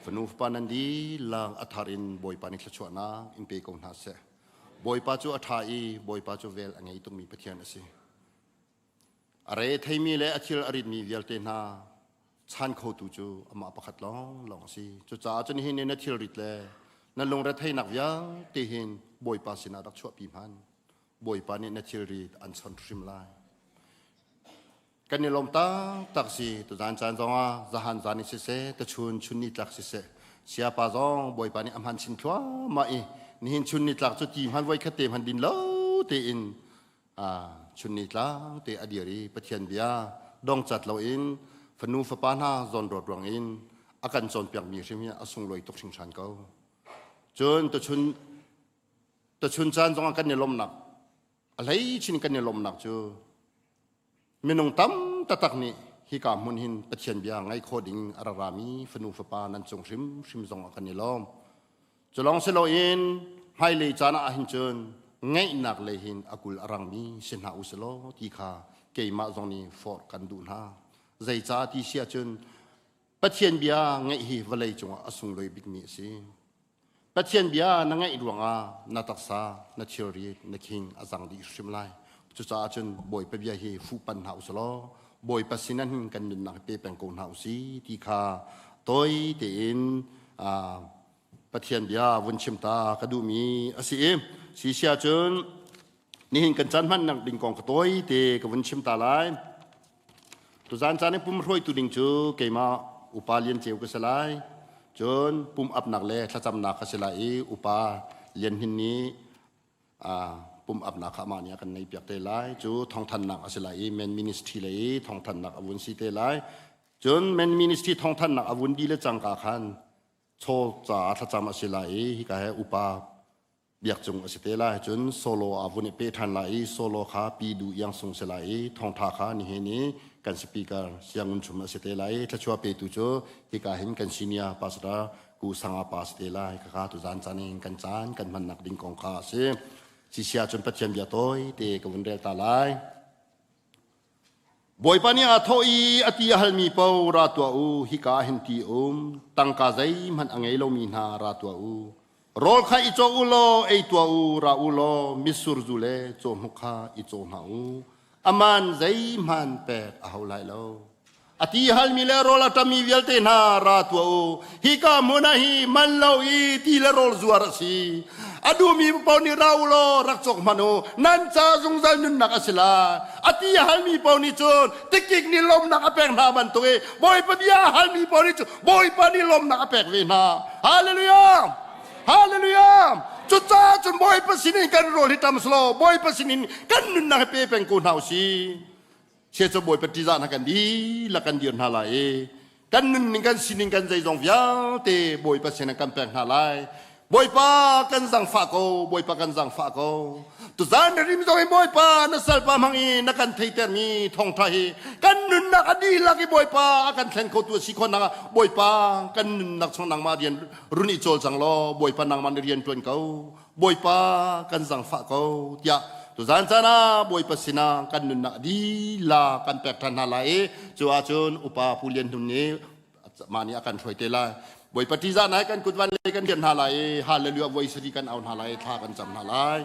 Fanu fapa nan dihlak a thar in Bawipa nih thluachuahnak in pe ko hna seh. Bawipa cu a ṭha i Bawipa cu vel a ngei tukmi Pathian a si. A re theimi le a thil a ritmi vialte hna chan khotu cu amah pakhat lawnglawng a si. Cucaah cun nihin ni na thilrit le na lungretheihnak vialte hin Bawipa sinah rak chuahpi hmanh. Bawipa nih na thilrit an chon hrim lai. Kan i lawm taktak si tuzan caan zongah zahan zan in siseh tachun chun ni tlak siseh siapa zong Bawipa nih a hman chin thluahmah i nihin chun ni tlak cu ti hman voi khat te hman din lo tein chun ni tlang te a dir i Pathian bia dongcat loin fanu fapa hna zawnruat ruang in a kan cawnpiakmi hrim hi a sunglawi tuk hringhran ko. Cun tuchun tuchun caan zongah kan i lawmhnak a hlei chin kan i lawmhnak cu minung tam taktak nih hika hmun hin Pathian bia ngai kho ding a ra rami fanu fapa nan cung hrimhrim zong ah kan i lawm. Cu lawng si loin hmailei caan ah hin cun ngaihnak lei hin a kul a rangmi si hna u silaw ti kha keimah zong nih forh kan duh hna. Zeicah ti si ahcun Pathian bia ngaih hi vawlei cungah a sunglawi bikmi a si. Pathian bia na ngaih ruangah na taksa, na thilri, na khing a zang dih hrim lai. Cucaah cun Bawipa bia hi fuhpan hna u silaw Bawipa sin ah hin kan nunnak hi pe peng ko hna u si ti kha tawi tein Pathian bia vun chim ta ka duhmi a si i si sia cun nihin kan caan hmannak ding kong ka tawi te ka vun chim ta lai. Tuzaan caan i pum hruaitu ding cu keimah upa Lian Ceu ka si lai. Cun pum apnak le thlacamnak ka si lai i upa Lian Hnin nih pum apnak kha amah nih a kan nei piak te lai. Cu thawngthannak a si lai i men ministry lei i thawngthannak a vun si te lai. Cun men ministry thawngthannak a vun di le cangka khan chaw caah thlacam a si lai i hika he upa biak cung a si te lai cun solo a vun i pe ṭhan lai i solo kha pi du iang sung si lai i thawngṭha kha nihin i kan speaker siangun chum a si te lai i thluachuah petu cu hika hin kan senior pastor ku sanga pa si te lai kaka tuzan caan in kan caan kan hmannak ding kong kha a si sisia cun Pathian bia tawi te ka vun rel ta lai Bawipa nih aa thawh i a ti a halmi paoh ra tuah u, hika ah hin ti um, tangka zeihmanh a ngei lomi hna ra tuah u. Rawl kha i caw u law ei tuah u, ra u law mitsur zu le cawhnuk kha i caw hna u. Aman zeihmanh pek a hau lai lo. A ti halmi le rawl a ṭammi vialte hna ra tuah u. Hika hmun ah hi man lo i ti le rawl zuar a si. A duhmi paoh nih ra u law rak cawk hmanh u. Nan ca zungzal nunnak a si lai. A ti a halmi paoh nih cun tikik nih lawmhnak a pek hna bantuk i Bawipa bia a halmi paoh nih cun Bawipa nih lawmhnak a pek ve hna. Hallelujah! Hallelujah! Cucaah cun Bawipa sinin kan rawl hi ṭam selaw Bawipa sinin kan nunnak hi pe peng ko hna u sih. Chia cu Bawipa ṭihzah hna kan dihlak kan dir hna lai i kan nunning kan sining kan zeizong vialte Bawipa sinah kan pek hna lai. Bawipa kan zangfah ko, Bawipa kan zangfah ko. Tuzan na rim zong in Bawipa na salpa hmang i na kan theitermi thawngṭha hi kan nunnak a dihlak i Bawipa a kan thlen khotu a si khawh nak Bawipa kan nunnak chung nangmah rian run i cawl cang law Bawipa nangmah na rian ṭuan ko. Bawipa kan zangfah ko tiah tuzan caan ah Bawipa sinah kan nunnak lila kan pek ṭhan hna lai i cu ahcun upa Pu Lian Hnun nih mah nih a kan hruai te lai. Bawipa ṭihzah nai kan kut van lei kan rian hna lai i hallelujah voi sari kan au hna lai i thla kan cam hna lai.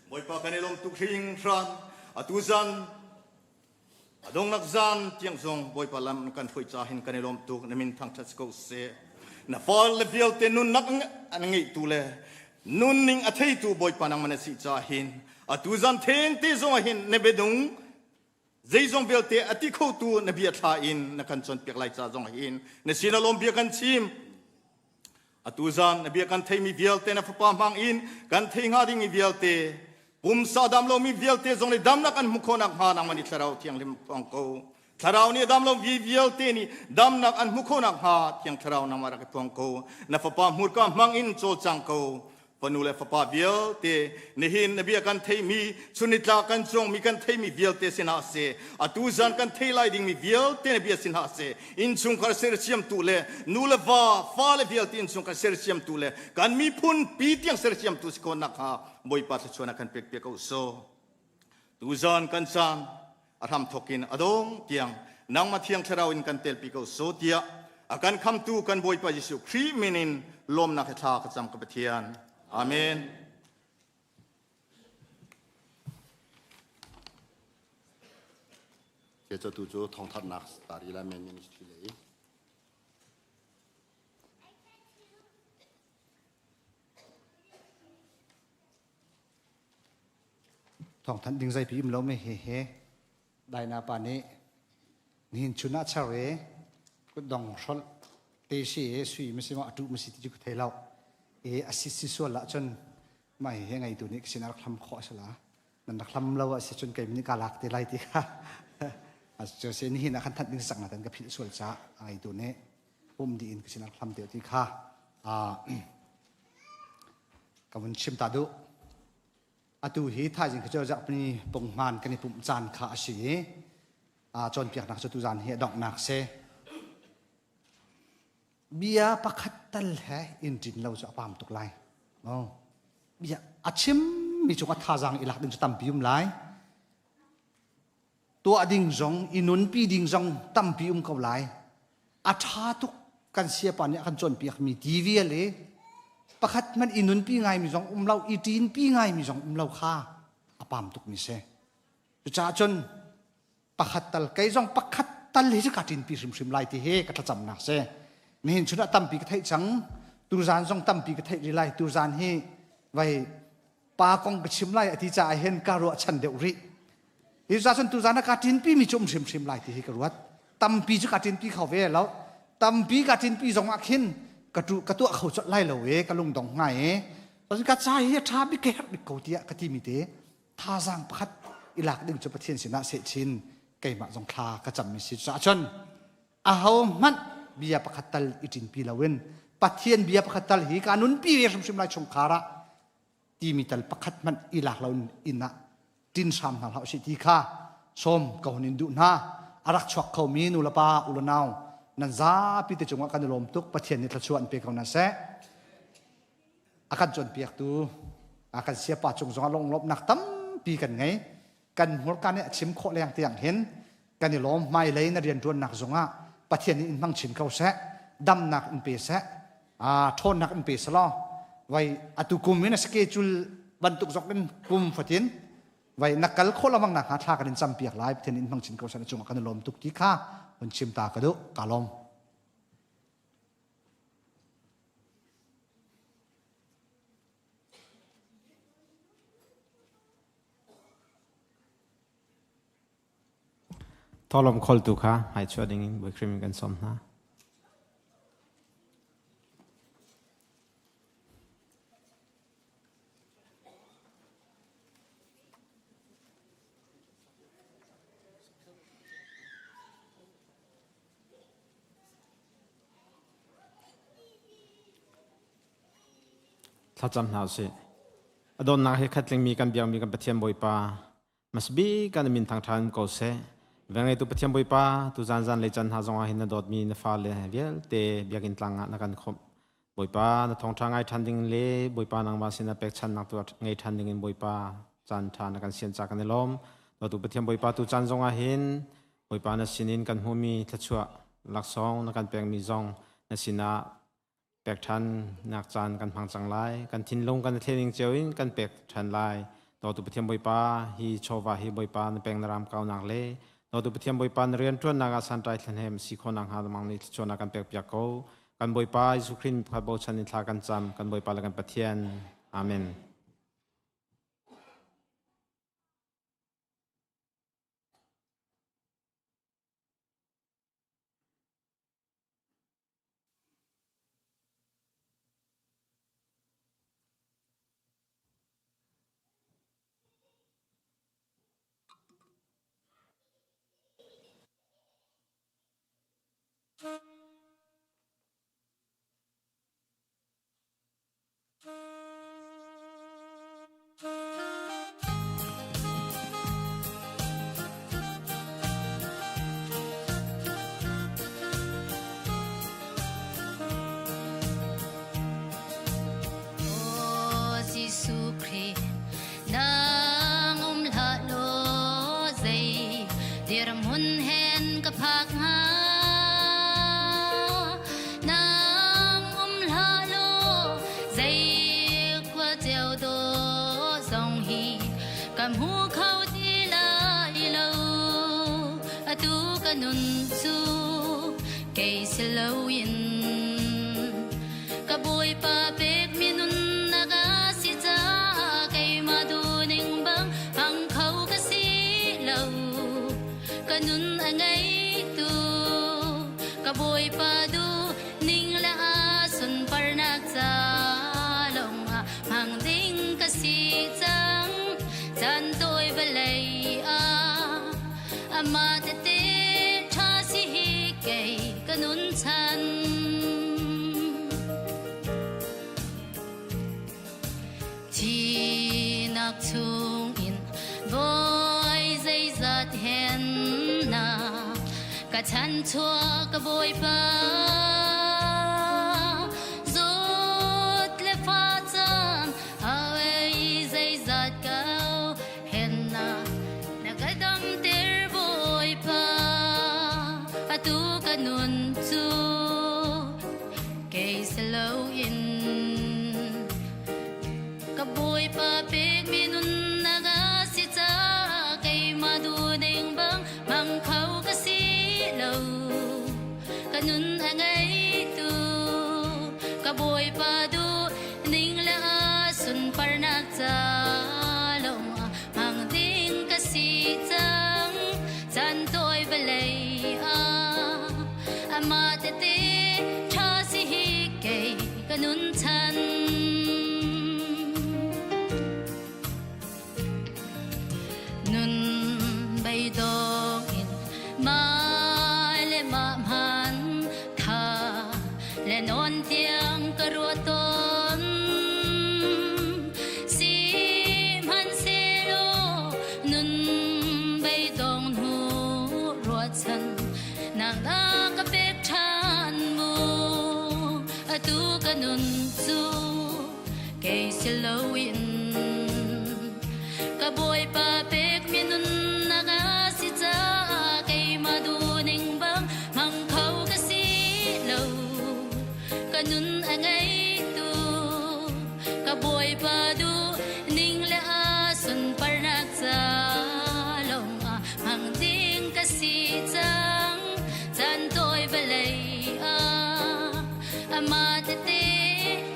Bawipa kan i lawm tuk hringhran. Atu zan a donglak zan tiang zong Bawipa lam kan hruai ca hin kan i lawm tuk. Na min thangṭhat si ko seh. Na fale vialte nunnak an ngeihtu le nunning a theitu Bawipa nangmah na si ca hin atu zan thengte zong ah hin na biadung zeizong vialte a ti khotu na bia thla in na kan cawnpiak lai ca zong hin na sin a lawm bia kan chim. Atu zan na bia kan theimi vialte na fapa hmang in kan thei hnga dingmi vialte pumsa dam lomi vialte zong nih damnak an hmuh khawh nakhnga nangmah nih thlarau thianghlim phuang ko. Thlarau nih dam lo vi vialte nih damnak an hmuh khawh nakhnga thiang thlarau nangmah rak i phuang ko. Na fapa hmurka hmang in cawlcang ko. Fanu le fapa vialte nihin na bia kan theimi chunitlak kan cuangmi kan theimi vialte sinah seh atu zan kan thei lai dingmi vialte na bia sinah seh innchungkhar sersiamtu le nu le va fale vialte innchungkhar sersiamtu le kan miphun pi tiang sersiamtu si khawh nakhnga Bawipa thluachuah kan pek piak ko so tuzan kan caan a hram thawk in a dong tiang nangmah thiang thlarau in kan telpi ko so tiah a kan khamtu kan Bawipa Jesuh Khrih min in lawmnak he thla ka cam ka Pathian. Amen. Ke tu cu thawngthanhnak tari la men ministry lei. Thawngthanh ding zeipi um lo me he he Daina pa nih nihin chun ah char e kutdong hrolh te si e sui ma si ma atu ma si ti cu ka thei lo e asi si sual ah cun mah hi he ngeitu nih ka sin a rak hlam khawh a si la nan rak hlam lo a si cun kei nih ka lak te lai ti kha cu si nihin ah khan thanh ding sak na tan ka philh sual ca a ngeitu nih pum dih in ka sin a rak hlam te ti kha ka vun chim ta duh. Atu hi thaizing kha cu zarhpini punghman kan i pumh caan kha a si i cawnpiaknak cu tuzaan hi a donghnak si. Bia pakhat tal he in ṭin lo cu a pam tuk lai. Oh. Bia a chimmi cung a thazaang i lak ding cu tampi um lai. Tuah ding zong i nunpi ding zong tampi um ko lai. A ṭha tuk kan siapa nih a kan cawnpiakmi ti vial i pakhat hmanh i nunpi ngaimi zong um lo, i ṭinpi ngaimi zong um lo kha a pam tukmi si. Cucaah cun pakhat tal kei zong pakhat tal hi cu ka ṭinpi hrimhrim lai ti hi ka thlacamnak si. Nihin chun ah tampi ka theih cang. Tuzaan zong tampi ka theih rih lai. Tuzaan hi vai pa kong ka chim lai a ti caah hin ka ruahchan deuh rih. Hi ca cun tuzaan ah ka ṭinpi mi cu um hrimhrim lai ti hi ka ruat. Tampi cu ka ṭinpi kho ve lo. Tampi ka ṭinpi zong ah khin ka tu ka tuah kho colh lai lo e ka lungdong ngai e. Cun ka ca hi a ṭha bik ka herh bik ko tiah ka ti mi te thazaang pakhat i lak ding cu Pathian sinah sehchin keimah zong thla ka cam mi si. Cucaah cun aho hmanh bia pakhat tal i ṭinpi loin Pathian bia pakhat tal hi ka nunpi ve hrimhrim lai chungkhar ah timi tal pakhat hmanh i lak lo inn ah ṭin hram hna hlah usih ti kha sawm ka hun in duh hna. A rak chuak khomi nu le pa u le nau nan zapi te cungah kan i lawm tuk. Pathian nih thluachuah an pe ko hna seh. A kan cawnpiaktu a kan siapa cung zongah lunglawmhnak tampi kan ngei. Kan hmurka nih a chim khawh leng tiang hin kan i lawm. Hmailei na rianṭuannak zongah Pathian nih in hmang chin ko seh, damnak in pe seh, ṭhawnnak in pe selaw vai atu kum in a schedule bantuk zong in kum fatin vai na kal khawh lengmang nak hnga thla kan in campiak lai. Pathian in hmang chin ko seh, na cungah kan i lawm tuk ti kha hun chim ta ka duh. Ka lawm. Thawhlawm kholtu kha hmaichuah dingin Bawi Khrih min kan sawm hna. Thlacam hna usih. A donnak hi khatlingmi kan biakmi kan Pathian Bawipa Masbi kan min thang ṭhan ko seh. Vengeitu Pathian Bawipa, tu zan zan lei can hna zongah hin na dawtmi na fale vialte biakinn tlang ah na kan khawmh. Bawipa, na thawngṭha ngai ṭhan ding le Bawipa nangmah sinah pekchannak tu ngei ṭhan ding in Bawipa caan ṭha na kan sian ca kan i lawm. Dawtu Pathian Bawipa, tu caan zongah hin Bawipa na sinin kan hmuhmi thluachuah laksawng na kan pekmi zong na sinah pek ṭhannak caan kan hmang cang lai. Kan thinlung kan thlening cio in kan pek ṭhan lai. Dawtu Pathian Bawipa, hi chawva hi Bawipa na peng na ram kaunak le Dawtu Pathian Bawipa na rian ṭuannak ah santlai thlenhem si khawhnak hnga lamang nih thluachuahnak kan pek piak ko. Kan Bawipa Jesuh Khrih pakhat bochan in thla kan cam. Kan Bawipa le kan Pathian. Amen. Aw Jesuh Khrih, nang um hlah law zei dirhmun hen ka phak hnga? Nang um hlah law zei khua ceu dawh zong hi ka hmu kho ti lai lo. Atu ka nun cu kei si loin ka Bawipa pekmi nunnak a si caah keimah duhning bang hmang kho ka si lo. Ka nun a ngeitu ka Bawipa duhning le a sunparnak ca lawngah hmang ding ka si cang. Caan tawi vawlei ah amah tete ṭha si hi kei ka nun chan. Thihnak chungin voi zeizat hen na ka chanchuak ka Bawipa. Zawt le fa caan hawei zeizat kau hen na na ka damter Bawipa. Atu ka nun cu kei si loin ka Bawipa pekmi nunnak a si caah keimah duhning bang hmang kho ka si lo. Ka nun a ngeitu ka Bawipa duhning le a sunparnak ca lawngah hmang ding ka si cang. Caan tawi vawlei ah amah tete ṭha si hi kei ka nun chan. Nun beidong in mai le mah hman tha le nawn tiang ka ruat tawn. Sihmanhsehlaw nun beidong hnu ruahchan nak na ka pek ṭhan mu. Atu ka nun cu kei si loin ka Bawipa pekmi nunnak a si caah keimah duhning bang hmang kho ka si lo. Ka nun a ngeitu ka Bawipa duhning le a sunparnak ca lawngah hmang ding ka si cang. Caan tawi vawlei ah amah tete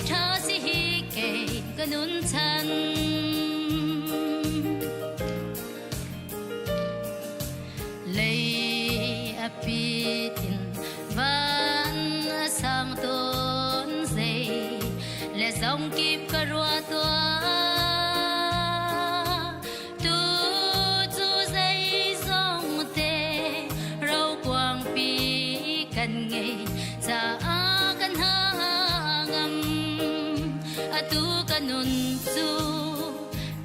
ṭha si hi kei ka nun chan. Lei a pit in van a sang tawn zei le zong kip ka ruah tuah tu cu zeizong te rokuangpi kan ngei caah kan hangam atu ka nun cu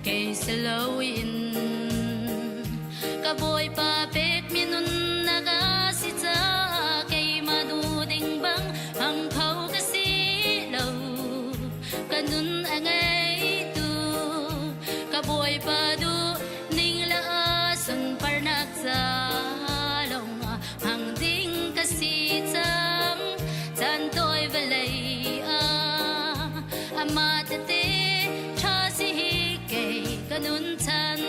kei si loin ka bawipa pek mi nunnak a si caah keimah duh ding bang hmang kho ka si lo ka nun a ngeitu ka bawipa duh ning le a sunparnak ca lawng ah hmang ding ka si cang caan tawi vawlei ah amah tete ṭha si hi kei ka nun chan.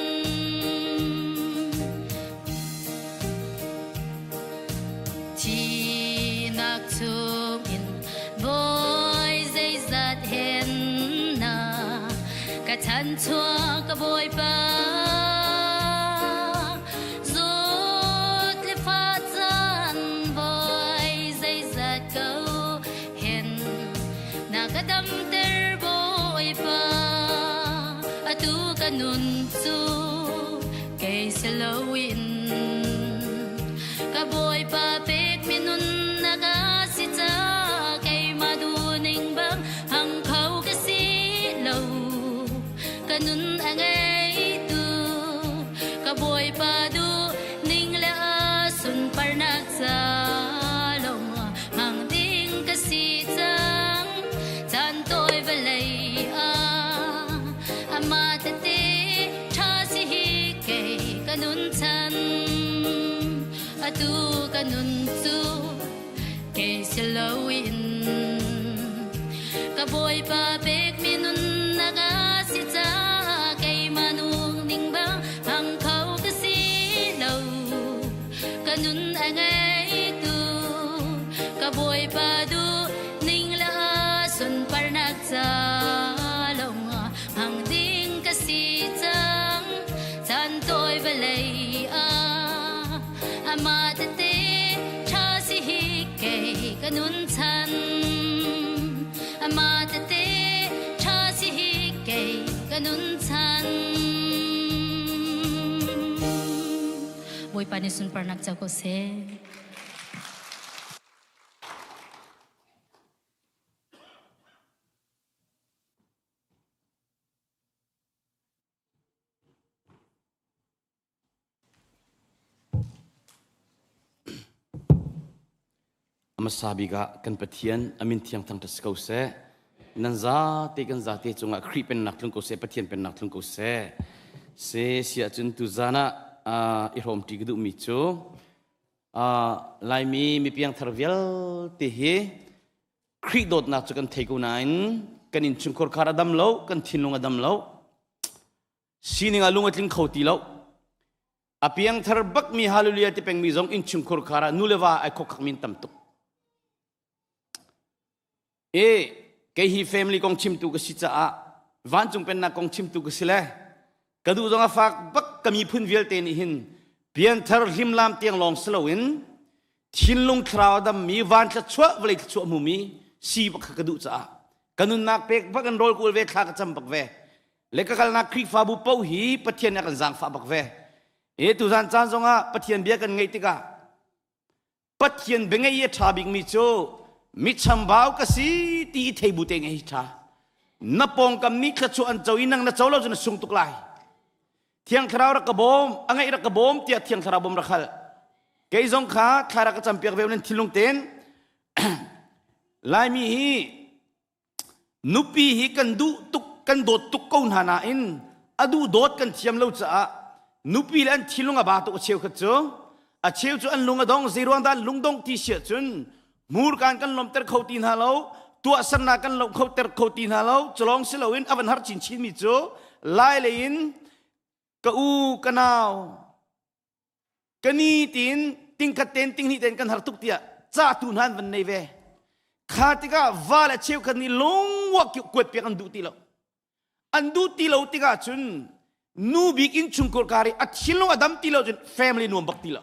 Thihnak chungin bawi zeizat hen na ka chanchuak ka bawipa zawt le fah caan bawi zeizat ko hen na ka damter bawipa atu ka nun cu kei si loin ka bawipa pek mi nunnak a si ca keimah duhning bang hang kho ka si lo ka nun a ngeitu ka bawipa duh ning le a sunparnak ca lawng hmang ding ka si cang caan tawi vawlei ah amah tete ṭha si hi kei ka nun chan atu ka nun cu kei si loin ka bawipa pek mi nunnak a si caah keimah nung ning bang hmang kho ka si lo ka nun a ngeitu ka bawipa duh ning le a sunparnak ca lawng ah hmang ding ka si cang caan tawi vawlei ah amah tete ṭha si hi kei ka nun chan amah tete ṭha si hi kei ka nun chan Bawipa nih sunparnak co ko seh. A hmasa bik ah kan Pathian a min thiang thangṭhat si ko seh. Nan zate kan zate cungah Khrih pennak tlung ko seh, Pathian pennak tlung ko seh. Se si ahcun tuzan ah i hrawmṭi ka duhmi cu Laimi mipiangthar vialte hi Khrih dawtnak cu kan thei ko nain kan innchungkhar khar a dam lo, kan thinlung a dam lo. Sining ah lung a tling kho ti lo. A piangthar bakmi hallelujah ti pengmi zong innchungkhar khar ah nu le va ai khok min tam tuk. E kei hi family kong chimtu ka si caah vancung pennak kong chimtu ka si le ka duh zong a fak bak ka miphun vialte nih hin pianthar hlimlam tiang lawng si loin thinlung thlarau a dammi van thluachuah vawlei thluachuah hmumi si bak kha ka duh caah ka nunnak pek bak in rawl kawl ve thla ka cam bak ve le ka kalnak Khrihfabu paoh hi Pathian nih a kan zaangfah bak ve e tuzan caan zongah Pathian bia kan ngaih tikah Pathian bia ngaih i a ṭha bikmi cu mi chambau ka si ti i thei bu te ngaih hi ṭha na pawngkam nih thluachuah an co i nang na co lo cu na sung tuk lai Thiang Thlarau rak ka bawm, a ngaih rak ka bawm tiah Thiang Thlarau bawm rak hal. Kei zong kha thla rak ka campiak ve nan thinlung ten Laimi hi nupi hi kan duh tuk kan dawt tuk ko hna nain a duh dawt kan thiam lo caah nupi le an thinlung a ba tuk a cheu khat cu a cheu cu an lung a dong zeiruang dah lungdong ti siah cun hmurkaan kan lawmter kho ti hna lo tuahsernak kan lawmh kho ter kho ti hna lo culawng si loin a van har chinchin mi cu lai lei in ka u ka nau ka ni tiin tingkhat ten tinghnih ten kan har tuk tiah ca tu hna an van nei ve kha tikah va le cheukhat nih lungwak kuat piak an duh ti lo an duh ti lo tikah cun nu bik innchungkhar kar i a thinlung a dam ti lo cun family nuam bak ti lo.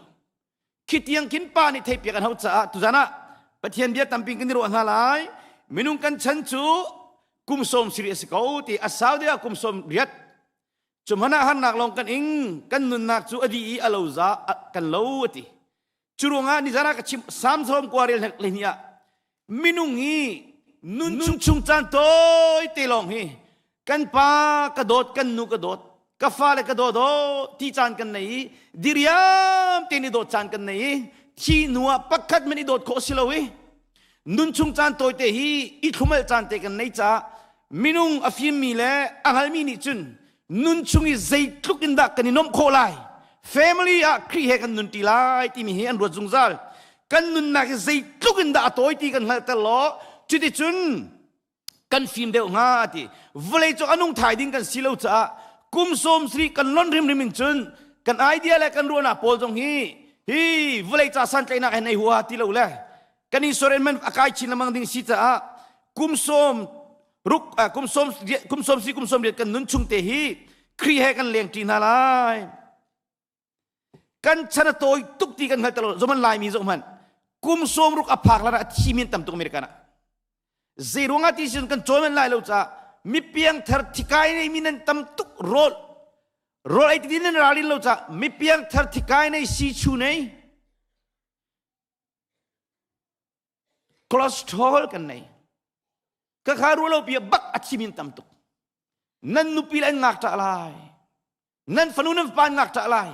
Khi tiang khin pa nih theihpiak an hau caah tuzan ah Pathian bia tampi kan i ruah hna lai. Minung kan chan cu kum sawm siri a si ko ti a sau deuh ah kum sawm riat. Cu hmanh ah harnak lawng kan ing, kan nunnak cu a dih i a lo za kan lo a ti. Cu ruangah nizan ah ka chim Psalm sawm kua rel le hnih ah minung hi nun chung caan tawi te lawng hi kan pa ka dawt kan nu ka dawt ka fale ka dawt aw ti caan kan nei i diriam te ni dawt caan kan nei i thi hnu ah pakhat man i dawt khawh si lo i nun chung caan tawi te hi i thlumal caan te kan nei caah minung a fimmi le a hngalmi nih cun nun chung i zeitluk in dah kan i nuamh khawh lai family ah Khrih he kan nun ṭi lai timi hi an ruat zungzal kan nunnak hi zeitluk in dah a tawi ti kan hngalhter law cuticun kan fim deuh hnga ti vawlei cu anung thai ding kan si lo caah kum sawm sri kan lon rimrim in cun kan idea le kan ruahnak pawl zong hi hi vawlei ca santlaihnak he nei hua ti lo le kan insurance man a kai chin lengmang ding si caah kum sawm ruk kum sawm kum sawm si kum sawm riat kan nun chung te hi Khrih he kan leng ṭi hna lai kan chan a tawi tuk ti kan hngal lo zoman laimi zoh hmanh kum sawm ruk a phak lan ah a thi min tam tuk American ah zei ruangah ti sin kan cawn man lai lo caah mi piangthar thikai nei mi nan tam tuk rawl rawl ei ti nan ralin lo caah mi piangthar thikai nei si chu nei cholesterol kan nei ka kha rualo pi bak a thi min tam tuk nan nupi le an ngakṭah lai nan fanu nan fapa an ngakṭah lai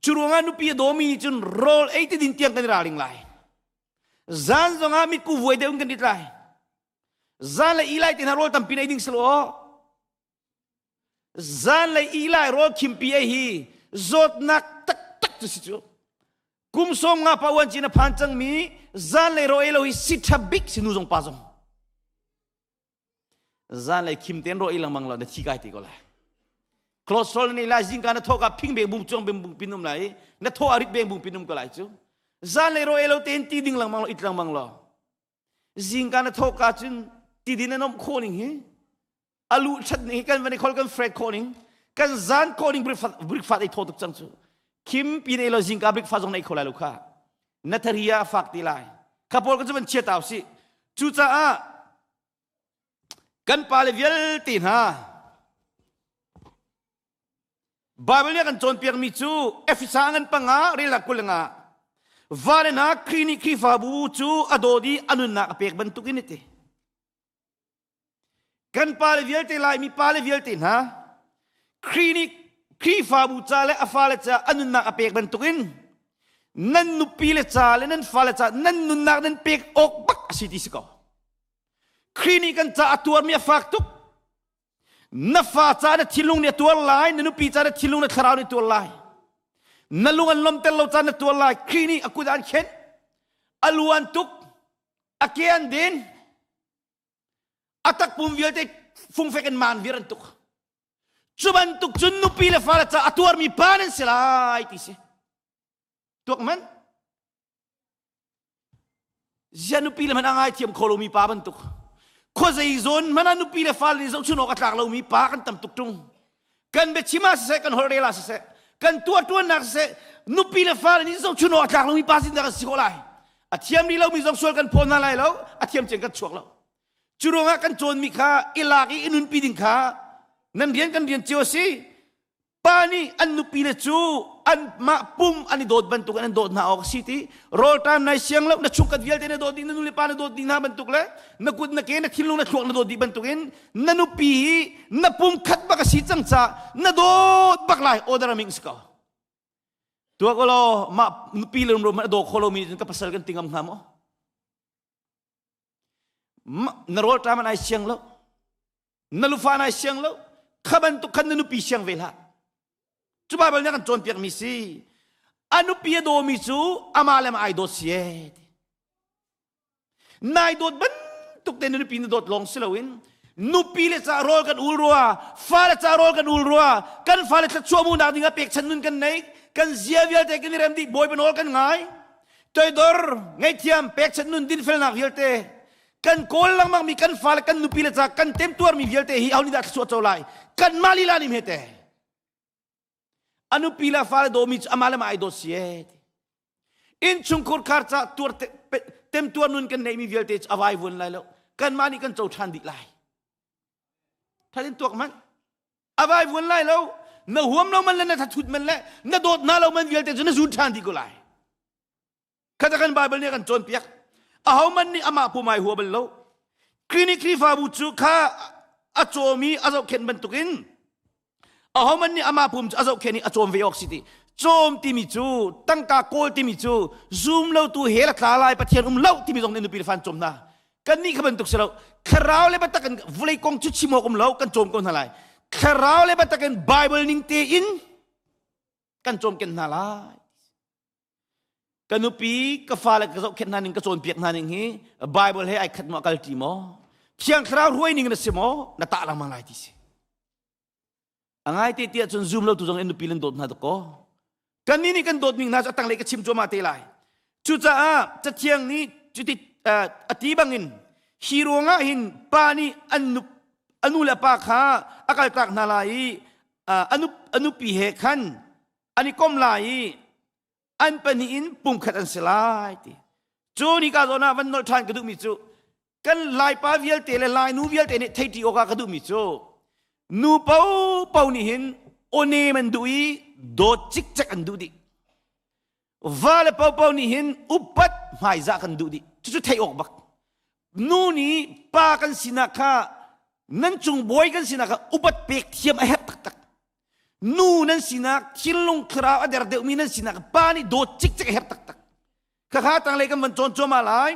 cu ruangah nupi a dawmi nih cun rawl ei ti din tiang kan i ralring lai zan zongah mitku vuai deuh in kan rit lai zan le ilai te hna rawl tampi na ei ding si lo zan le ilai rawl khimpi ei hi zawtnak taktak cu si cu kum sawm nga pa uan cin a phan cangmi zan le rawl ei lo hi si ṭha bik si nu zong pa zong Zan lei khim ten ro i lengmang lo na thi kai ti ko lai. Cholesterol nei lai zingka na tho ka phing beng bung chuang beng bung pin um lai na tho arit beng bung pin um ko lai cu. Zan lei ro e lo ten ti ding lengmang lo it lengmang lo. Zingka na tho ka cun ti din an om kho ning hi alu that ning hi kan van i khol kan fret kho ning kan zan kho ning breakfast ei tho tuk cang cu. Khim pi nei lo zingka breakfast zong nei kho lai lo kha. Na tharia fak ti lai. Kha pawl ka cu van chia tau si. Cucaah kan pale vialte hna Bible nih a kan cawnpiakmi cu Efesa ngan panga relak kul nga vale hna Khrih nih Khrihfabu cu a dawt i a nunnak a pek bantuk in ti kan pale vialte Laimi pale vialte hna Khrih nih Khrihfabu ca le a fale ca a nunnak a pek bantukin nan nupi le ca le nan fale ca nan nunnak nan pek awk bak a si ti si ko Khrih nih kan ca a tuarmi a fak tuk. Na fa ca na thinlung nih a tuar lai, na nupi ca na thinlung na thlarau nih a tuar lai. Na lung an lomter lo ca na tuar lai. Khrih nih a kut an khenh, a lu an tuk, a ke an din, a takpum vialte fungfek in maan vir an tuk. Cu bantuk cun nupi le fale ca a tuarmi pa nan si lai ti si. Tuak man. Zia nupi le hmanh a ngaithiam kho lomi pa bantuk. Khuazei zawn hmanh ah nupi le fale nih zohchun awk a tlak lomi pa kan tam tuk ṭung. Kan biachim ah siseh, kan holhrel ah siseh, kan tuahṭuannak siseh, nupi le fale nih zohchun awk a tlak lomi pa sin dah kan si khawh lai. A thiam rih lomi zong sual kan phaw hna lai lo, a thiam cen kan chuak lo. Cu ruangah kan cawnmi kha i lak i i nunpi ding kha nan rian kan rian cio a si. Pa nih an nupile cu anmah pum an i dawt bantuk in an dawt hna awk a si ti rawlṭam nai siang lo na chungkhat vialte na dawt dih na nu le pa na dawt dih hna bantuk le na kut na ke na thinlung na thluak na dawt dih bantukin na nupi hi na pum khat bak a si cang ca na dawt bak lai order a ming si ko tuak law mah nupi le rum a daw kho lomi ka pasal kan tingam hnga maw na rawlṭam an ai siang lo na lufa nai siang lo kha bantuk khan na nupi siang ve hlah cu Bible nih a kan cawnpiak mi si a nupi a dawmi cu amah le amah ai dawt si e nai dawt bantuk te na nupi na dawt lawng si loin nupi le ca rawl kan ul rua fale ca rawl kan ul rua kan fale thluachuah mu nak ding ah pekchan nun kan nei kan zia vialte kan i rem dih bawipa nawl kan ngai toidor ngaihthiam pekchan nun dinfelnak vialte kan kawl lengmang mi kan fale kan nupi le ca kan temtuar mi vialte hi aho nih dah thluachuah co lai kan mah lila nih hmete a nupi le fale dawmi cu amah le mah ai dawt si e. Innchungkhur khar ca tuar temtuar nun kan neihmi vialte cu a vai vuan lai lo. Kanmah nih kan co ṭhan dih lai. Thalin tuak man. A vai vuan lai lo. Na huam lo man le na thathut man le na dawt na lo man vialte cu na zun ṭhan dih ko lai. Khata kan Bible nih kan cawnpiak. Aho man nih amah pum ai hua bal lo. Krini Khrihfabu cu kha a cawm i a zohkhenh bantukin aho man nih amah pum cu a zohkhenh i a cawm ve awk si ti. Cawm timi cu tangka kawl timi cu zum lo tu he la tla lai Pathian um lo timi zong nih nupi le fan cawm hna. Kan nih kha bantuk si lo. Thlarau le biatak in vulei kong cu chim awk um lo kan cawm ko hna lai. Thlarau le biatak in Bible ning tein kan cawmken hna lai. Ka nupi, ka fale ka zohkhenh hna ning, ka cawnpiak hna ning hi Bible he ai khat maw kal ṭi maw? Thiang Thlarau hruai ning na si maw? Na tah lengmang lai ti si. A ngai te tiah cun zum lo tu zong in nupi nan dawt hna dakaw. Kan nih nih kan dawt ning hna cu a tanglei ka chim cuahmah te lai. Cucaah Cathiang nih cuti a ti bangin hi ruangah hin pa nih an nu a nu le pa kha a kaltak hna lai i a nupi he khan an i kom lai i an pahnih in pumkhat an si lai ti cu ni ka zawn ah van nolh ṭhan ka duhmi cu kan laipa vialte le lainu vialte nih theiti awk ah ka duhmi cu nu paopaoh nih hin awnem an duh i dawt cikcek an duh dih va le paopaoh nih hin upat hmaizah kan duh dih cucu theih awk bak nu nih pa kan sinak kha nan cung bawi kan sinak kha upat pek thiam a herh taktak Nu nan sinak thinlung thlarau a der deuhmi nan sinak pa nih dawt cikcek a herh taktak. Khakha tanglei kan van cawn cuahmah lai.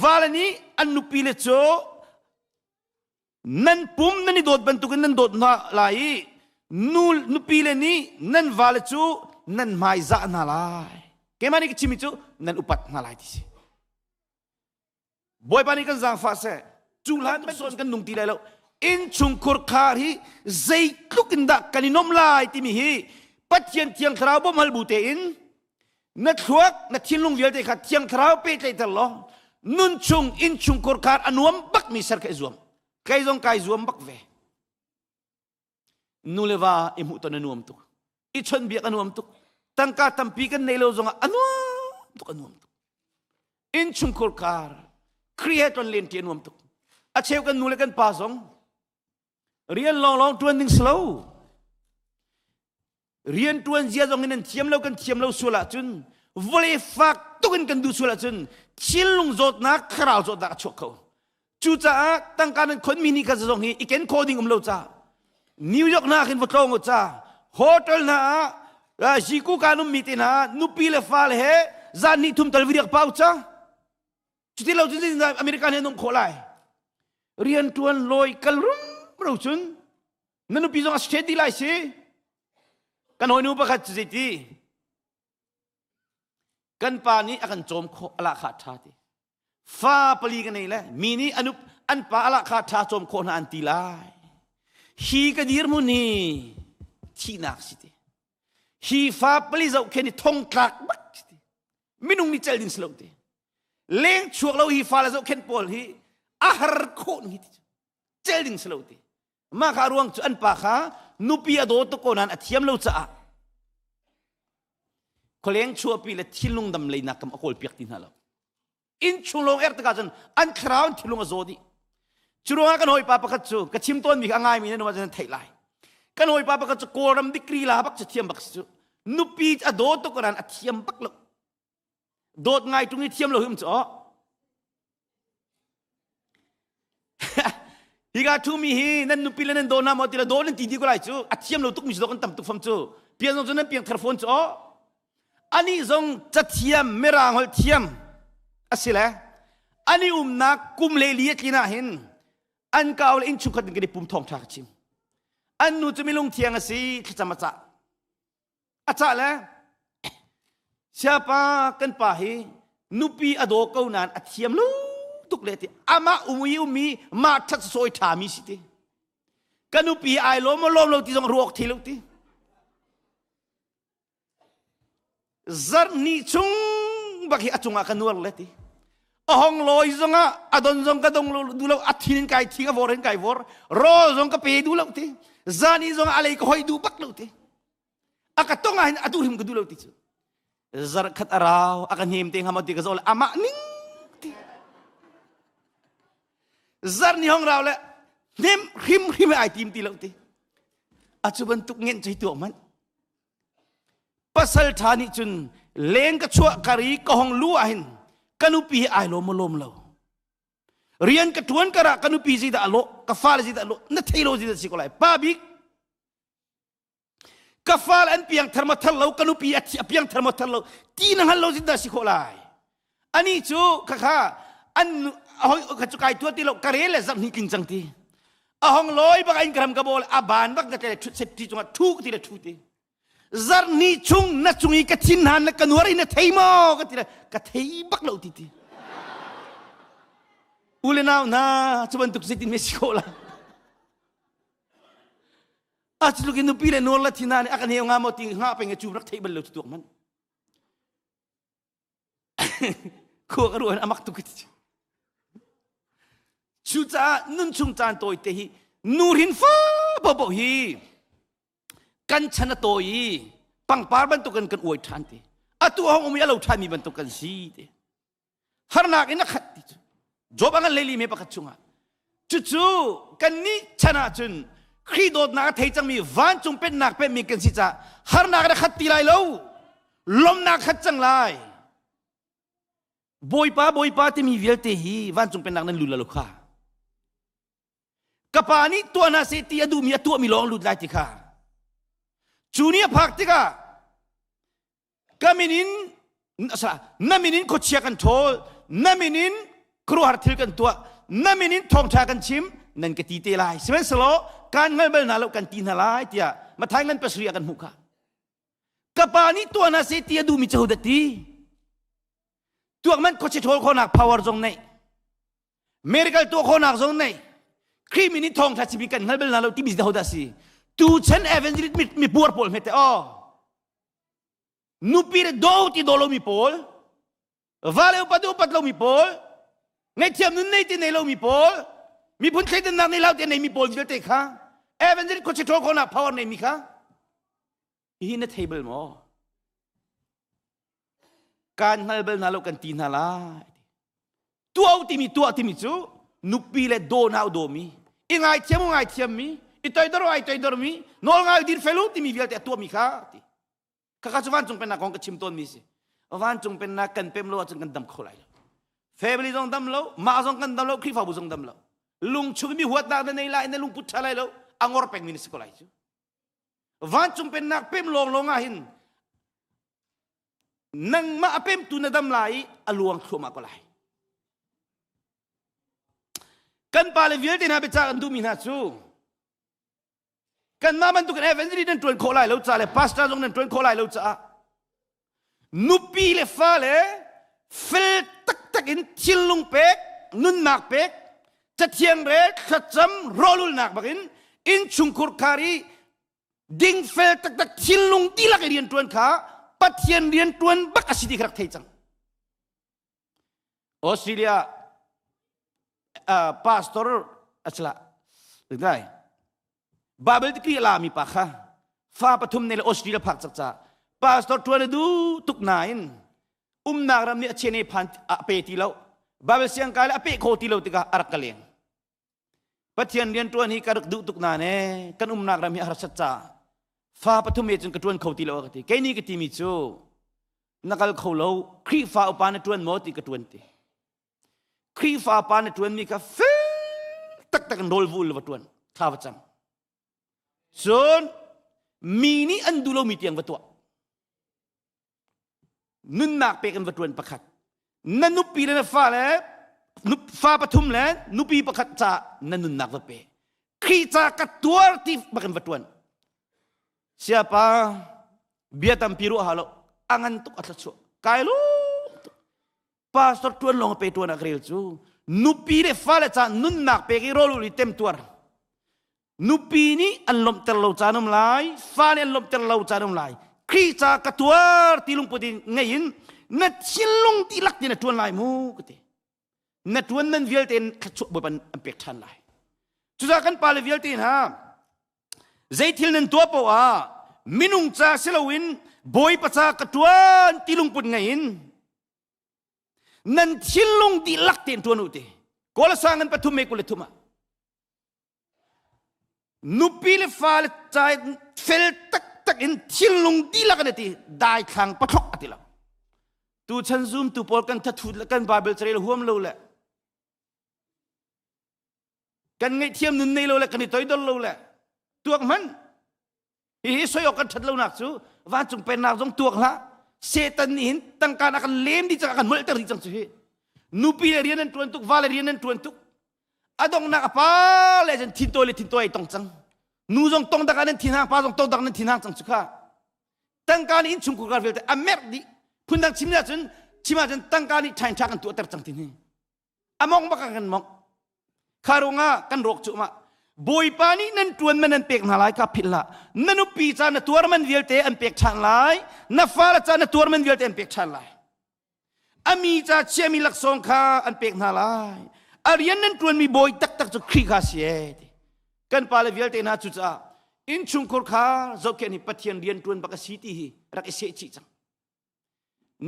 Vale nih an nupi le cu nan pum nan i dawt bantukin nan dawt hna lai i nu nupi le nih nan vale cu nan hmaizah hna lai. Keimah nih ka chimmi cu nan upat hna lai ti si. Bawipa nih kan zaangfah seh. Cu hlan bantuk kan nung ti lai lo. Innchungkhur khar hi zeitluk in dah kan i nuamh lai timi hi Pathian Thiang Thlarau bawmhal bu tein na thluak na thinlung vialte kha Thiang Thlarau pehtlaihter law nun chung innchungkhur khar a nuam bakmi ser kha i zuam. Kei zong kai zuam bak ve. Nu le va i hmuh ton a nuam tuk. I chawnhbiak a nuam tuk. Tangka tampi kan neih lo zongah a nuam tuk a nuam tuk. Innchungkhur kar Khrih he ton len ṭi a nuam tuk. A cheu kan nu le kan pa zong rian lawnglawng ṭuan ding si lo. Rian ṭuan zia zong in an thiam lo kan thiam lo sual ahcun vawlei fak tuk in kan duh sual ahcun thinlung zawtnak thlarau zawtnak a chuak kho. Cucaah tangka nan khonmi nih kha zong hi i ken khawh ding um lo ca. New York hna khin va tlawng u ca. Hotel hna ah ziku kan ummi te hna nupi le fale he zan ni thum tal viriak pau ca. Cuti lo cun America he nung khawh lai. Rian tuan lawi kal rum ro cun na nupi zong a straight di lai si. Kan hawinu pakhat cu zeiti kan pa nih a kan cawm khawh ala kha ṭha ti fa pali ka nei le mi nih anup an pa ala kha ṭha cawm khawh hna an ti lai hi ka dirhmun hi thihnak si ti hi fa pali zoh khen i thong tlak bak si ti minung nih cel ding si lo ti leng chuak lo hi fa le zoh khen pawl hi a har khawh ni ti cel ding si lo ti Mah kha ruang cu an pa kha nupi a daw tuk ko nain a thiam lo caah khualeng chuahpi le thinlung dam leinak kam a kawlpiak ti hna lo. Inn chung lawng er tikah cun an thlarau an thinlung a zaw dih. Cu ruangah kan hawipa pakhat cu ka chim tawnmi kha a ngaimi nan um ahcun nan theih lai. Kan hawipa pakhat cu Kawlram degree la bak cu thiam bak si cu. Nupi a daw tuk ko nain a thiam bak lo. Dawt ngai ṭung i thiam lo hi um cu aw. Hika ṭhumi hi nan nupi le nan daw hna maw ti le daw nan ti dih ko lai cu a thiam lo tukmi cu kan tam tuk fam cu pian zong cu nan piang thar fawn cu aw anih zong cathiam mirang holh thiam a si le ani umnak kum le li a tlin ah hin an kau le innchungkhat in kan i pum thawng ṭha ka chim an nu cu milung thiang a si thlacam a cah A cah le siapa kan pa hi nupi a daw ko nain a thiam lo tuk le ti amah um i ummi mah ṭhat sawi ṭhami si ti ka nupi ai lawm maw lawm lo ti zong ruak thi lo ti zarh ni chung bak hi a cungah ka nuar le ti a hong lawi zongah a don zong ka dong duh lo a thin in kai thing a vor in kai vor rawl zong ka pe duh lo ti zan i zong a lei ka hoi duh bak lo ti a ka tong ah hin a duh hrim ka duh lo ti cu. Zarh khat a rau a ka hnem te hnga maw ti ka zoh le amah ning ti. Zarh ni hong rau le hnem hrim hrim ai tim ti lo ti. A cu bantuk ngen chei tuak man. Pasal tha nih cun leng ka chuah kari ka hong lu ah hin ka nupi hi ai lawm maw lawm lo. Rian ka tuan kar ah ka nupi zeidah a lawh, ka fale zeidah a lawh, na thei lo zeidah si ko lai. Pa bik ka fale an piang thar maw thar lo, ka nupi a piang thar maw thar lo, ti na hngal lo zeidah si khawh lai. Ani cu khakha an hoi ka cu kai tua ti lo ka rel le zarh hnih tling cang ti. A hong loi bak in ka ram ka bol a ban bak ka tle thut set ti cungah thu ti le thu ti. Zarhni chung na cung i ka thin han na ka nuar i na thei maw ka ti le ka thei bak lo ti ti. U le nau hna cu bantuk zeitin me si khawh la. A cu in nupi le nuar la thin han a kan heu nga maw ti nga peng cu rak thei bal lo cu tuak man. Khua ka ruan amak tuk ti. Cucaah nun chung caan tawi te hi nu hrin fa bo bo hi kan chan a tawi i pangpar bantuk in kan uai ṭhan ti atu a hong um i a lo ṭhanmi bantuk kan si ti harnak in a khat ti cu Job a ngan leili me pakhat chungah cucu kan nih chan ah cun Khrih dawtnak a thei cangmi vancung pennak pemmi kan si caah harnak in a khat ti lai lo lawmnak khat cang lai Bawipa Bawipa timi vialte hi vancung pennak nan lut lo kha Ka pa nih tuah hna seh ti a duhmi a tuahmi lawng lut lai ti kha. Cu ni a phak tikah ka min in na min in khuachia kan ṭhawl, na min in khuaruahhar thil kan tuah, na min in thawngṭha kan chim, nan ka ti te lai. Sihmanhsehlaw kan hngal bal hna lo kan ti hna lai tiah Matthai ngan pasarih ah kan hmuh kha. Ka pa nih tuah hna seh ti a duhmi cu dah ti? Tuak man khuachia ṭhawl khawhnak power zong neih. Miracle tuah khawhnak zong nei. Khrih min in thawngtha chimi kan hngal bal hna lo timi hodah si. Tu chan evangelist mi, mi puar pawl hmete aw. Nupi le do ti do lo mi pawl, vale upat upat lo mi pawl, ngaihthiam nun nei ti nei lo mi pawl, miphun thleidannak nei lo ti nei mi pawl vialte kha evangelist khuachi ṭhawl khawhnak power nei mi kha hihi na thei bal maw? Kan hngal bal hna lo kan ti hna lai. Tuah timi tuah timi cu nupi le daw nau dawmi, i ngaithiam u ngaithiam mi, i toidor u ai toidor mi, nawl ngai dir fel u timi vialte a tuahmi kha ti. Khakha cu vancung pennak kong ka chim tawnmi si. Vancung pennak kan pem lo ahcun kan dam kho lai lo. Family zong dam lo, mah zong kan dam lo, Khrihfabu zong dam lo. Lungchung mi huatnak na nei lai, na lungput ṭha lai lo, a ngor pengmi na si ko lai cu. Vancung pennak pem lawnglawng ah hin nangmah a pemtu na dam lai i a luang thluahmah ko lai. Kan pale vialte hna biacah kan duhmi hna cu kanmah bantukin evangelist nan ṭuan khawh lai lo ca le pastor zong nan ṭuan khawh lai lo caah nupi le fale fel taktak in thinlung pek nunnak pek cathiang rel thlacam rawlulnak bakin innchungkhur khar i dingfel taktak thinlung dihlak i rianṭuan kha Pathian rianṭuan bak a si ti kha rak thei cang. Australia pastor achala ngai Bible degree la mi pa kha fa pathum ne le Australia phak chak cha pastor tuan du tuk nain umnak ram nih a chene phan a pe ti lo Bible siang kai le a pe kho ti lo tikah a rak ka leng Pathian rian tuan hi ka rak duh tuk na ne kan umnak ram hi a harsat ca fa pathum he cun ka tuan kho ti lo ka ti kei ni ka ti mi cu na kal kho lo Khrihfa upa na tuan maw ti ka tuan ti Khrihfa pa na tuan mi kha fel taktak in rawl vul va tuan thla va cam cun mi nih an duh lomi tiang va tuah nunnak pek in va ṭuan pakhat na nupi le na fa le fa pathum le nupi pakhat ca na nunnak va pe Khrih ca ka tuar ti bakin va ṭuan siapa bia tampi ruah ha lo a ngan tuk a thluachuah kai lu pastor ṭuan lawng pe ṭuan a rel cu nupi le fale ca nunnak pek i rawl i tem tuar Nupi nih an lawmhter lo caan um lai, fa nih an lawmhter lo caan um lai. Khrih ca ka tuar ti lungput in ngei in na thinlung dihlak tin na ṭuan lai mu ka ti. Na ṭuan nan vialte in thluachuah Bawipa an pek ṭhan lai. Cucaah kan pale vialte hna, zei thil nan tuah paoh ah minung ca si loin Bawipa ca ka ṭuan ti lungput ngei in nan thinlung dihlak tein ṭuan u ti. Kawlasa ngan pathum me 23 ah nupi le fale ca fel taktak in thinlung dihlak in a ti daithlang pathlok a ti lo. Tu chan zumtu pawl kan thathut le kan Bible carel huam lo le kan ngaihthiam nun nei lo le kan i toidor lo le tuak hmanh hihi soi awk kan ṭhat lonak cu vancung pennak zong tuak hlah. Satan nih hin tangka na kan lem dih cang, a kan molhter dih cang cu. Hi nupi le rian an ṭuan tuk, va le rian an ṭuan tuk, a donghnak a pa le cun thintawi le thintawi ai tong cang. Nu zong tong dak ah nan thin hang, pa zong tong dak nan thin hang cang cu. Kha tangka nih innchungkhar kar vialte a merh dih. Phundang chim ahcun chim ahcun tangka nih ṭhain ṭha kan tuahter cang tin hi a mong bak kan mong. Kha ruangah kan rawk cu ma Bawipa nih nan tuan man an pek hna lai ka philh hlah. Na nupi ca na tuar man vialte an pek ṭhan lai, na fale ca na tuar man vialte an pek ṭhan lai, ami ca chiami laksawng kha an pek hna lai. A rian nan ṭuanmi bawi taktak cu Khrih kha si e ti. Kan pale vialte hna, cucaah innchungkhur kha zohkhenh hi Pathian rian ṭuan bak a si ti hi rak i seh chih cang.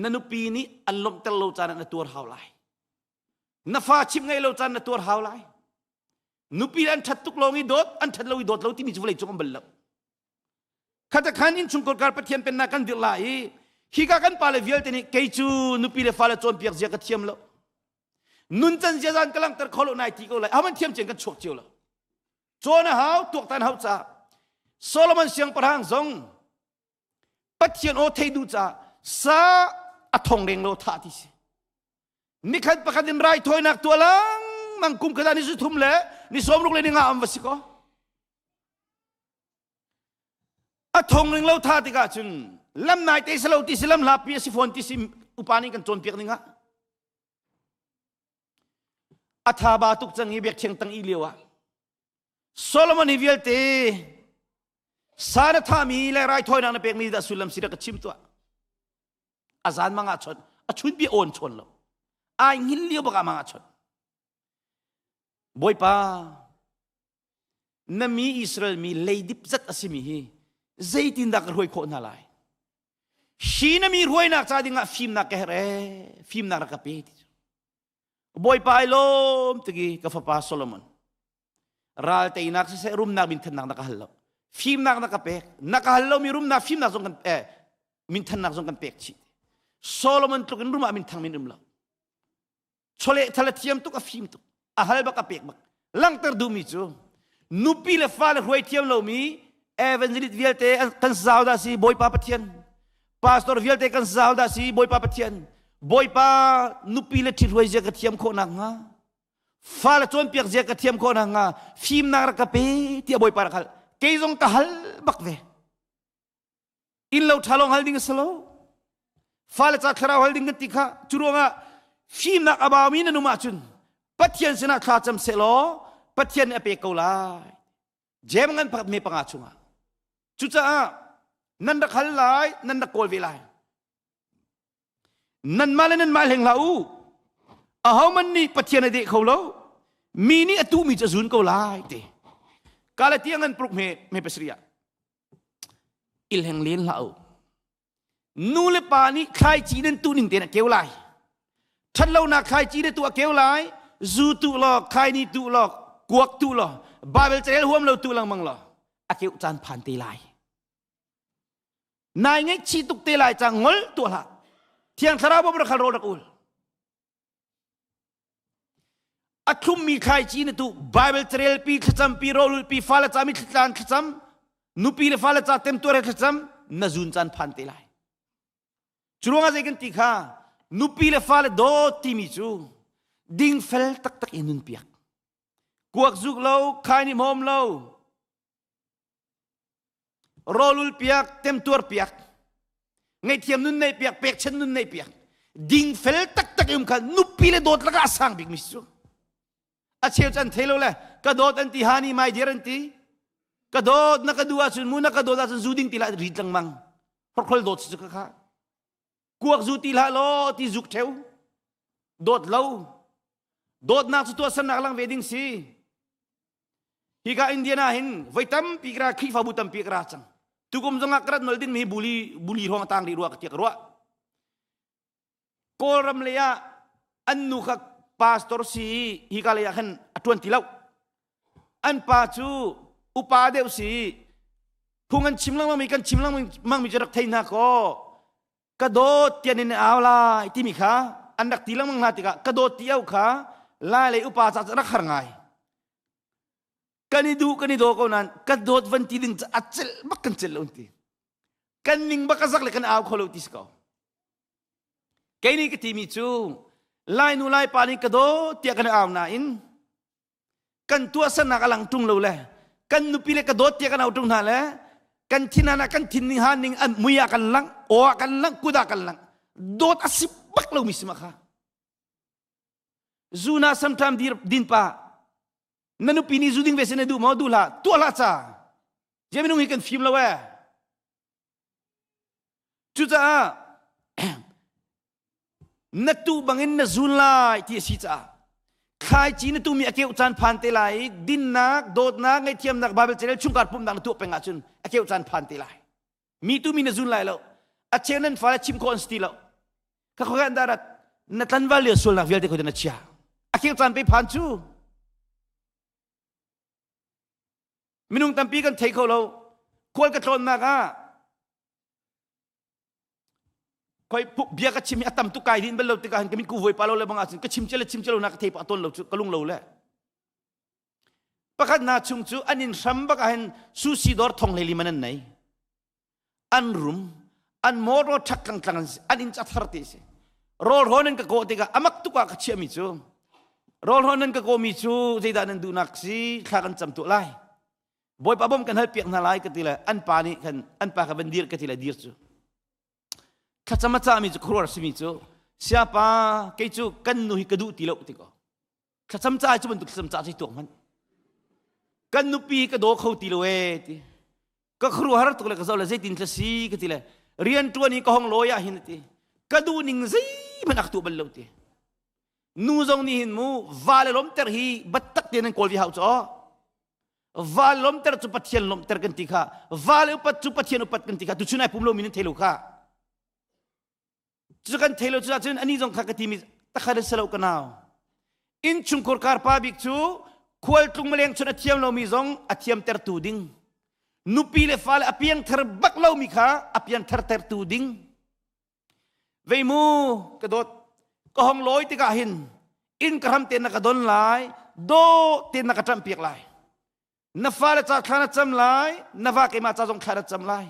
Na nupi nih an lawmhter lo caan ah na tuar hau lai, na fa chimh ngaih lo caan na tuar hau lai. Nupi an ṭhat tuk lawng i dawt, an ṭhat lo i dawt lo timi cu vawlei cung um bal lo. Khata khan innchungkhar kar Pathian pennak kan dirh la i hika kan pale vialte nih kei cu nupi le fale cawnpiak zia ka thiam lo, nuncan ziazan ka langhter kho lo nai ti ko lai. Aman thiam cen kan chuak cio lo, cawn a hau, tuaktan hau ca. Solomon siangpahrang zong Pathian aw thei duh caah sa a thong reng lo thah ti si. Nikhat pakhat in raithawinak tuah lengmang, kum khat ah ni 30 le ni 60 le ni nga am va si ko. A thong ring lo tha tikah cun lam nai te si lo ti si, lam hlapi a si fawn ti si. Upa nih kan cawnpiak ning ah a tha ba tuk cang i biakṭheng tang i lio ah Solomon hi vialte sa na thami le raithawinak na pekmi dah sullam si dah ka chim tuah. A zan mang ah chon, a chun bi awn chon lo, ai ngin lio bak ah mang ah chon. Bawipa, na mi Israel mi leidip zat a simi hi zeitindah ka hruai khawh hna lai? Hi na mi hruainak ca dingah fimnak ka herh ee, fimnak rak ka pe ti. Bawipa ai lawm tiki, ka fapa Solomon, ral teinak siseh, rumnak minthannak na ka hal lo, fimnak na ka pek. Na ka hal lomi rumnak fimnak zong kan minthannak zong kan pek chih. Solomon tluk in rum ah minthang min um lo. Chawleh thal a thiam tuk, a fim tuk, a hal bak a pek bak. Langhter duhmi cu nupi le fale hruai thiam lomi evangelist vialte kan zau dah si Bawipa Pathian? Pastor vialte kan zau dah si Bawipa Pathian? Bawipa, nupi le ṭhit hruai zia ka thiam khawh nak hnga, fale cawnpiak zia ka thiam khawh nak hnga fimnak rak ka pe tiah Bawipa rak hal. Kei zong ka hal bak ve. Inn lo ṭha lawng hal ding a si lo, fale ca thlarau hal ding kan ti kha. Cu ruangah fimnak a baumi nan um ahcun Pathian sinah thla cam seh law Pathian nih a pek ko lai. Jem ngan pakhat me panga chungah. Cucaah nan rak hal lai, nan rak kawl ve lai. Nanmah le nanmah hleng hlah u. Ahoman nih Pathian a deh kho lo. Mi nih a tuhmi cu a zun ko lai ti. Galatia ngan pruk me me pasarih ah ilheng len hlah u. Nu le pa nih thlaici nan tuh ning tein a keu lai. Ṭhatlonak thlaici na tuh a keu lai. Zu tuh law, khaini tuh law, kuak tuh law, Bible carel huam lo tuh lengmang law, a keuh caan phan te lai. Nai ngaihchih tuk te lai cang, ngol tuah hlah. Thiang Thlarau bawm rak hal, rawl rak ul. A thlummi thlaici na tuh, Bible carelpi, thlacampi, rawlulpi, fale ca mi thlacam thlacam, nupi le fale ca temtuar he thlacam, na zun caan phan te lai. Cu ruangah zei kan ti kha, nupi le fale dawt timi cu dingfel taktak in nun piak. Kuak zuk lo, khaini hmawm lo, rawlul piak, temtuar piak, ngaihthiam nun nei piak, pekchan nun nei piak, dingfel taktak um kha nupi le dawt lakah a sang bik mi cu. A cheu cu an thei lo le ka dawt an ti, hani mai dir an ti. Ka dawt na ka du ahcun mu, na ka dawt ahcun zu ding ti lah rit lengmang. Horkhol dawt cu ka kha kuak zu ti hlah law ti zuk theu dawt lo. Dawtnak cu tuahsernak lang ve ding si. Hika Indiana hin voi tampi kra Khrihfabu tampi kra cang. Tukum zongah ka rat nol ding mi buli buli hrawng tang rih rua ka tiak ruah. Kawlram lei ah an nu kha pastor si hi ka lei ah khan a tuan ti lo. An pa cu upa deuh si phung an chim lengmang mi kan chim lengmang mi cu rak thei hna kaw ka dawt tian in au lai timi kha an rak ti lengmang hna tikah ka dawt ti au kha lai lei upa ca rak har ngai. Kan i duh kan i daw ko nain ka dawt van ti ding cu a celh bak kan celh lo ti. Kan ning bak a zak le kan au kho lo ti si ko. Kei nih ka timi cu Lai nu Lai pa nih ka dawt tiah kan au nain kan tuahsernak a lang ṭung lo le kan nupi le ka dawt tiah kan au ṭung hna le kan thin ah kan thin ning ha ning an mui ah kan lang aw ah kan lang kut ah kan lang dawt a si bak lomi si ma kha zuna samtam dir din pa na nupi nih zu ding ve se na duh maw duh hlah tuah hlah ca je minung hi kan fim lo eh Cucaah na tuh bangin na zun lai ti a si caah thlaici na tuhmi a keuh caan phan te lai i dinnak, dawtnak, ngaihthiamnak, Bible carel chungkhar pumhnak na tuah peng ahcun a keuh caan phan te lai. Mi tu mi na zun lai lo. A cheu nan fale chim khawh an si ti lo. Ka khoi an darat na tlanval lio sualnak vialte khoi na chia. A keuh caan pe phan cu. Minung tampi kan thei kho lo. Khual ka tlawnnak ah khoi bia ka chim hi a tam tuk kai din bal lo tikah ka min ku voi pa lo le bang ahcun ka chim le chim lo na ka thei pa ton lo cu ka lung lo le pakhat na chung cu an in hram bak ah hin sushi dawr thong hlei li man an nei an rum an motor ṭhak tlangtlang an si an inn ca thar ti si rawl rawn in ka kawh tikah amak tuk ah ka chiahmi cu rawl rawn nan ka kawhmi cu zeidah nan duhnak si thla kan cam tuah lai bawipa bom kan hal piak hna lai ka ti le an pa nih khan an pa kha van dir ka ti le dir cu thlacam a cahmi cu khuaruahar simi cu siapa kei cu kan nu hi ka duh ti lo ti ko thlacam ca cu bantuk thlacam ca cu tuak hmanh kan nupi ka daw kho ti lo e ti ka khuaruahar tuk le ka zoh le zeitin tla si ka ti le rian ṭuan i ka hong lawi ah hin ti ka duh ning zeihmanh ak tuah bal lo ti nu zong nih hin mu va le lawmter hi battak te nan kawl vi hau chaw va lawmter cu pathian lawmter kan ti kha va le upat cu pathian upat kan ti kha tuchun ai pum lo mi nan thei lo kha Cu kan thei lo cu ahcun ani zong kha ka timi takhat an si lo ka nau. Innchungkhur karpa bik cu khualtlung maleng chun a thiam lomi zong a thiamtertu ding. Nupi le fale a piangthar bak lomi kha a piangthar tertu ding. Vei mu ka dawt ka hong lawi tikah hin inn ka hram te na ka don lai do te na ka ṭamh piak lai. Na fale ca thla na cam lai, na va keimah ca zong thla na cam lai.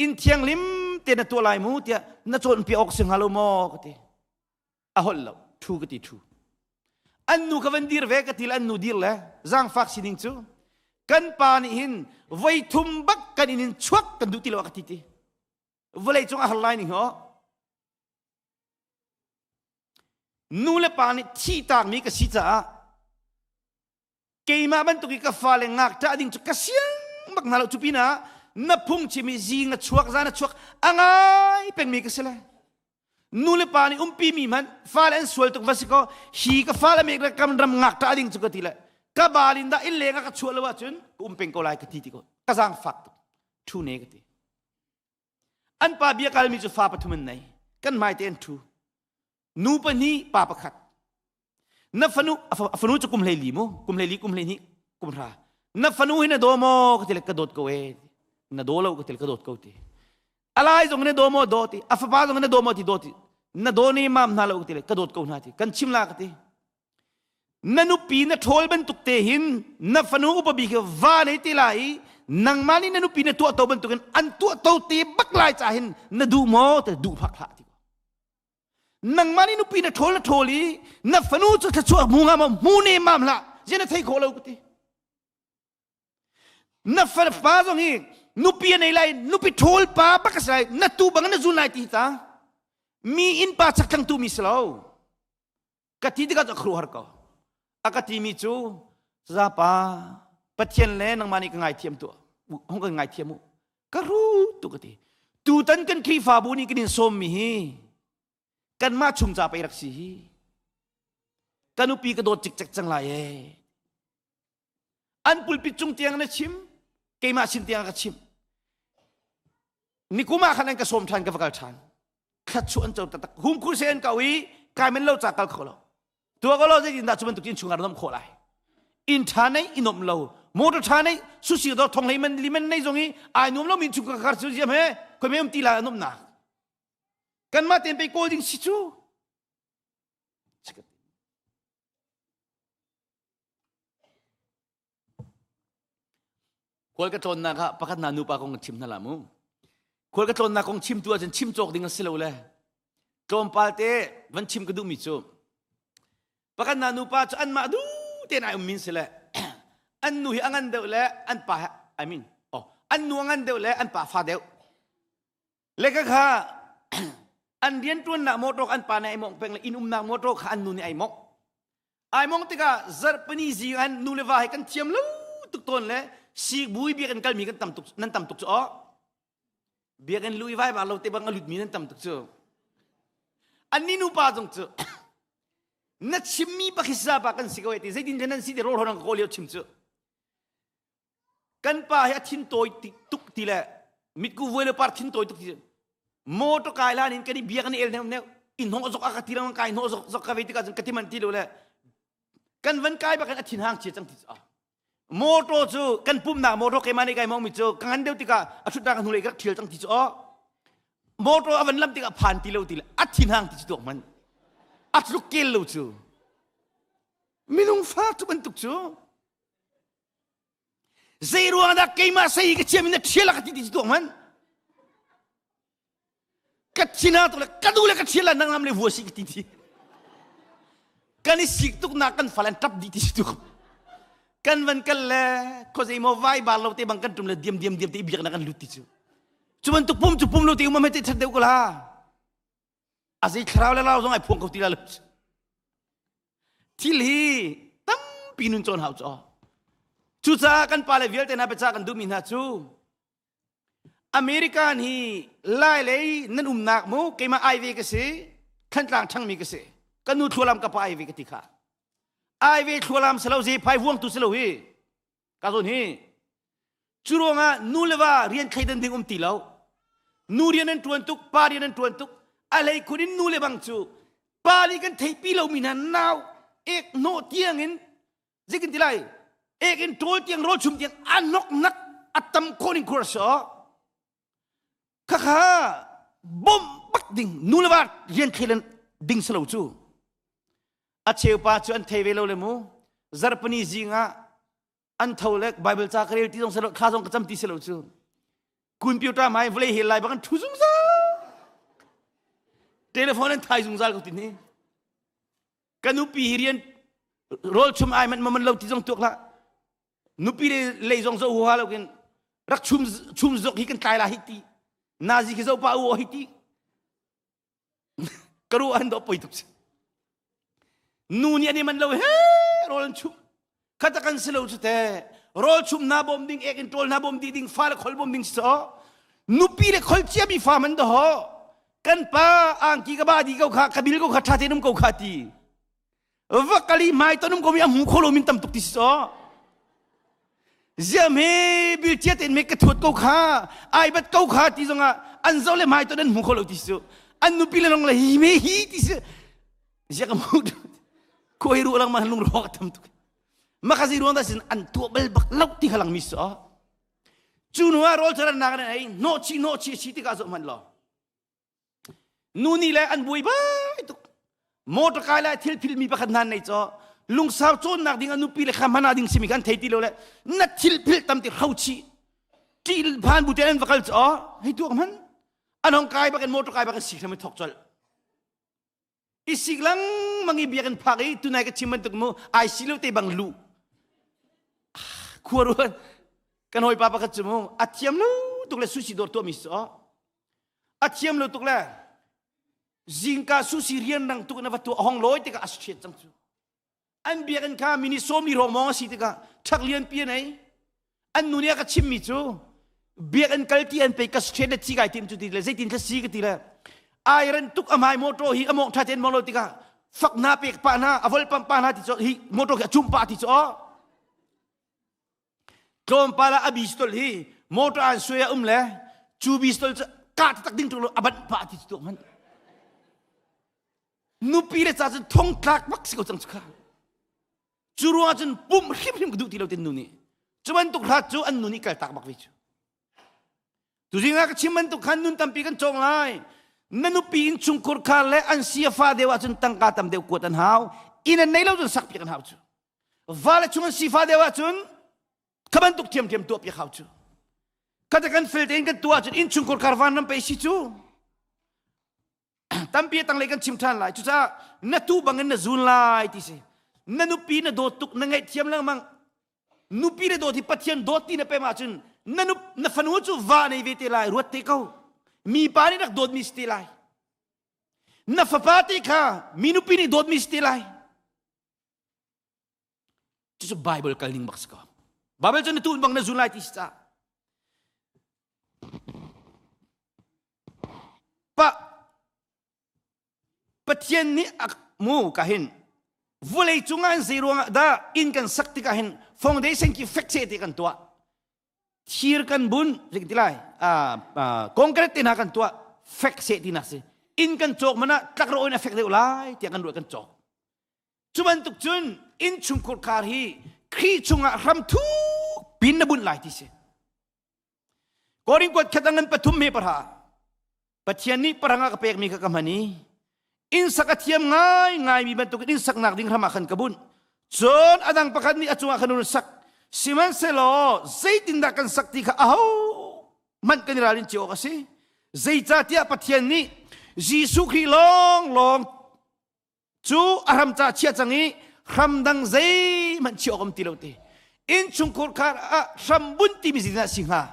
Inn thianglim te na tuah lai mu tiah na cawnpiak awk si hnga lo maw ka ti. A holh lo, thu ka ti thu. An nu ka van dir ve ka ti le an nu dir le zaangfak sining cu kan pa nih hin voi thum bak kan inn in chuak kan duh ti lo a ka ti ti. Vawlei cung a har lai ning ho. Nu le pa nih thi taakmi ka si caah keimah bantuk i ka fale ngakṭah ding cu ka siang bak hna lo cu pinah na phungchim i zing a chuak zan a chuak a ngai pengmi ka si le nu le pa nih umpi mi hmanh fale an sual tuk va si kaw hi ka fale mek le kam ram ngakṭah ding cu ka ti le ka balin dah inn leng ah ka chuah lo ahcun ka um peng ko lai ka ti ti ko ka zaang fak tuk ṭhu ne ka ti an pa bia kalmi cu fa pathum an nei kan hmai te an ṭhu nu pahnih pa pakhat Na fanu a fanu cu kum hlei li mu kum hlei li kum hlei hnih kum hra na fanu hi na daw maw ka ti le ka dawt ko e na daw lo ka ti le ka dawt ko ti alai zong na daw maw daw ti a fapa zong na daw maw ti daw ti na daw ni mam hna lo ka ti le ka dawt ko hna ti kan chim la ka ti na nupi na ṭhawl bantuk te hin na fanu upa bik hi va nei te lai i nangmah nih na nupi na tuah to bantukin an tuah to te bak lai ca hin na duh maw te duh phak hlah ti Nangmah nih nupi na ṭhawl na ṭhawl i na fanu cu thluachuah hmu nga maw hmu ne mam hlah zia na thei khawh lo ka ti. Na pa zong hi nupi a nei lai nupi ṭhawl pa bak a si lai na tu bang na zun lai ti ta mi inn pa chak tu mi si lo ka ti tikah cu a khuaruahhar ko a ka timi cu zapa Pathian le nangmah nih ka ngaithiam tu hong kan ngaithiam u ka ru tu ka ti tutan kan Khrihfabu nih kan in sawmmi hi kanmah chung ca pei rak si hi ka nupi ka dawt cikcek cang lai ee an pulpit cung tiang na chim keimah sin tiang ka chim. Nikum ah khan an ka sawm ṭhan ka va kal ṭhan. Thlatchuah an co taktak. Hum khur se an kau i kai men lo ca kal kho lo. Tua ko lo zeitin dah cu bantuk in chungkhar nom khawh lai. Inn ṭha nei i nom lo. Motor ṭha nei susi dor thong hlei man limen nei zong i ai nuam lo min chungkhar khar cu ziam he khoi me um ti la an um nak. Kanmah ten pei kawl ding si cu. Khual ka tlawnnak ah pakhat hna nupa kong ka chim hna la mu. Khual ka tlawnnak kong chim tu ahcun chim cawk ding a si lo le tlawmpal te van chim ka duhmi cu pakhat hna nupa cu anmah du tein ai ummin si le an nu hi a ngan deuh le an pa I mean oh an nu a ngan deuh le an pa fa deuh le ka kha an rianṭuannak motor an pa nih ai mawngh peng le inn umnak motor kha an nu nih ai mawngh ai mawngh tikah zarhpini zing an nu le va he kan thiam lo tuk tawn le sikbui biakinn kalmi kan tam tuk nan tam tuk cu aw biakinn lu i vai ba lo te bang a lutmi nan tam tuk cu anni nupa zong cu na chimmi pakhi sa pa kan si ko e ti zeitin nan si ti rawl hon ka kawl lio chim cu Kan pa hi a thin tawi tuk ti le mitku vuai le par thin tawi tuk ti motor kai lan in kan i biak an el neu neu in hnawh zok a ka ti lang kai hnawh zok zok ka ve tikah cun ka ti man ti lo le kan van kai bak in a thin hang chia cang ti a motor cu kan pumnak motor keimah nih kai mong mi cu ka ngan deuh tikah a thutnak ka hnulei ka rak thial cang ti cu aw motor a van lam tikah phan ti lo ti le a thin hang ti cu tuak man a tluk kel lo cu minung fa cu bantuk cu Zei ruang dah keimah sei ka chiam in na ṭhial ka ti ti tuak man. Ka thina tuk le ka du le ka ṭhial la nang lam le vua si ka ti ti. Kan i sik tuk nak kan fal an ṭap dih ti si tuk. Kan van kal le khuazei maw vai bar lo te bang kan ṭum le diam diam diam te i biak na kan lut ti cu. Cu bantuk pum cu pum lo te umam he te ṭhat deuh ko la. A zei thlarau le rau zong ai phuang ko ti la lo. Thil hi tampi nun cawn hau caw. Cucaah kan pale vialte hna biacah kan duhmi hna cu American hi lai lei nan umnak mu keimah ai ve ka si Thantlang ṭhangmi ka si ka nu thlualam ka pa ai ve ka ti kha ai ve thlualam si lo ze phai vuang tu si lo hi ka zawn hi Cu ruangah nu le va rian thleidan ding um ti lo. Nu rian an ṭuan tuk, pa rian an ṭuan tuk. A hlei khun in nu le bang cu pa nih kan theihpi lomi hna nau ek hnawh tiang in zeitin ti lai ek in ṭawl tiang rawl chum tiang a hnoknak a tam khawh ning khur a si Khakha bawmh bak ding nu le va rian thleidan ding si lo cu. A cheu pa cu an thei ve lo le mu. Zarhpini zing ah an tho le Bible ca ka rel ti zong selo thla zong ka cam ti selo cu computer mai vawlei hel lai bang an thu zungzal telephone an thai zungzal ko tin hi ka nupi hi rian rawl chum ai man man lo ti zong tuak la nupi le lei zong zo huha lo kin rak chum chum zok hi kan tlai la hi ti nazi khi zo pa u hi ti ka ruah an dawh poi tuk si nu nih an i man lo he rawl an chum khata kan si lo cu te rawl chum na bawm ding ek in ṭawl na bawm dih ding fa le khol bawm ding si so nupi le khol cia mi fa man do kan pa angki ka ba di ko kha ka bil ko kha ṭha te num ko kha ti va kali mai tonum ko mi a hmu kho lo min tam tuk ti si so ziam he bil chia ten me ka thuat ko kha ai bat ko kha ti zongah an zo le mai ton an hmu kho lo ti su an nupi le long le hi me hi ti si zia ka mu ko hi ru lang ma lung ro ka tam tuk makazi ruang da sin an tua bal bak lo ti khalang mi so cu nu ah rol charan nak an ei no chi no chi chi ti ka zo man lo Nu nih le an buai bai tuk. Motor kai le thil philmi pakhat hna nei cho lungsau cawnnak ding a nupi le kha hmana ding simi kan thei ti lo le na thil phil tam ti hro chi ti phan bu te an vakal cho hei tuak man an hong kai bakin motor kai bakin sik thok chol i sik lengmang i biakinn phak i tunai ka chim bantuk mu ai si lo te bang lu khua ruan kan hawipa pakhat cu mu a thiam lo tuk le sushi dawr tuahmi si a thiam lo tuk le zingka sushi rian rang tuk na va tuah hong lawi tikah a si cang cu an biakinn kha mini sawmi rongmawng a si tikah ṭhak lian pi an ei an nu nih a ka chimmi cu biakinn kal ti an pe ka straight le thi kai tim cu ti le zeitin thla si ka ti le iron tuk a mai motor hi a mawng ṭha ten mong lo tikah fak na pek pa na a vol pam pa na ti cho hi motor khi a cum pa ti cho tlawmpal ah a bistol hi motor an suai a um le cu bistol cu Ka tak ding tuk lo a banh pah ti cu tuak hmanh. Nupi le ca cun thong tlak bak si ko cang cu kha. Cu ruangah cun pumh hrimhrim ka duh ti lo tin nu nih. Cu bantuk hrat cu an nu nih kal tak bak ve cu. Tuzing ah ka chim bantuk khan nun tampi kan cawng lai. Na nupi in chungkhur khar le an siafa deuh ahcun tangka tam deuh kuat an hau. Inn an nei lo cun sak piak an hau cu. Va le chung an sifa deuh ahcun kha bantuk thiamthiam tuah piak hau cu. Kha kan fel tein kan tuah ahcun inn chungkhur khar van ram pe si cu. Tampi tanglei kan chim ṭhan lai. Cucaah na tu bangin na zun lai ti si. Na nupi na dawt tuk, na ngaihthiam lengmang. Nupi le dawt hi Pathian dawt ti na pem ahcun na, nu, na fanu cu va nei ve te lai, ruat te ko. Mi pa nih rak dawtmi si te lai. Na fapa te kha mi nupi nih dawtmi si te lai. Cucu Bible kal ning bak si ko. Bible cu na tuun bang na zun lai ti si ca. Pa Pathian nih a mu ka hin vulei cungah hin zei ruangah dah inn kan sak tikah hin foundation ki fek che te kan tuah thir kan bun zei ti lai concrete te hna kan tuah fek se ti nak si inn kan cawk mana tlak ro in a fek deuh lai tiah kan ruah kan cawk cu bantuk cun inn chungkhur khar hi Khrih chungah hram thuk pin na bunh lai ti si Korin kuat khat ngan pathum he parha Pathian nih parang a ka pekmi kha ka hman i inn sak a thiam ngai ngaimi bantuk in inn saknak ding hram ah khan ka bunh. Cun a dang pakhat nih a cungah khan hun sak. Sihmanhsehlaw zeitindah kan sak ti kha aho hmanh kan i ralrin cio awk a si. Zeicahtiah Pathian nih Jesuh Khrih lawnglawng cu a hram ca chia cang i hram dang zeihmanh chiah awk um ti lo ti innchungkhur khar ah hram bunh timi zeitindah a si hnga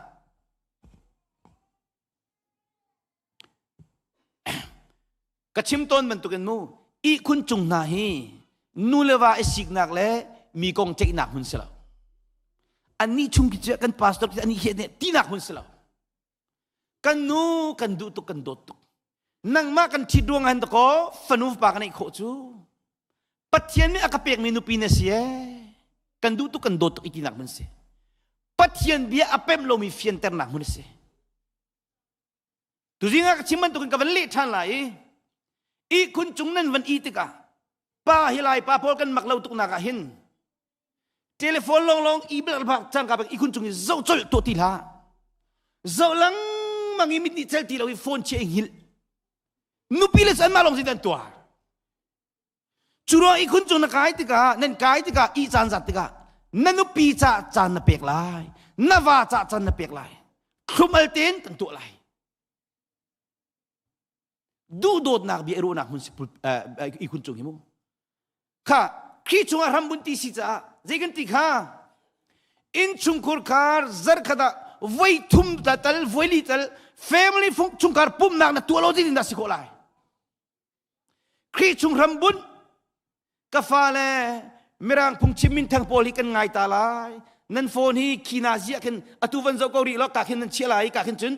ka chim tawn bantukin mu ihkhun cung hna hi nu le va i siknak le mi kong ceihnak hmun si lo annih chung khi cu kan pastor khi anih hi tinak hmun si lo Kan nu kan duh tuk kan dawt tuk. Nangmah kan ṭhit ruang han dakaw fanu pa ka neih khawh cu. Pathian nih a ka pekmi nupi na si ee. Kan duh tuk kan dawt tuk itinak hmun si. Pathian bia a pemh lomi fianternak hmun a si. Tuzing ah ka chim bantukin ka van leh ṭhan lai i ihkhun cung nan van i tikah pa hi lai pa pawl kan mak lo tuknak ah hin Telephone lawnglawng i bak cangka bak ihkhun cung i zoh colh tuah ti hlah. Zoh lengmang i mit nih cel ti lo i phone chia i hngilh. Nupi le cu anmah lawng sin an tuar. Cu ruang ihkhun cung na kai tikah, nan kai tikah, ih caan zat tikah, na nupi ca caan na pek lai, na va ca caan na pek lai. Thlumal tein kan tuah lai. Duhdawtnak bia i ruahnak hmun si ihkhun cung hi mu. Kha Khrih chungah hrambun ti si caah zei kan ti kha innchungkhur khar zarkhat ah voi thum ta tal voi li tal family chungkhar pumnak na tuah lo zeitin dah si khawh lai Khrih chung hrambun ka fale mirang phungchim minthang pawl hi kan ngai ta lai nan phone hi khina ziah khin atu van zoh ko rih lo ka khin nan chia lai ka khin cun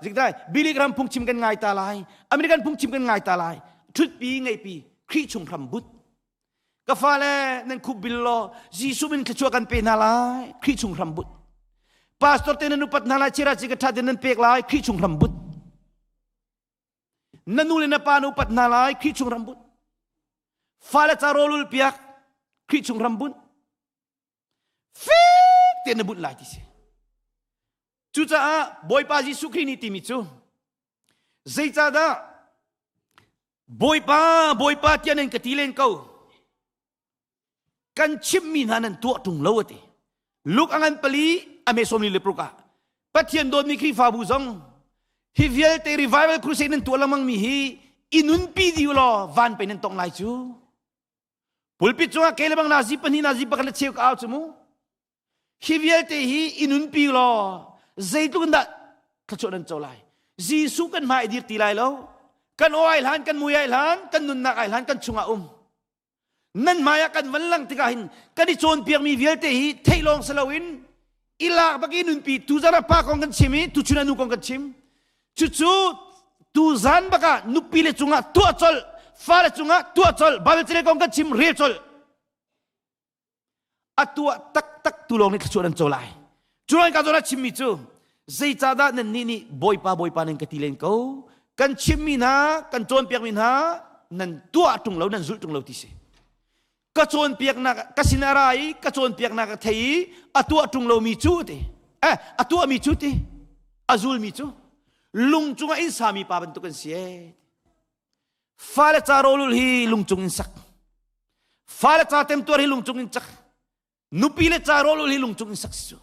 zikdai Billy Graham phungchim kan ngai ta lai American phungchim kan ngai ta lai thutpi ngeipi Khrih chung hram but ka fale nan khup bil law Jesuh min thluachuah kan pe hna lai Khrih chung hram but pastor te nan upat hna lai chira chi ka tha te nan pek lai Khrih chung hram but na nu le na pa na upat hna lai Khrih chung ram bunh fale ca rawlul piak Khrih chung ram bunh fek tein na bunh lai ti si cucaah Bawipa Jesuh Khrih nih timi cu zeicahdah Bawipa Bawipa tiah nan ka ti len ko kan chimhmi hna nan tuah ṭung lo a ti Luke a ngan pali a me sawmli le paruk ah Pathian dawtmi Khrihfabu zong hi vialte revival crusade nan tuah lengmang mi hi i nunpi dih law van pe nan tong lai cu pulpit cungah ke le bang nazi pahnih nazi pakhat le cheu ka au cu mu Hi vialte hi i nunpi law zeitluk in dah thluachuah nan co lai. Jesuh kan hmai dir ti lai lo. Kan aw ai hlan, kan mui ai hlan, kan nunnak ai hlan, kan chungah um. Nan hmai ah kan van lang tikah hin kan i cawnpiakmi vialte hi theih lawng si loin i lak bak i nunpi tuzan ah pa kong kan chim i tuchun ah nu kong kan chim. Cucu tuzan bak ah nupi le cungah tuah colh, fale cungah tuah colh, Bible cele kong kan chim rel colh. A tuah taktak tu lawng nih thluachuah nan co lai. Cu ruang ka zawn ah chimmi cu. Zeicahdah nannih nih Bawipa Bawipa nan ka ti len ko? Kan chimmi hna, kan cawnpiakmi hna nan tuah ṭung lo, nan zulh ṭung lo ti si. Ka cawnpiaknak ka sin a ra i ka cawnpiaknak a thei i a tuah ṭung lomi cu ti. Eh, a tuahmi cu ti. A zulmi cu lung cungah inn sami pa bantuk an si ee. Fale ca rawlul hi lungcung in sak. Fale ca temtuar hi lungcung in cak. Nupi le ca rawlul hi lungcung in sak si cu.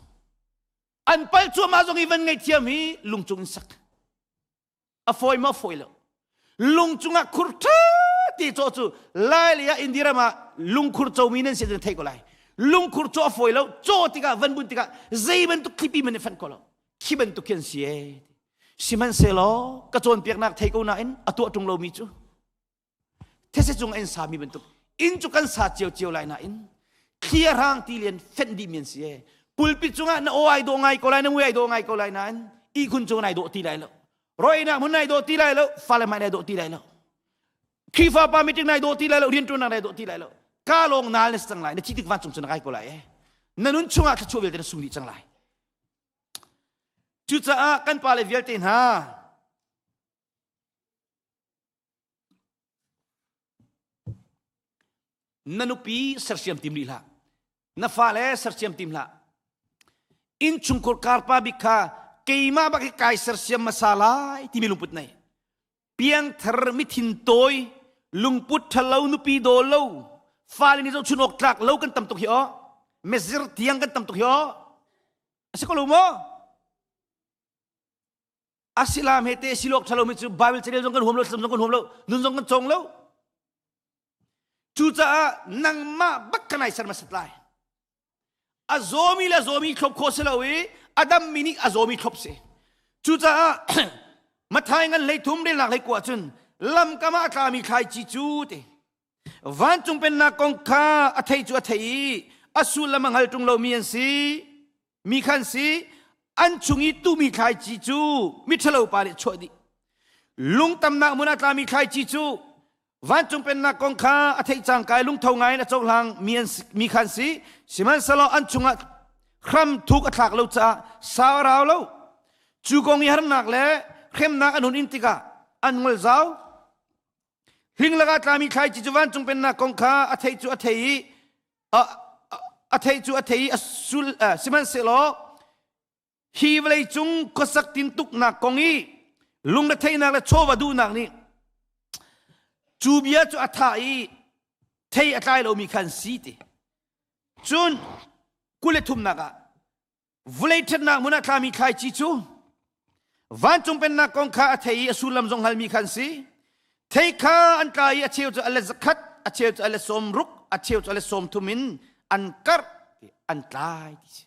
An pal cuahmah zong i van ngaihthiam hi lungcung in sak. A fawi maw fawi lo. Lungcung ah khur ṭha ti cawh cu Lai lei ah India ram ah lungkhur comi nan si nan theih ko lai. Lungkhur cawh a fawi lo. Caw tikah van bun tikah zei bantuk thlipi man i fanh ko lo. Khi bantuk khi an si ee. Sihmanhsehlaw ka cawnpiaknak thei ko nain a tuah ṭung lomi cu these cung in sami bantuk inn cu kan sa cio cio lai nain thli a hrang ti lian fenh dih mi an si ee. Pulpit cungah na aw ai dawh ngai ko lai na mui ai dawh ngai ko lai nain ihkhun cung nai dawh ti lai lo. Roinak hmun nai dawh ti lai lo, fale hmai nai dawh ti lai lo. Khrihfa pa meeting nai dawh ti lai lo, rianṭuannak nai dawh ti lai lo. Ka lawng naal na si cang lai, na thi tik vancung cu na kai ko lai ee. Na nun chungah thluachuah vialte na sung dih cang lai. Cucaah kan pale vialte hna na nupi sersiam tim rih hlah na fale sersiam tim hlah innchungkhur karpa bik kha keimah bak hi kai sersiam hmasa lai timi lungput nei piangthar mithin tawi lungput ṭhalo nupi daw lo fale nih zohchun awk tlak lo kan tam tuk hi aw mezir tiang kan tam tuk hi aw a si ko lo maw asilam he te silok ṭhalo mi cu Bible carel zong kan huam lo thlacam zong kan huam lo nun zong kan cawng lo cucaah nangmah bak kan ai ser hmasat lai a zawmi le zawmi thlop khawh si lo i a dammi nih a zawmi thlop si cucaah Mathai ngan hlei thum relnak hlei kua cun lamkam ah a tlami thlaici cu te vancung pennak kong kha a thei cu a thei i a sullam a hngal ṭung lomi an si mi khan si an chung i tumi thlaici cu miṭhalo pa nih chuah dih lungtamnak hmun ah tlami thlaici cu Vancung pennak kong kha a theih cangka i lungtho ngaiin a cohlang mi, an, mi kha an si. Sihmanhsehlaw an chungah hram thuk a thlak lo caah sau a rau lo. Cu kong i harnak le hremnak an hun in tikah an ngol zau. Hling lakah tlami thlaici cu vancung pennak kong kha a theih cu a thei i a theih cu a thei i a sul sihmanhsehlaw Hi vawleicung khuasak tintuknak kong i lungretheihnak le chawva duhnak nih cu bia cu a thah i thei a tlai lomi kha an si ti. Cun 23nak ah vawlei ṭhatnak hmun ah tlami thlaici cu vancung pennak kong kha a thei i a sullam zong hngalmi kha an si. Thei kha an tla i a cheu cu a let zakhat, a cheu cu a let 60, a cheu cu a let 30 in an karh an tlai ti si.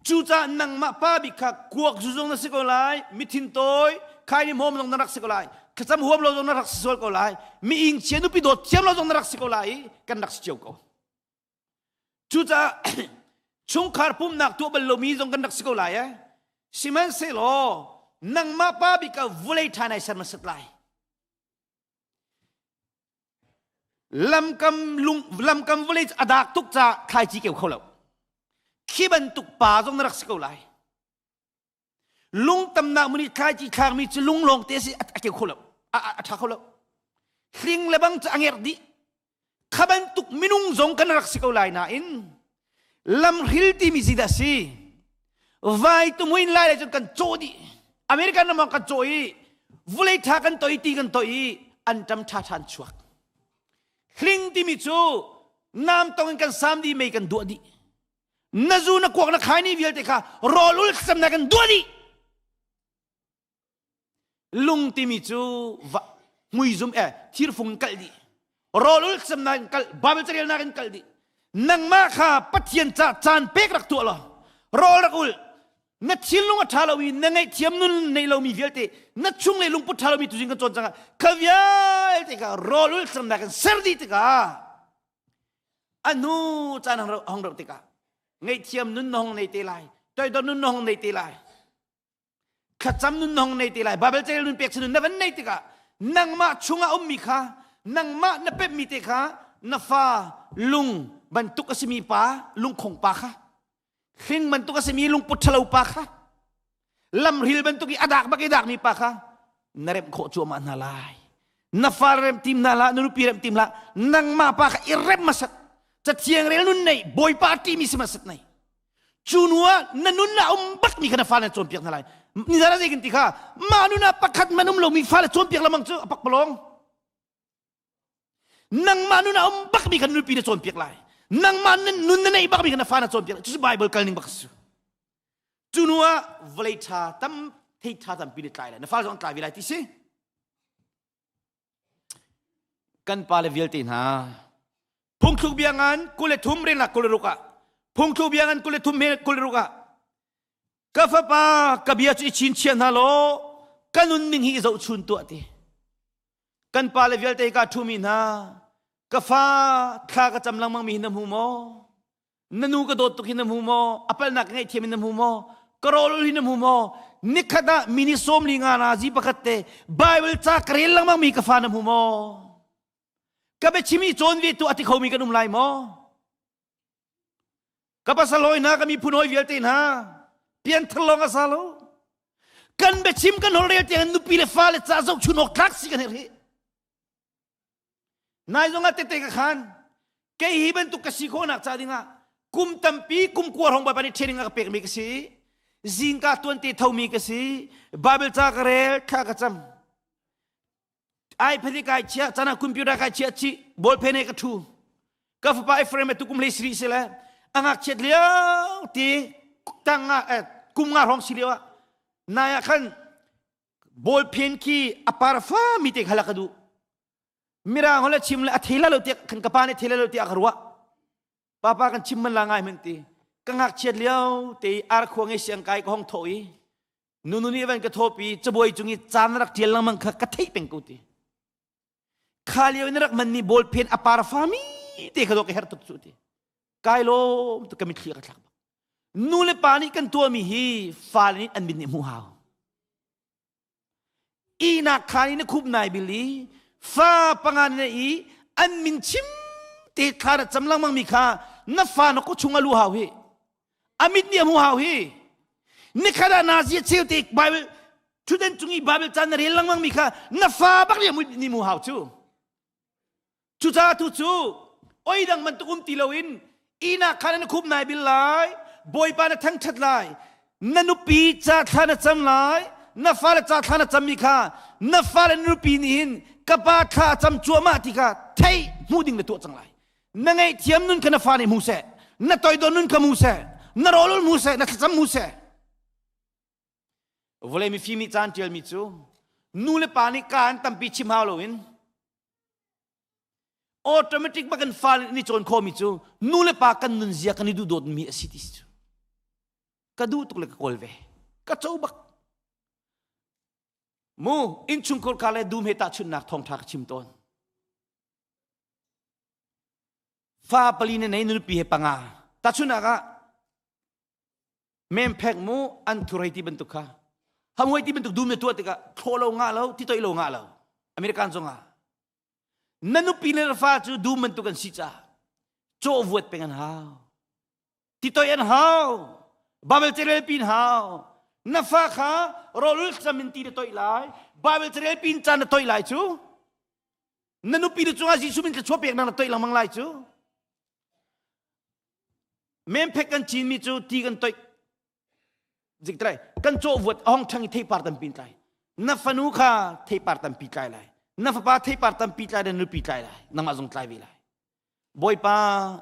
Cucaah nangmah pa bik kha kuak zu zong na si ko lai, mithin tawi, khaini hmawm zong na rak si ko lai, thlacam huam lo zong na rak si sual ko lai, mi ing chia nupi dawt thiam lo zong na rak si ko lai i kan rak si cio ko. Cucaah chungkhar pumnak tuah bal lomi zong kan rak si ko lai eh. Sihmanhsehlaw nangmah pa bik kha vulei ṭha nai ser hmasat lai. Lamkam lung lamkam vawlei a dak tuk caah thlaici keu kho lo. Khi bantuk pa zong na rak si ko lai. Lungtamnak mun i thlaici thlakmi cu lung lawng te si a keu kho lo. A, a, a ṭha kho lo. Hling le bang cu a ngerh dih. Kha bantuk minung zong kan rak si ko lai nain lamhril timi si dah si. Vai tumuin lai le cun kan cawh dih. American ram ah kan cawh i vulei ṭha kan toi ti kan toi i an ṭam ṭha ṭhan chuak. Hling timi cu nam tong in kan sam dih mei kan duah dih. Na zu na kuak na khai ni vialte kha rawl ul sam na kan duah dih. Lung timi cu hmuizum eh thirfung in kalh dih. Rawl ul semnak in kalh, Bible carelnak in kalh dih. Nangmah kha Pathian ca caan pek rak tuah law rawl rak ul. Na thinlung a ṭha lo i na ngaihthiam nun nei lomi vialte na chung le lungput ṭha lomi tuzing kan cawn cangah kha vialte kha rawl ul semnak in ser dih tikah a hnu caan hong rauh tikah ngaihthiam nun na hong nei te lai toidor nun na hong nei te lai thlacam nun na hong nei te lai Bible carel nun pek nun na van nei tikah nangmah chungah ummi kha nangmah na pemmi te kha na fa lung bantuk a simi pa lungkhong pa kha hling bantuk a simi lungput ṭhalo pa kha. Lamhril bantuk i a dak bak i dakmi pa kha na remh khawh cuahmah hna lai. Na fa rem tim hna hlah, na nupi rem tim hlah, nangmah pa kha i rem hmasat. Cathiang rel nun nei, Bawipa ṭihmi si hmasat nei. Cu hnu ah na nun ah um bakmi kha na fale na cawnpiak hna lai. Nizan ah zei kan ti kha, mah nun ah pakhat man um lomi fale cawnpiak lengmang cu a pakpalawng. Nangmah nun ah um bakmi kha nupi na cawnpiak lai. Nangmah nun na neih bakmi kha na fa na cawnpiak lai. Cucu Bible kal ning bak a si. Cu hnu ah vawlei ṭha tam thei ṭha tampi na tlai lai. Na fa zong an tlai ve lai ti si. Kan pale vialte hna phungthluk bia ngan 23 renglak 26 ah phungthluk bia ngan 23 me 26 ah ka fapa ka bia cu i chinchiah hna law ka nunning hi i zohchun tuah ti kan pale vialte ka ṭhumi hna ka fa thla ka cam lengmang mi hi na hmu maw Na nu ka dawt tuk hi na hmu maw? A palnak ka ngaihthiam in na hmu maw? Ka rawl hi na hmu maw? Nikhat ah mini 45 na zi pakhat te Bible ca ka rel lengmang mi ka fa na hmu maw? Ka biachim i cawn ve tu a ti khomi kan um lai maw? Ka pasal hawi hna, ka miphun hawi vialte hna, pianthar lawng a sa lo. Kan biachim kan holhrel tiang nupi le fale ca zohchun awk tlak si kan herh hi. Nai zong ah tete ka khan kei hi bantuk ka si khawhnak ca dingah kum tampi kum kua hrawng Bawipa nih training a ka pekmi ka si. Zingka tuante thomi ka si. Bible ca ka rel, thla ka cam. iPad kai chia, cana computer kai chia chi, ballpen he ka thu. Ka fapa Ephraim tu kum hlei siri si le a ngakchiat lio ti tang ah kum nga hrawng si lio ah nai ah khan ballpen khi a par fa mi te kha la ka duh. Mirang hol chim le a thei la lo tiah kan ka pa nih thei la lo tiah ka ruah. Papa kan chim man la ngai men ti. Ka ngakchiat lio te ar khua ngei siang kai ka hong tho i nunu nih van ka thopi cabuai cung i caan rak tial lengmang kha ka theih peng ko ti. Kha lio in rak man ni ballpen a par fami te kha do ka her tuk cu ti. Kai lom tu ka mitthli ka thlak bak. Nu le pa nih kan tuahmi hi fale nih an mit nih hmuh hau. Ihnak khaan i na khup nai bil i fa panga na i an min chim te thla na cam lengmang mi kha na fa na ku chung a lu hau hi a mit nih a hmu hau hi nikhat ah nazi a cheu te Bible thuden cung i Bible caan na rel lengmang mi kha na fa bak nih a ni mu hau cu Cucaah tu cu oi dang bantuk um ti loin ihnak kha na khup nai bil lai, Bawipa na thangṭhat lai, na nupi ca thla na cam lai, na fale ca thla na cammi kha na fale na nupi nih hin ka pa thla a cam cuahmah ti kha theih hmuh ding na tuah cang lai. Na ngaihthiam nun kha na fa nih hmu seh, na toidor nun kha hmu seh, na rawlul hmu seh, na thlacam hmu seh. Vawlei mifim nih caan ṭialmi cu nu le pa nih ka an tampi chim hau loin automatic bak in fale nih cawn khawhmi cu nu le pa kan nunzia kan i duhdawtmi a si ti cu ka duh tuk le ka kawl ve ka co bak mu innchungkhar ka le dum he tahchunhnak thawngṭha ka chim tawn fa pali na nei nupi he panga tahchunhnak ah Memphek mu an thurei ti bantuk kha hamhoi ti bantuk dum na tuah tikah thlaw lo ngah lo ti toi lo ngah lo American zongah na nupi le na fa cu dum bantuk an si caah cawh vuat peng an hau ti toi an hau Bible carel pin hau na fa kha rawlul cam in ti na toih lai Bible carel pin caan na toih lai cu na nupi le cungah Jesuh min thluachuah pek na toih lengmang lai cu Memphek kan cinmi cu ti kan toih zik tlai kan cawh vuat a hong ṭhang i theipar tampi tlai na fanu kha theipar tampi tlai lai na fapa theipar tampi tlai na nupi tlai lai nangmah zong tlai ve lai bawipa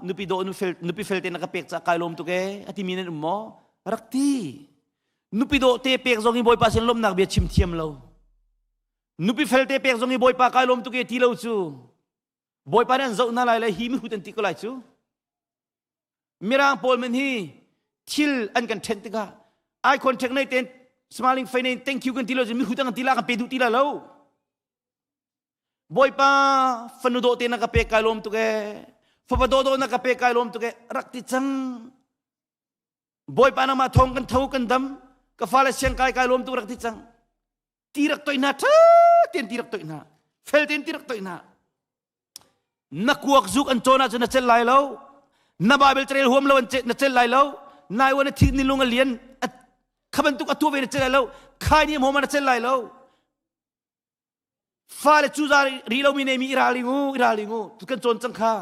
nupi dawh nupi fel te na ka pek ca kai lawm tuk e a timi nan um maw rak ti nupi dawh te pek zong i bawipa sin lawmnak bia chim thiam lo nupi fel te pek zong i bawipa kai lawm tuk e ti lo cu Bawipa nih an zoh hna lai le hi mihrut an ti ko lai cu. Mirang pawl men hi thil an kan ṭhen tikah eye contact nei ten smiling face nei thank you kan ti lo cun mihrut an kan ti la kan pe duh ti la lo. Bawipa fanu dawh te na ka pek kai lawm tuk ee. Fapa dawh dawh na ka pek kai lawm tuk ee. Rak ti cang. Bawipa nangmah thawng kan tho kan dam. Ka fale siang kai kai lawm tuk rak ti cang. Ti rak toih hna ṭha tein ti rak toih hna fel tein ti rak toih hna na kuak zuk an cawn ahcun na cel lai lo na Bible carel huam lo an na cel lai lo nai wan a thi ni lung a lian. Kha bantuk a tuah ve na cel lai lo. Khai ni hmawm na cel lai lo. Fale cu za ri lomi neimi i ralring u, i ralring u. Tu kan cawn cang kha.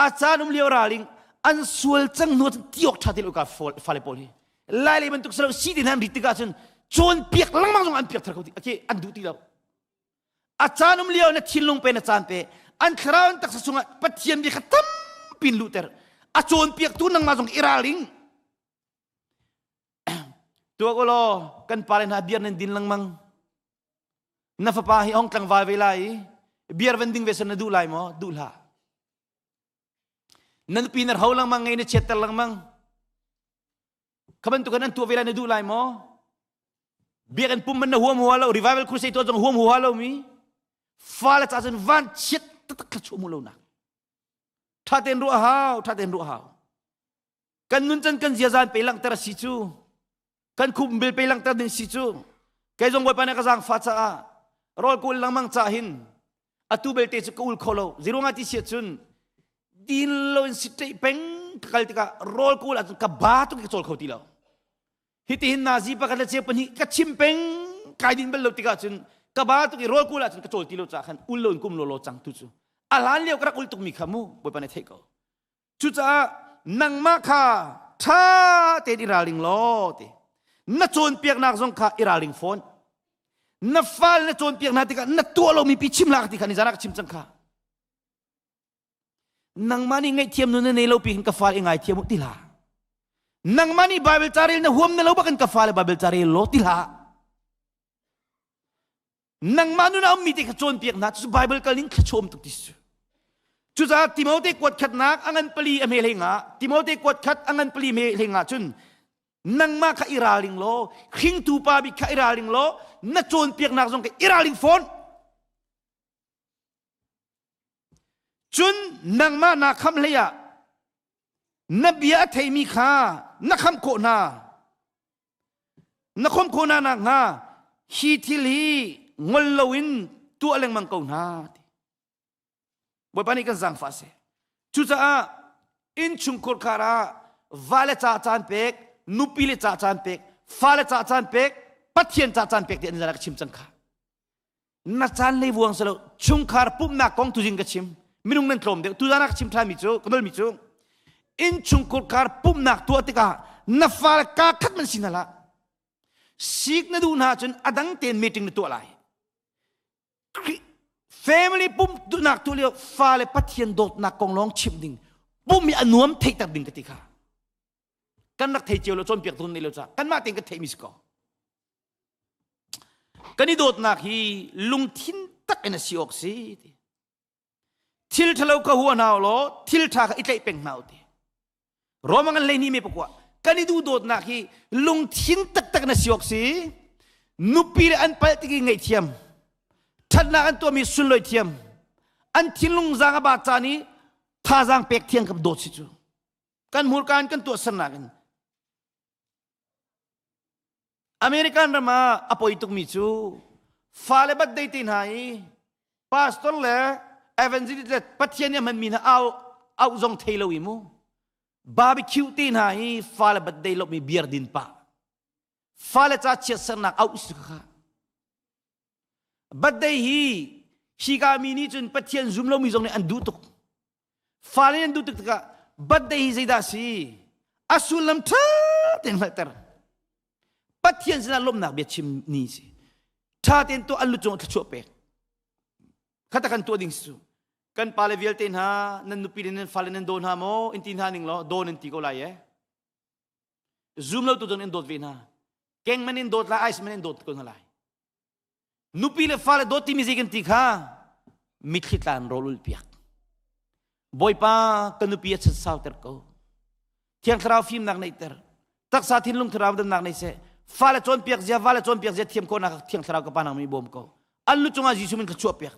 A caan um lio ralring an sual cang hnu cun ti awk ṭha ti lo ka fale pawl hi. Lai lei bantuk silo si ti hna an rit tikah cun cawnpiak lengmang zong an piak thar kho ti. Okay, an duh ti lo. A caan um lio na thinlung pe na caan pe. An thlarau an taksa chungah Pathian bia kha tampi in luhter. A cawnpiaktu nangmah zong i ralring. Tuak u law kan pale hna biar nan din lengmang. Na fapa hi hong tlangval ve lai i biar van ding ve san na duh lai maw? Duh hlah. Na nupi na ho lengmang ngei na chiatter lengmang. Kha bantuk an tuah ve lai na duh lai maw? Biakinn pum man na huam hua lo, revival crusade tuah zong huam hua lo mi. Fale ca cun van chiat taktak thla chuah mu lo nak. Tha tein ruah hau, tha tein ruah hau. Kan nun can kan ziazan pe langhter a si cu. Kan khumbil pe langhter ding si cu. Kei zong Bawipa nih ka zaangfah caah rawl ka ul lengmang ca hin atu belte cu ka ul kho lo. Zeiruangah ti si ahcun din lo in si ṭeih peng ka kal tikah rawl ka ul ahcun ka ba tuk i ka cawl kho ti lo. Hitihin nazi pakhat le cheu pahnih ka chim peng kai din bal lo tikah cun ka ba tuk i rawl kul ahcun ka cawl ti lo caah khan ul lo in kum law law cang tu cu. A hlan lio ka rak ul tukmi kha mu Bawipa nih theih ko. Cucaah nangmah kha ṭha tein i ralring law ti. Na cawnpiaknak zong kha i ralring fawn. Na fale na cawnpiak hna tikah na tuah lomi pi chim hlah ti kha nizan ah ka chim cang kha. Nangmah nih ngaihthiam nun na nei lo pi hin ka fale i ngaithiam u ti hlah. Nangmah nih Bible ca rel na huam na lo bak in ka fale Bible ca rel law ti hlah. Nangmah nun a ummi te kha cawnpiak hna cu Bible kal ning thluachuah um tuk ti si. Cucaah Timote kuat khatnak a ngan pali a hme hlei nga Timote kuat khat a ngan pali hme hlei nga cun nangmah kha i ralring law hringtu pa bik kha i ralring law na cawnpiaknak zong kha i ralring fawn. Cun nangmah naa kham hlei ah na bia a theimi kha na khamh khawh hna. Na khom khawh hna nakhnga hi thil hi ngol loin tuah lengmang ko hna. Bawipa nih kan zaangfah seh. Cucaah innchungkhur khar ah vale ca caan pek, nupi le ca caan pek, fale ca caan pek, Pathian ca caan pek ti an ka chim cang kha. Na caan lei vuang selo chungkhar pumhnak kong tuzing ka chim. Minung nan tlawm deuh. Tuzan ah ka chim ṭhanmi cu, ka nolmi cu innchungkhur khar pumhnak tuah tikah na fale kaa khat man si hna hlah. Sik na duh hna cun a dang tein meeting na tuah lai. Family pum duhnak tuah lio fale Pathian dawtnak kong lawng chimh ding. Pum hi a nuam theihter ding ka ti kha. Kan rak thei cio lo cawnpiak tu nei lo ca kanmah tein kan theihmi si ko. Kan i dawtnak hi lungthin tak in a si awk si ti. Thil ṭhalo kha hua hna u law thil ṭha kha i tlaih peng hna u ti. Roma ngan 12 me pakua kan i duh dawtnak hi lungthin taktak na si awk si. Nupi le an palh tik i ngaihthiam. Ṭhatnak an tuahmi sunlawi thiam. An thinlung zaang a ba caan i thazaang pek thiang ka dawt si cu. Kan hmurka in kan tuahsernak in American ram ah a poi tukmi cu fale birthday te hna i pastor le evangelist le Pathian nih a hmanmi hna au au zong thei lo i mu barbecue te hna i fale birthday lawmhmi beer din pah fale ca chiatsernak au si kha Birthday hi hika mi nih cun Pathian zum lomi zong nih an duh tuk. Fale an duh tuk tikah birthday hi zeidah a si? A sullam ṭha tein hngalhter. Pathian sinah lawmhnak bia chim ni si. Ṭha tein tuah an lu cungah thluachuah pek. Khata kan tuah ding si cu. Kan pale vialte hna nan nupi le nan fale nan daw hna maw? In ti hna ning law daw nan ti ko lai e. Zum lo tu zong in dawt ve hna. Keng man in dawt lai, ice man in dawt ko hna lai. Nupi le fale dawt timi zei kan ti kha mitthli tlan rawl ul piak. Bawipa ka nupi a chan sauter ko. Thiang thlarau fimnak neihter. Taksa thinlung thlarau damnak nei seh. Fale cawnpiak zia, vale cawnpiak zia thiam khawhnak thiang thlarau ka pa nang mi bawm ko. An lu cungah Jesuh min thluachuah piak.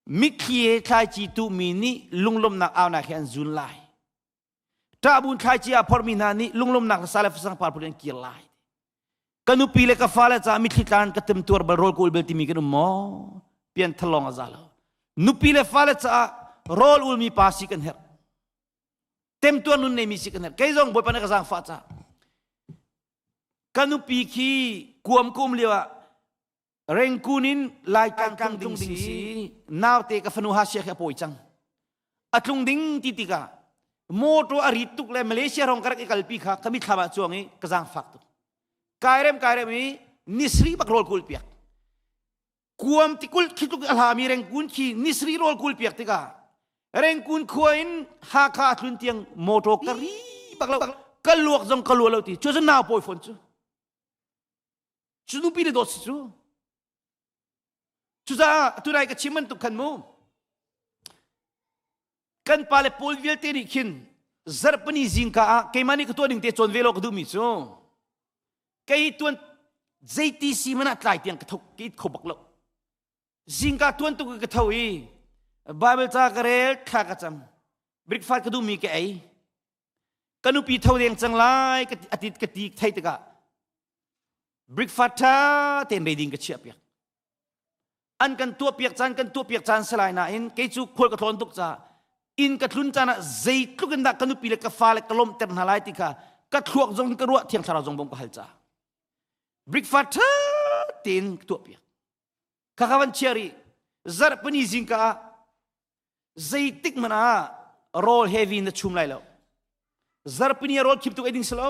Mitthli he thlaici tuhmi nih lunglawmhnak aunak he an zun lai. Ṭahbun thlaici ah phormi hna nih lunglawmhnak le sale fasang par phun an kir lai. Ka nupi le ka fale caah mitthli tlan ka temtuar bal rawl ka ul bal timi kan um maw? Pian thalong a za lo. Nupi le fale caah rawl ulmi pa si kan herh. Temtuar nun neimi si kan herh. Kei zong Bawipa nih ka zaangfah caah. Ka nupi khi kuam ka um lio ah Rengkun in Laitlang tlung ding si naute ka fanu ha sia khi a pawi cang. A tlung ding ti tikah motor a rit tuk le Malaysia rong ka rak i kalpi kha ka mitthlam ah cuang i ka zaangfak tuk. Kairem kairem i nisri bak rawl kul piak. Kuam tikul khi tluk a hlami Rengkun khi nisri rawl kul piak tikah Rengkun khua in Hakha a tlun tiang motor ka ri bak lo. Ka luak zong ka lua lo ti. Cu cu nau pawi fawn cu. Cu nupi le dawt si cu. Cucaah tunai ka chim bantuk khan mu. Kan pale pawl vialte nih khin zarhpini zingka ah keimah nih ka tuah ning te cawn ve law ka duhmi cu kei tuan zeiti si man ah tlai tiang ka tho ka it kho bak lo. Zingka tuan tuk ka tho i Bible ca ka rel thla ka cam breakfast ka duhmi ka ei ka nupi tho deng cang lai ka ati ka ti thei tikah breakfast tha tein ready ka chiah piak an kan tuah piak caan kan tuah piak caan salai nain kei cu khual ka tlawn tuk ca in ka tlun caan ah zeitluk in dah ka nupi le ka fa le ka lawmhter hna lai ti kha ka thluak zong ka ruah thiang thlarau zong bom ka hal ca breakfast tha tein ka tuah piak kha kha van chia rih zarhpini zingka ah zeitik hmanh ah rawl heavy na chum lai lo zarhpini ah rawl khim tuk ei ding si lo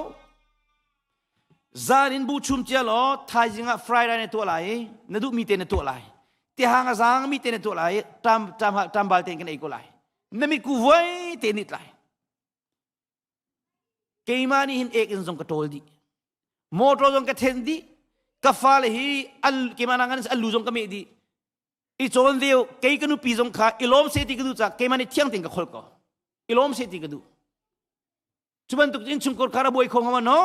zan in bu chum cia law thaizing ah fried rice na tuah lai i na duhmi te na tuah lai tihang a zaang mi te na tuah lai i tam tam tam bal tein kan ei ko lai na mit ku vuai te nit lai keimah nih hin ek in zong ka ṭawl dih motor zong ka then dih ka fale hi an keimah nang an lu zong ka meh dih i cawn deu kei ka nupi zong kha i lawm se ti ka duh ca keimah nih thiang tein ka khol ko i lawm se ti ka duh cu bantuk in chungkhar khar a buai kho ngama no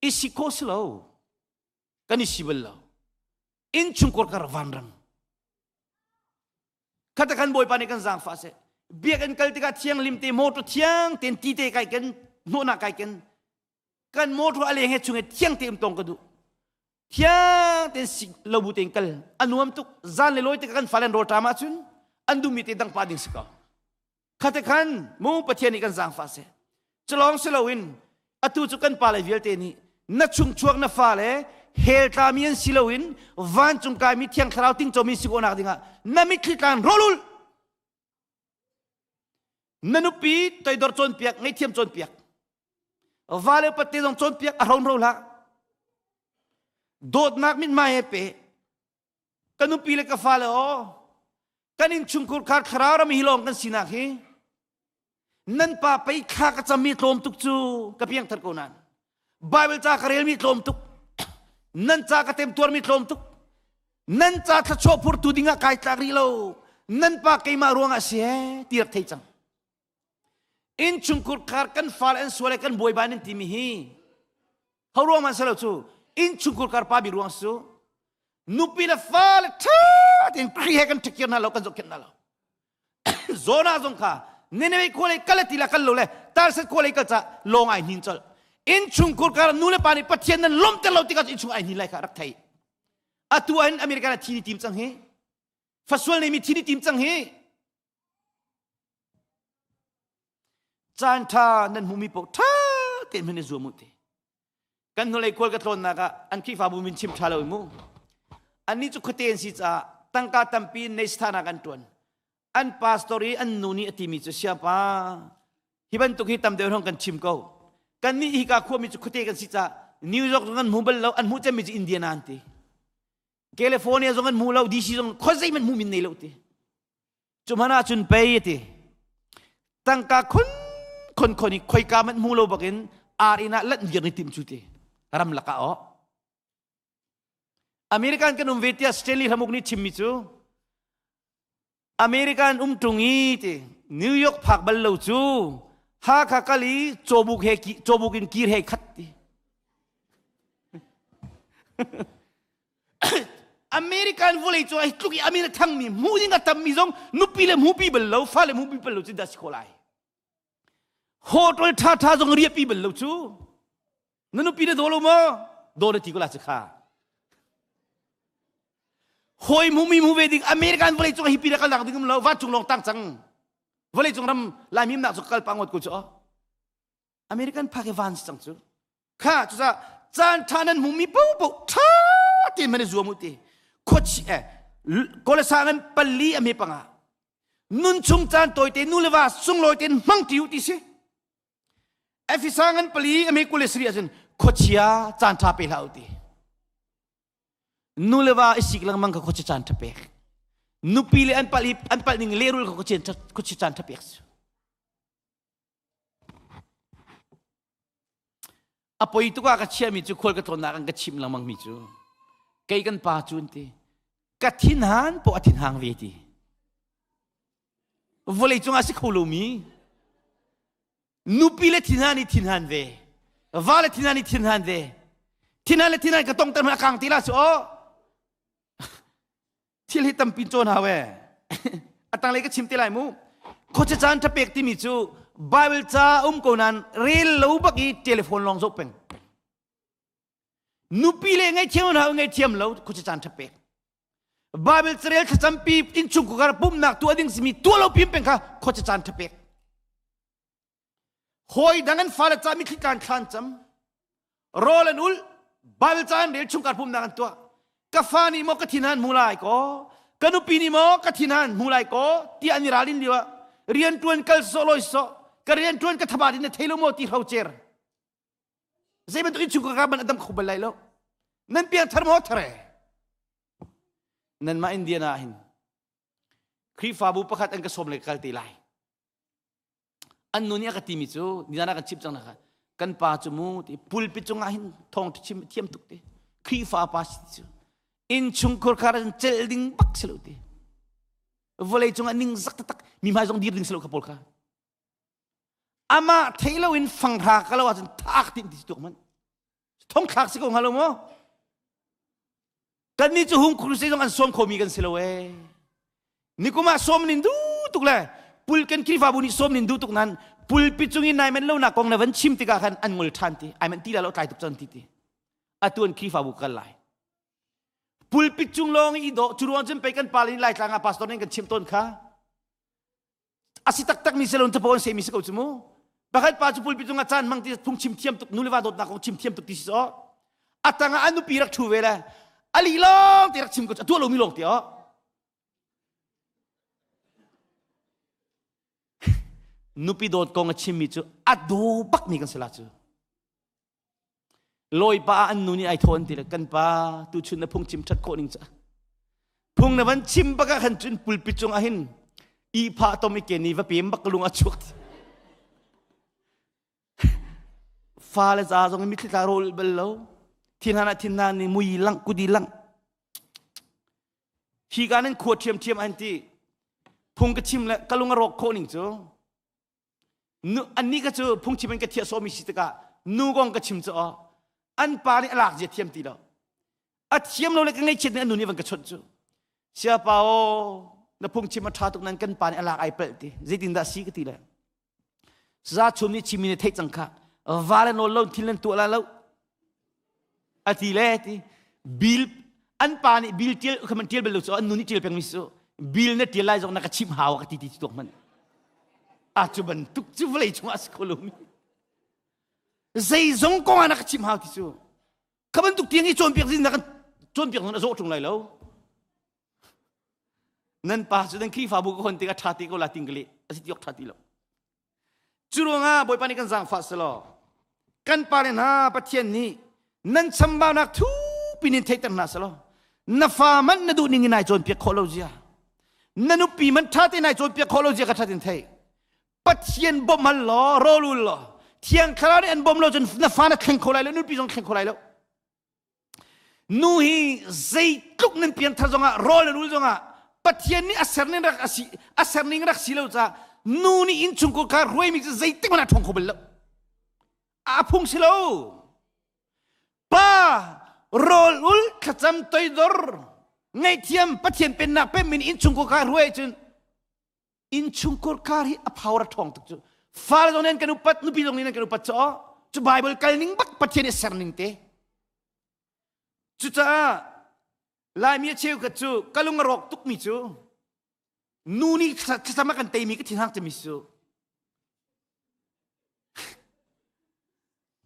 i si kho si lo kan i si bal lo in chungkhar kar vanram Khata kan Bawipa nih kan zaangfah seh. Biakinn kal tikah thianglim te motor thiang tein ti te kai ken hnawhnak kai ken kan motor a leng he chung he thiang te um tong ka duh. Thiang tein si lo bu tein kal a nuam tuk zan le lawi tikah kan fale an rawl ṭam ahcun an duhmi te dang pa ding si ko. Khate khan mu Pathian nih kan zaangfah seh. Culawng si loin atu cu kan pale vialte nih na chungchuak na fale hell tlami an si loin vancung kaimi thiang thlarau tingcomi si khawhnak dingah na mitthli tlan rawlul na nupi toidor cawnpiak ngaihthiam cawnpiak vale patte zong cawnpiak a hron ro hlah dawtnak mithmai he pe ka nupi le ka fale aw kan innchungkhur khar thlarau ram hi lawng kan sinak hi nan pa pei thla ka cammi tlawm tuk cu ka piangthar ko nan Bible ca ka relmi tlawm tuk nan ca ka temtuarmi tlawm tuk nan ca thluachuah phurtu dingah kai tlak rih lo nan pa keimah ruangah si he ti rak thei cang innchungkhur khar kan fale an sual kan buaibai nan timi hi ho ruang man selo cu innchungkhur kar pa bi ruang su nupi le fale ṭha tein Khrih he kan ṭhikir hna lo kan zohkhenh hna lo Zona zong kha Nineveh khua lei kal ti la kal lo le Tarset khua lei kal ca lawng ai hnin colh innchungkhur kar nu le pa nih Pathian nan lawmter lo tikah innchung ai hnin lai kha rak thei atu ah hin America na thi ni tim cang hi fasual nei mi thi ni tim cang hi caan ṭha nan hmumi paoh ṭha tein hman i zuam u ti kan hnulei khual ka tlawnnak ah an Khrihfabu min chim ṭha lo mu annih cu khuate an si caah tangka tampi in neisthanak an ṭuan an pastor i an nu nih a timi cu siapa hi bantuk hi tam deuh hong kan chim ko kannih hika khuami cu khuate kan si caah New York zong an hmu bal lo an hmuh cemmi cu Indiana an ti California zong an hmu lo DC zong khuazei man hmu min nei lo ti Cu hmanh ahcun pei a ti. Tangka khun khon khon i khoika manh hmu lo bakin ar inn ah lanh viar ni tim cu ti. Ram lakah aw. American kan um ve tiah Stanley Hramuk nih chimmi cu American um ṭung i ti New York phak bal lo cu Hakha kal i cawbuk he cawbuk in kir he khat ti. American vawlei cu ai tluk i amin a thangmi hmuh ding a tammi zong nupi le hmupi bal lo fale hmupi bal lo cu dah si khawh lai hotel tha tha zong riapi bal lo cu na nupi na daw lo maw daw na ti ko la cu kha hawi hmumi hmu ve ding American vawlei cung hipi na kalnak ding um lo vancung lawng tang cang vawlei cung ram laimim nak cu kal pa ngot ko cu American phak i van cang cu. Kha cucaah caan ṭha nan hmumi paohpaoh ṭha tein man i zuam u ti. Khuachi eh Kolasa ngan pali a me panga. Nun chung caan tawite nu le va sunglawi tein hmang ṭi u ti si. Efesa ngan pali a me 23 ahcun khuachia caan ṭha pe hlah u ti. Nu le va i sik lengmang kha khuachia caan ṭha pek. Nupi le an palh i an palh ning lehrul kha khuachia caan ṭha pek si. A poi tuk ah ka chiahmi cu khual ka tlawnnak an ka chimh lengmang mi cu kei kan pa cu an ti ka thinhan poh a thinhang ve ti vawlei cungah si kho lomi nupi le thinhan i thinhan ve va le thinhan i thinhan ve thinhan le thinhan ka tong ter a kang ti la su aw Thil hi tampi cawn hau ee. A tanglei ka chim te lai mu. Khuacha caan ṭha pek timi cu Bible ca um ko nain rel lo bak i telephone lawng zoh peng. Nupi le ngaihthiam hau ngaihthiam lo khuacha caan ṭha pek. Bible carel thlacampi innchungkhar pumhnak tuah ding simi tuah lo pim peng kha khuacha caan ṭha pek. Hawi dang an fale ca mitthli tlan thlan cam. Rawl an ul, Bible ca an rel chungkhar pumhnak an tuah. Ka fa nih maw ka thin han hmu lai kaw, ka nupi nih maw ka thin han hmu lai kaw, tiah an i ralin lio ah rian ṭuan kal sawh lawi sawh, ka rian ṭuan ka thaba din na thei lo maw ti hrocer. Zei bantuk in chungkhar ka man a dam kho bal lai lo. Nan piang thar maw thar e? Nanmah Indiana ah hin Khrihfabu pakhat an ka sawm le ka kal te lai. An nu nih a ka timi cu nizan ah kan chim cang kha kan pa cu mu ti pulpit cungah hin thawng chim thiam tuk ti Khrihfa pa si cu innchungkhur khar in celh ding bak si lo ti vawlei cungah ning zak taktak mi hmai zong dir ding si lo kha pawl kha amah thei lo in fanghra ka lo ahcun thak tin ti tuk man thong thlak si ko hnga lo maw Kannih cu hung crusade zong an sawm khomi kan si lo ee. Nikum ah sawm nin duh tuk le pul kan Khrihfabu nih sawm nin duh tuk nan pulpit cung i nai man lo nak kong na van chim tikah khan an ngol ṭhan ti ai man ti la lo tlai tuk cang ti ti atu an Khrihfabu kal lai pulpit cung lawng i dawh cu ruang cun pei kan pa le lai tlang ah pastor nih kan chim tawn kha a si taktak mi selon capo an semi si ko cu mu pakhat pa cu pulpit cungah caan hmang ti phung chim thiam tuk nu le va dawtnak kong chim thiam tuk ti si so a tangah a nupi rak thu ve le ali lawng ti rak chim ko a tuah lomi lawng ti oh nupi dawt kong a chimmi cu a daw bak mi kan si la cu Lawi pa an nu nih ai thawn ti le kan pa tuchun na phungchim ṭhat khawh ning ca. Phung na van chim bak ah khan cun pulpit cung ah hin ihphah tom i ke ni va pem bak lung a chuak. Fa le za zong mitthli tla rawl bal lo. Thin han ah thin na ni mui lang kudi lang. Hi ka nan khua ṭhiam ṭhiam an ti. Phung ka chim le ka lung a rawk khawh ning cu. Nu annih ka cu phungchim in ka thiah sawmi si tikah nu kong ka chim cu aw an pa nih a lak zia thiam ti lo a thiam lo le ka ngaihchiat nih an nu nih van ka chawnh cu siapa aw na phungchim a ṭha tuk nan kan pa nih a lak ai palh ti zeitindah si ka ti le za chum nih chimi nih theih cang kha va le nawl lo thil nan tuah la lo a ti le ti bil an pa nih bil tial kha man tial bal lo cu an nu nih tial peng mi su bil na tial lai zong na ka chim hau ka ti ti tuak man a cu bantuk cu vawlei chungah a si kho lomi zeizong kong ah na ka chim hau ti cu kha bantuk tiang i cawnpiak zin na kan cawnpiak zong a zawh ṭung lai lo nan pa cu nan Khrihfabu ka hon tikah ṭha ti ko la ting ka leh a si ti awk ṭha ti lo Cu ruangah Bawipa nih kan zaangfah selaw kan pale hna Pathian nih nan chambaunak thupi in theihter hna selaw na fa man na duh ning in ai cawnpiak khawh lo zia na nupi man ṭha tein ai cawnpiak khawh lo zia ka ṭha tin thei Pathian bawmh hal law rawl ul law Thiang Thlarau nih an bawm lo cun na fa na thleng kho lai lo nupi zong thleng kho lai lo Nu hi zeitluk nan pianthar zongah rawl nan ul zongah Pathian nih a ser ning rak asi a ser ning rak si lo caah nu nih innchungkhar kha ruaimi cu zeitik hmanh ah ṭhawng kho bal lo. A phung si lo. Pa rawl ul thlacam toidor ngaihthiam Pathian pennak pemmin innchungkhar kha ruai cun innchungkhar kar hi a power a ṭhawng tuk cu fale zong nih an kan upat nupi zong nih an kan upat cu cu Bible kal ning bak Pathian i ser ning te cucaah Laimi a cheukhat cu ka lung a rawk tukmi cu nu nih thlacam a kan teimi ka thinhang cemi cu.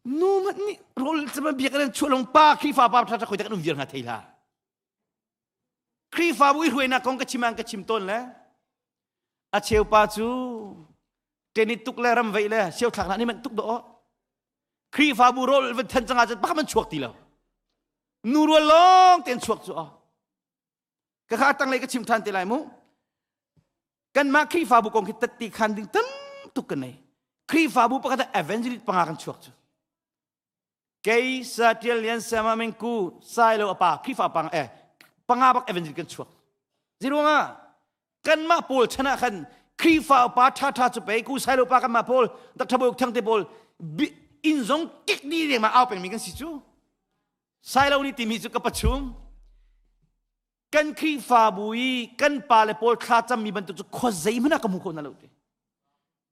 Nu hmanh nih rawl cama biak an chuah long pa Khrihfa pa ṭha ṭha khoi tak an um viar hna thei hlah. Khrihfabu i hruainak kong ka chim an ka chim tawn le a cheu pa cu tenit tuk le ram veih le siau thlak hna nih man tuk do Khrihfabu rawl van than canga cun pakhat man chuak ti lo. Nu rual lawng ten chuak cu a. Ka kha tanglei ka chim than te lai mu. Kanmah Khrihfabu kong khi tatti khan ding tam tuk kan nei. Khrihfabu pakhat ah evangelist panga kan chuak cu. Kei sa tial lian sama meng ku sai lo apa Khrihfa pang eh panga bak evangelist kan chuak. Ziruanga kanmah pawl chan ah khan Khrihfa upa tha tha cu pei ku sai lo pa kanmah pawl Dr. Bawi Thang te pawl inn zong kik ni deng ma au peng mi kan si cu. Sai lo ni timi cu ka pachum kan Khrihfabu i kan pale pawl thla cammi bantuk cu khua zeihmanh ah ka hmu kho na lo te.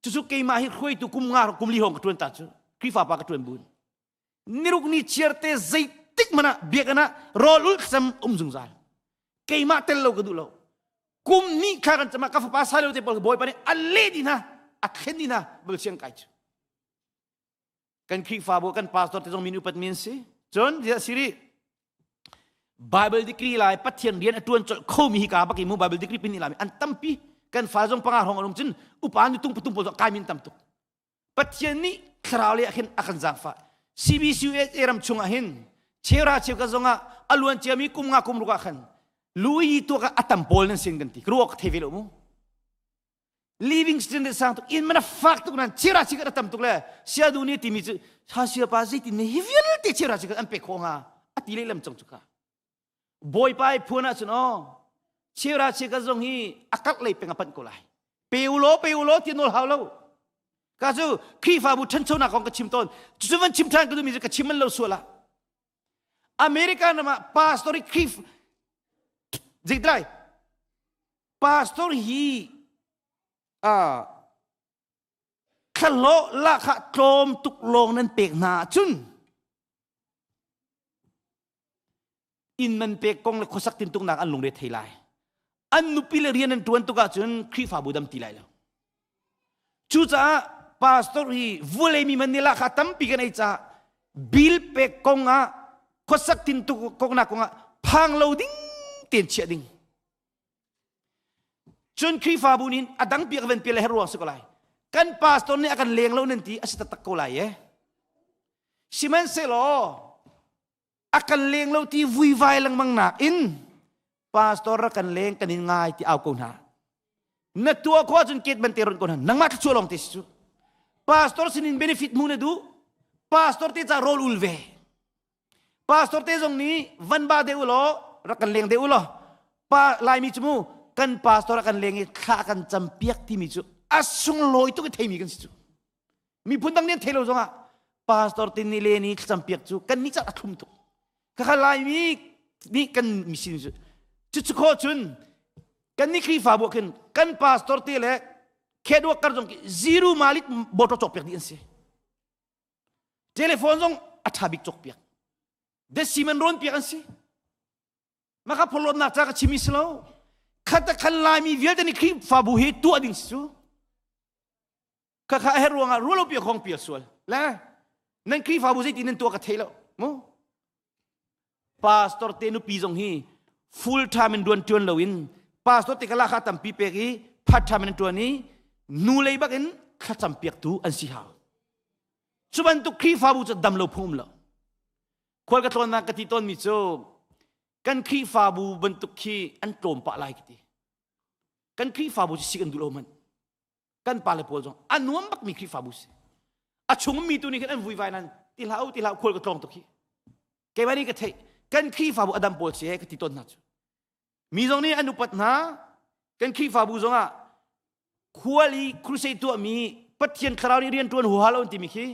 Cucu keimah hi hruaitu kum nga kum li hong ka tuan ta cu Khrihfa pa ka tuan bun. Niruk ni chiar te zeitik hmanh ah biakinn ah rawl ul thlacam um zungzal. Keimah tel lo ka duh lo. Kum ni kha kan cam ah ka fapa Salo te pawl Bawipa nih a leh dih hna, a thlen dih hna bal siang kai cu. Kan Khrihfabu kan pastor te zong min upat mi an si. Cun dia siri Bible degree lai Pathian rian a tuan colh kho mi hi ka bak i mu Bible degree pin ni lami an tampi kan fa zong panga hong an um cun upa nu tung patung pawl zong kai min tam tuk Pathian nih thlarau le ah khin a kan zaangfah CBCUSA ram chung ah hin chera cheu ka zong ah a luan ciami kum nga kum ruk ah khan lui tuak ah a tam pawl nan sin kan ti ruak thei ve lo mu living standard sang tuk in mana fak tuk nan chira chi ka tam tuk le sia du ni timi cu ha sia pa zei tin ne hi vialte chira chi an pe kho nga ati le lam chong chu ka bawipa i phuan ah cun aw chira chi ka zong hi akak lei peng a panh ko lai pe u law pe u law ti nawl hau lo ka cu Khrihfabu ṭhanchonak kong ka chim tawn cu van chim ṭhan ka duhmi cu ka chim man lo sual ah America ram ah pastor i Khrih zeitlai pastor hi thlahlawh lahkhah tlawm tuk lawng nan pek hna ahcun inn man pek kong le khuasak tintuknak an lungre thei lai. An nupi le rian an ṭuan tuk ahcun Khrihfabu dam ti lai lo. Cucaah pastor hi vulei mi man nih lahkhah tampi kan ei caah bill pek kong ah khuasak tintuk kongnak kong ah phang lo ding tein chiah ding. Cun Khrihfabu nih a dang piak van pial le her ruang si ko lai. Kan pastor nih a kan leng lo nan ti a si taktak ko lai e. Sihmanhsehlaw a kan leng lo ti vuivai lengmang nak in pastor ra kan leng kan in ngai ti au ko hna. Na tua khua cun ket ban te ron ko hna. Nangmah thluachuah lawng te si cu. Pastor sinin benefit mu na duh. Pastor te ca rawl ul ve. Pastor te zong nih van ba deuh law rak kan leng deuh law pa Laimi cu mu kan pastor a kan leng i thla kan cam piak timi cu a sunglawi tuk i theimi kan si cu miphun dang nih an thei lo zongah pastor te nih le ni thlacam piak cu kan nih cak a thlum tuk khakha Laimi nih kan misin cu cucu khawh cun kan nih Khrihfabu ah khin kan pastor te le kheduak kar zong zero malit motor cawk piak dih an si Telephone zong a ṭha bik cawkpiak. Desi man rawn piak an si. Maka phorhlawtnak ca ka chim si lo. Khat a khan Laimi vialte nih Khrihfabu hi tuah ding si cu. Khakha a her ruangah rualo piak hong pial sual. Le nan Khrihfabu zeitin nan tuah ka thei lo. Mu? Pastor te nupi zong hi full time in ruan ṭuan loin pastor te kala kha tampi pek i part time in ṭuan i nu lei bak in thlacam piaktu an si hau. Cu bantuk Khrihfabu cu dam lo phung um lo. Khual ka tlawnnak ka ti tawnmi cu kan Khrihfabu bantuk khi an tlawm pah lai ka ti. Kan Khrihfabu cu si kan duh lo hmanh. Kan pale pawl zong a nuam bakmi Khrihfabu si. A chung mi tu nih khin an vuivai nan ti hlah u ti hlah khual ka tlawng tuk hi. Keimah nih ka theih kan Khrihfabu adam pawl si he ka ti tawn hna cu. Mi zong nih an upat hna kan Khrihfabu zong ah khual i crusade tuahmi Pathian thlarau nih rian ṭuan huha lo an timi khi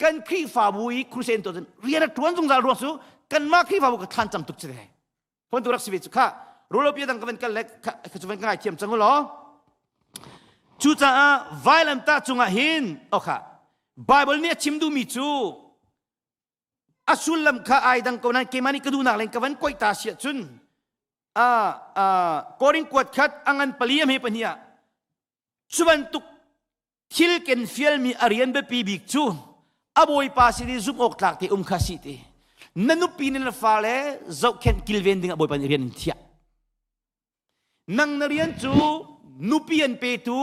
kan Khrihfabu i crusade tuah cun rian a ṭuan zungzal ruang cu kanmah Khrihfabu ka thlan cam tuk ci te. Phone tu rak si ve cu kha rualopia dang ka van kal le ka cu van ka ngai thiam cang u law cucaah vailamtah cungah hin okha Bible nih a chim duhmi cu a sullam kha ai dang ko nain keimah nih ka duhnak len ka van koih ta si ahcun a Korin kuat khat a ngan pali a hme pahnih ah cu bantuk thil ken fialmi a rian biapi bik cu. A bawipa sin i zumh awk tlak te um kha si ti. Na nupi na fale zohkhenh kilven dingah bawipa nih rian in thiah. Nang na rian cu nupi an petu,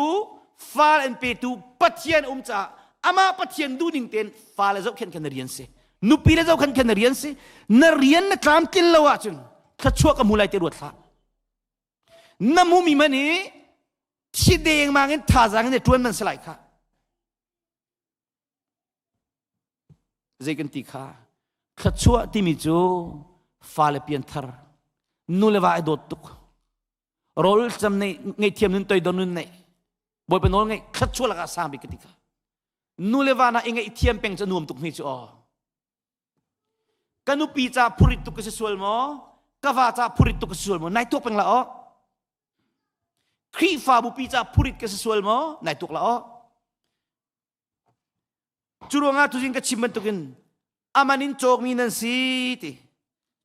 fal an petu Pathian um caah amah Pathian duhning tein fale zohkhenh kha na rian si. Nupi le zohkhenh kha na rian si. Na rian na tlamtlin lo ahcun thluachuah ka hmu lai ti ruat hlah. Na hmumi man hi thi dengmang in thazaang in ṭuan man si lai kha. Zei kan ti kha? Thluachuah timi cu fale pianthar, nu le va ai dawt tuk. Rawl cam nei ngeihthiam nun toidor nun nei. Bawipa nawl ngeih thluachuah lakah sang bik ka ti kha. Nu le va na i ngeihthiam peng cu nuam tuk hni cu aw. Ka nupi ca phurit tuk ka si sual maw? Ka va ca phurit tuk ka si sual maw? Nai tuak peng la aw. Khrihfabu pi ca phurit ka si sual maw? Nai tuak la aw. Cu ruangah tuzing ka chim bantukin aman in cawkmi nan si ti.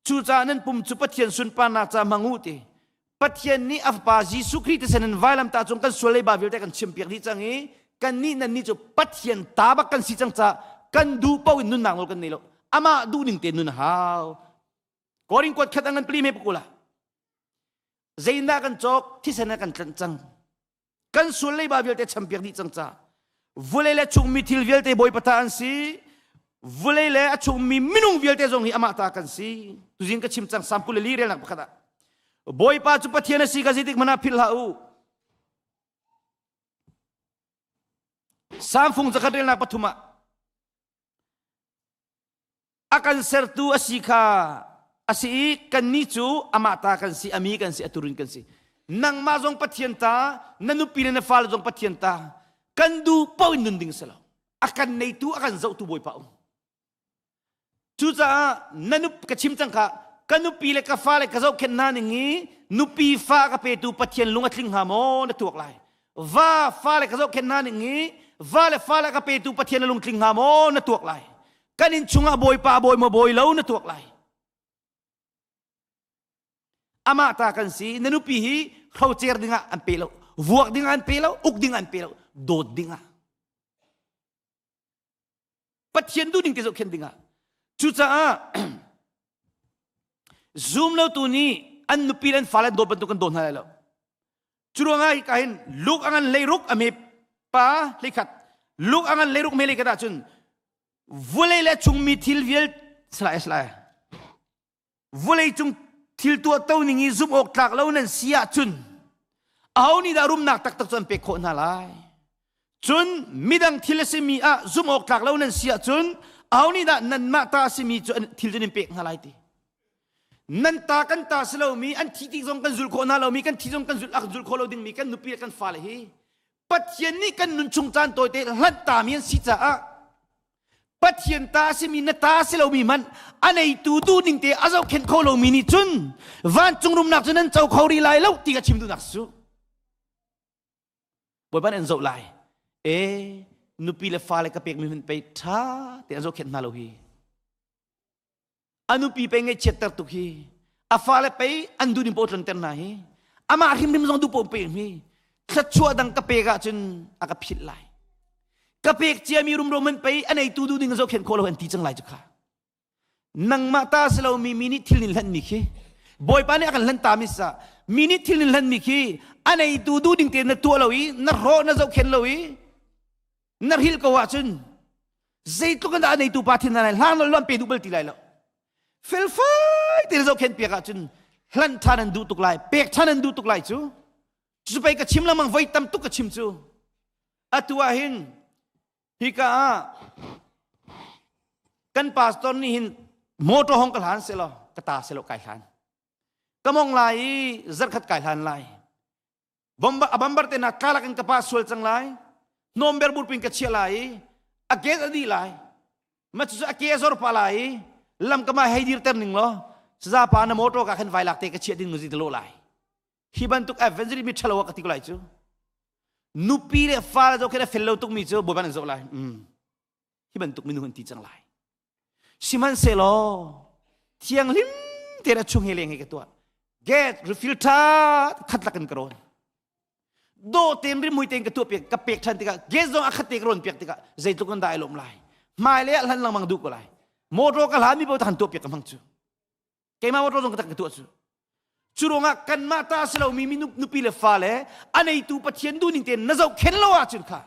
Cucaah nan pum cu Pathian sunparnak ca hmang u ti. Pathian nih a Fapa Jesuh Khrih thisen in vailamtah cung kan sual leiba vialte kan chimpiak dih cang i kannih nannih cu Pathian ta bak kan si cang caah kan duh paoh in nunnak nawl kan nei lo. Amah duhning te nun a hau. Korin kuat khat an ngan pli me pakula. Zeindah kan cawk thisen ah kan tlanh cang. Kan sual leiba vialte champiak dih cang ca. Vulei le chungmi thil vialte Bawipa ta an si. Vulei le a chungmi minung vialte zong hi amah ta kan si. Tuzing ka chim cang Sam 24 relnak pakhat ah. Bawipa cu Pathian a si ka zeitik hmanh ah philh hlah u. Sam fung zakhat relnak pathum ah a kan sertu a si kha a si i kannih cu amah ta kan si a mi kan si a turin kan si nangmah zong Pathian ta na nupi le na fale zong Pathian ta kan duh paoh in nun ding si lo a kan neitu a kan zohtu Bawipa um cucaah na nup ka chim cang kha ka nupi le ka fale ka zohkhenh hna ning i nupi fa ka petu Pathian lung a tling hnga maw na tuak lai va fale ka zohkhenh hna ning i va le fale ka petu Pathian na lungtling hnga maw na tuak lai kan inn chungah bawipa bawi maw bawi lo na tuak lai amah ta kan si na nupi hi hrocer dingah an pe lo vuak dingah an pe lo uk dingah an pe lo dawt dingah Pathian duh ning te zohkhenh dingah cucaah zum lo tu nih an nupi le an fale an dawt bantuk kan dawt hna lai lo cu ruangah hika hin luk a ngan leiruk a me pa hleikhat luk a ngan leiruk me leikhat ahcun vulei le chungmi thil vial salai salai vulei cung thil tuah to ning i zumh awk tlak lo nan si ahcun aho nih dah rumnak taktak cu an pek khawh hna lai cun midang thil a simi ah zumh awk tlak lo nan si ahcun aho nih dah nanmah ta a simi cu thil cu nan pek hna lai ti nan ta kan ta si lomi an thi tik zong kan zul khawh hna lomi kan thi zong kan zul zul khawh lo dingmi kan nupi le kan fale hi Pathian nih kan nun chung caan tawite hlanh tami an si caah Pathian ta a simi na ta a si lomi hmanh a neitu duhning te a zohkhenh kho lomi nih cun vancung rumnak cu nan co kho rih lai lo ti ka chim duhnak cu Bawipa nih an zoh lai e nupi le fale ka pekmi hmanh pei ṭha te an zohkhenh hna lo hi A nupi pei ngaihchiatter tuk hi. A fale pei an duh ning paoh tlonter hna hi. Amah hrimhrim zong duh paoh pe hi. Thluachuah dang ka pek ahcun a ka philh lai. Ka pek ciami rumro man pei a neitu duh ding zohkhenh khawh lo an ti cang lai cu kha. Nangmah ta si lomi mi nih thil nin hlanhmi khi Bawipa nih a kan hlan ta mi sa mi nih thil nin hlanhmi khi a neitu duh ding te na tuah lo i na hrawh na zohkhenh lo i na hrilh ko ahcun zeitluk in dah a neitu pa thin lai hlang lo an pe duh bal ti lai lo felfai te zohkhenh piak ahcun hlanh ṭhan an duh tuk lai pek ṭhan an duh tuk lai cu cu pei ka chim lengmang voi tam tuk ka chim cu atu ah hin hika ah kan pastor nih hin motor hong ka hlan selaw ka ta selaw kai hlan ka mong lai i zarkhat kai hlan lai Bomba a bambar te na tlalak in ka pa sual cang lai. Hnawm berbur pin ka chia lai i a ke a di lai. Ma cu a ke a zor pa lai i lam ka ma hei dir ter ning law saza pa na motor ka khan vai lak te ka chia ding nuzi te lo lai. Hi bantuk adventure mi thalo ka ti ko lai cu. Nupi le fa le zo khe fel lo tuk mi cu bawipa nan zoh lai. Mm. Hi bantuk minung an ti cang lai. Sihmanhsehlaw thianghlim tein a chung he leng he ka tuah. Get refill tha khat lak in ka rawn. Dawh tein rimhmui tein ka tuah piak ka pek than tikah gas zong a khat te ka rawn piak tikah zeitluk in dah ai lawm lai. Hmailei ah hlan lengmang duh ko lai. Motor ka hlan mi paoh han tuah piak ka hmang cu. Keimah motor zong ka tak ka tuah cu. Cu ruangah kanmah ta si lomi mi nupi le fale a neitu Pathian duhning tein na zohkhen lo ahcun kha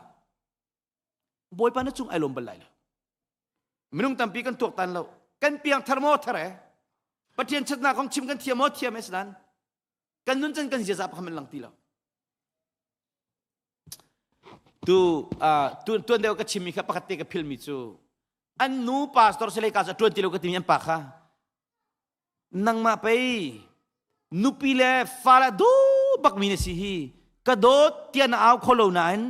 Bawipa na cung ai lawm bal lai lo. Minung tampi kan tuaktan lo. Kan piang thar maw thar e? Pathian chatnak kong chim kan thiam maw thiam e sinan kan nun can kan ziaza pakhat man lang ti lo. Tu uh, tuan tuan deuh ka chimmi kha pakhat te ka philmi cu an nu pastor sile ka tuan ti lo ka timi an pa kha nangmah pei nupi le fala du bak mi na si hi ka dawt tiah na au kho lo nain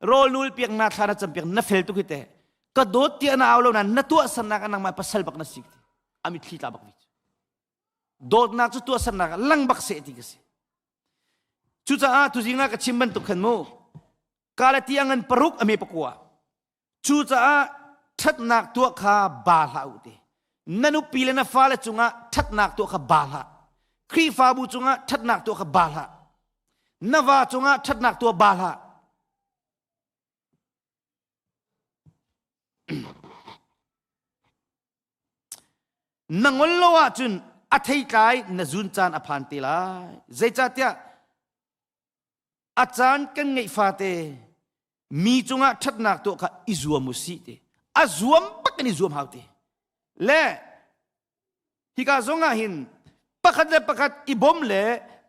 rawl nul piak na thla na cam piak na fel tuk hi te ka dawt tiah na au lo nain na tuah sannak ah nangmah pasal bak na si ami thli tla bak vi dawtnak cu tuah sannak ah lang bak se ti ka si cucaah tuzing ah ka chim bantuk khan mu kalati angan paruk ame pakua Cucaah ṭhatnak tuah kha ba hlah u ti. Na nupi le na fale cungah ṭhatnak tuah kha ba hlah. Khrihfabu cungah ṭhatnak tuah kha ba hlah. Na va cungah ṭhatnak tuah ba hlah. Na ngol lo ahcun a theitlai na zun caan a phan te lai. Zeicahtiah a caan kan ngeih fate mi cungah ṭhatnak tuah kha i zuam u sih ti a zuam bak in i zuam hau ti le hika zong ah hin pakhat le pakhat i bawm le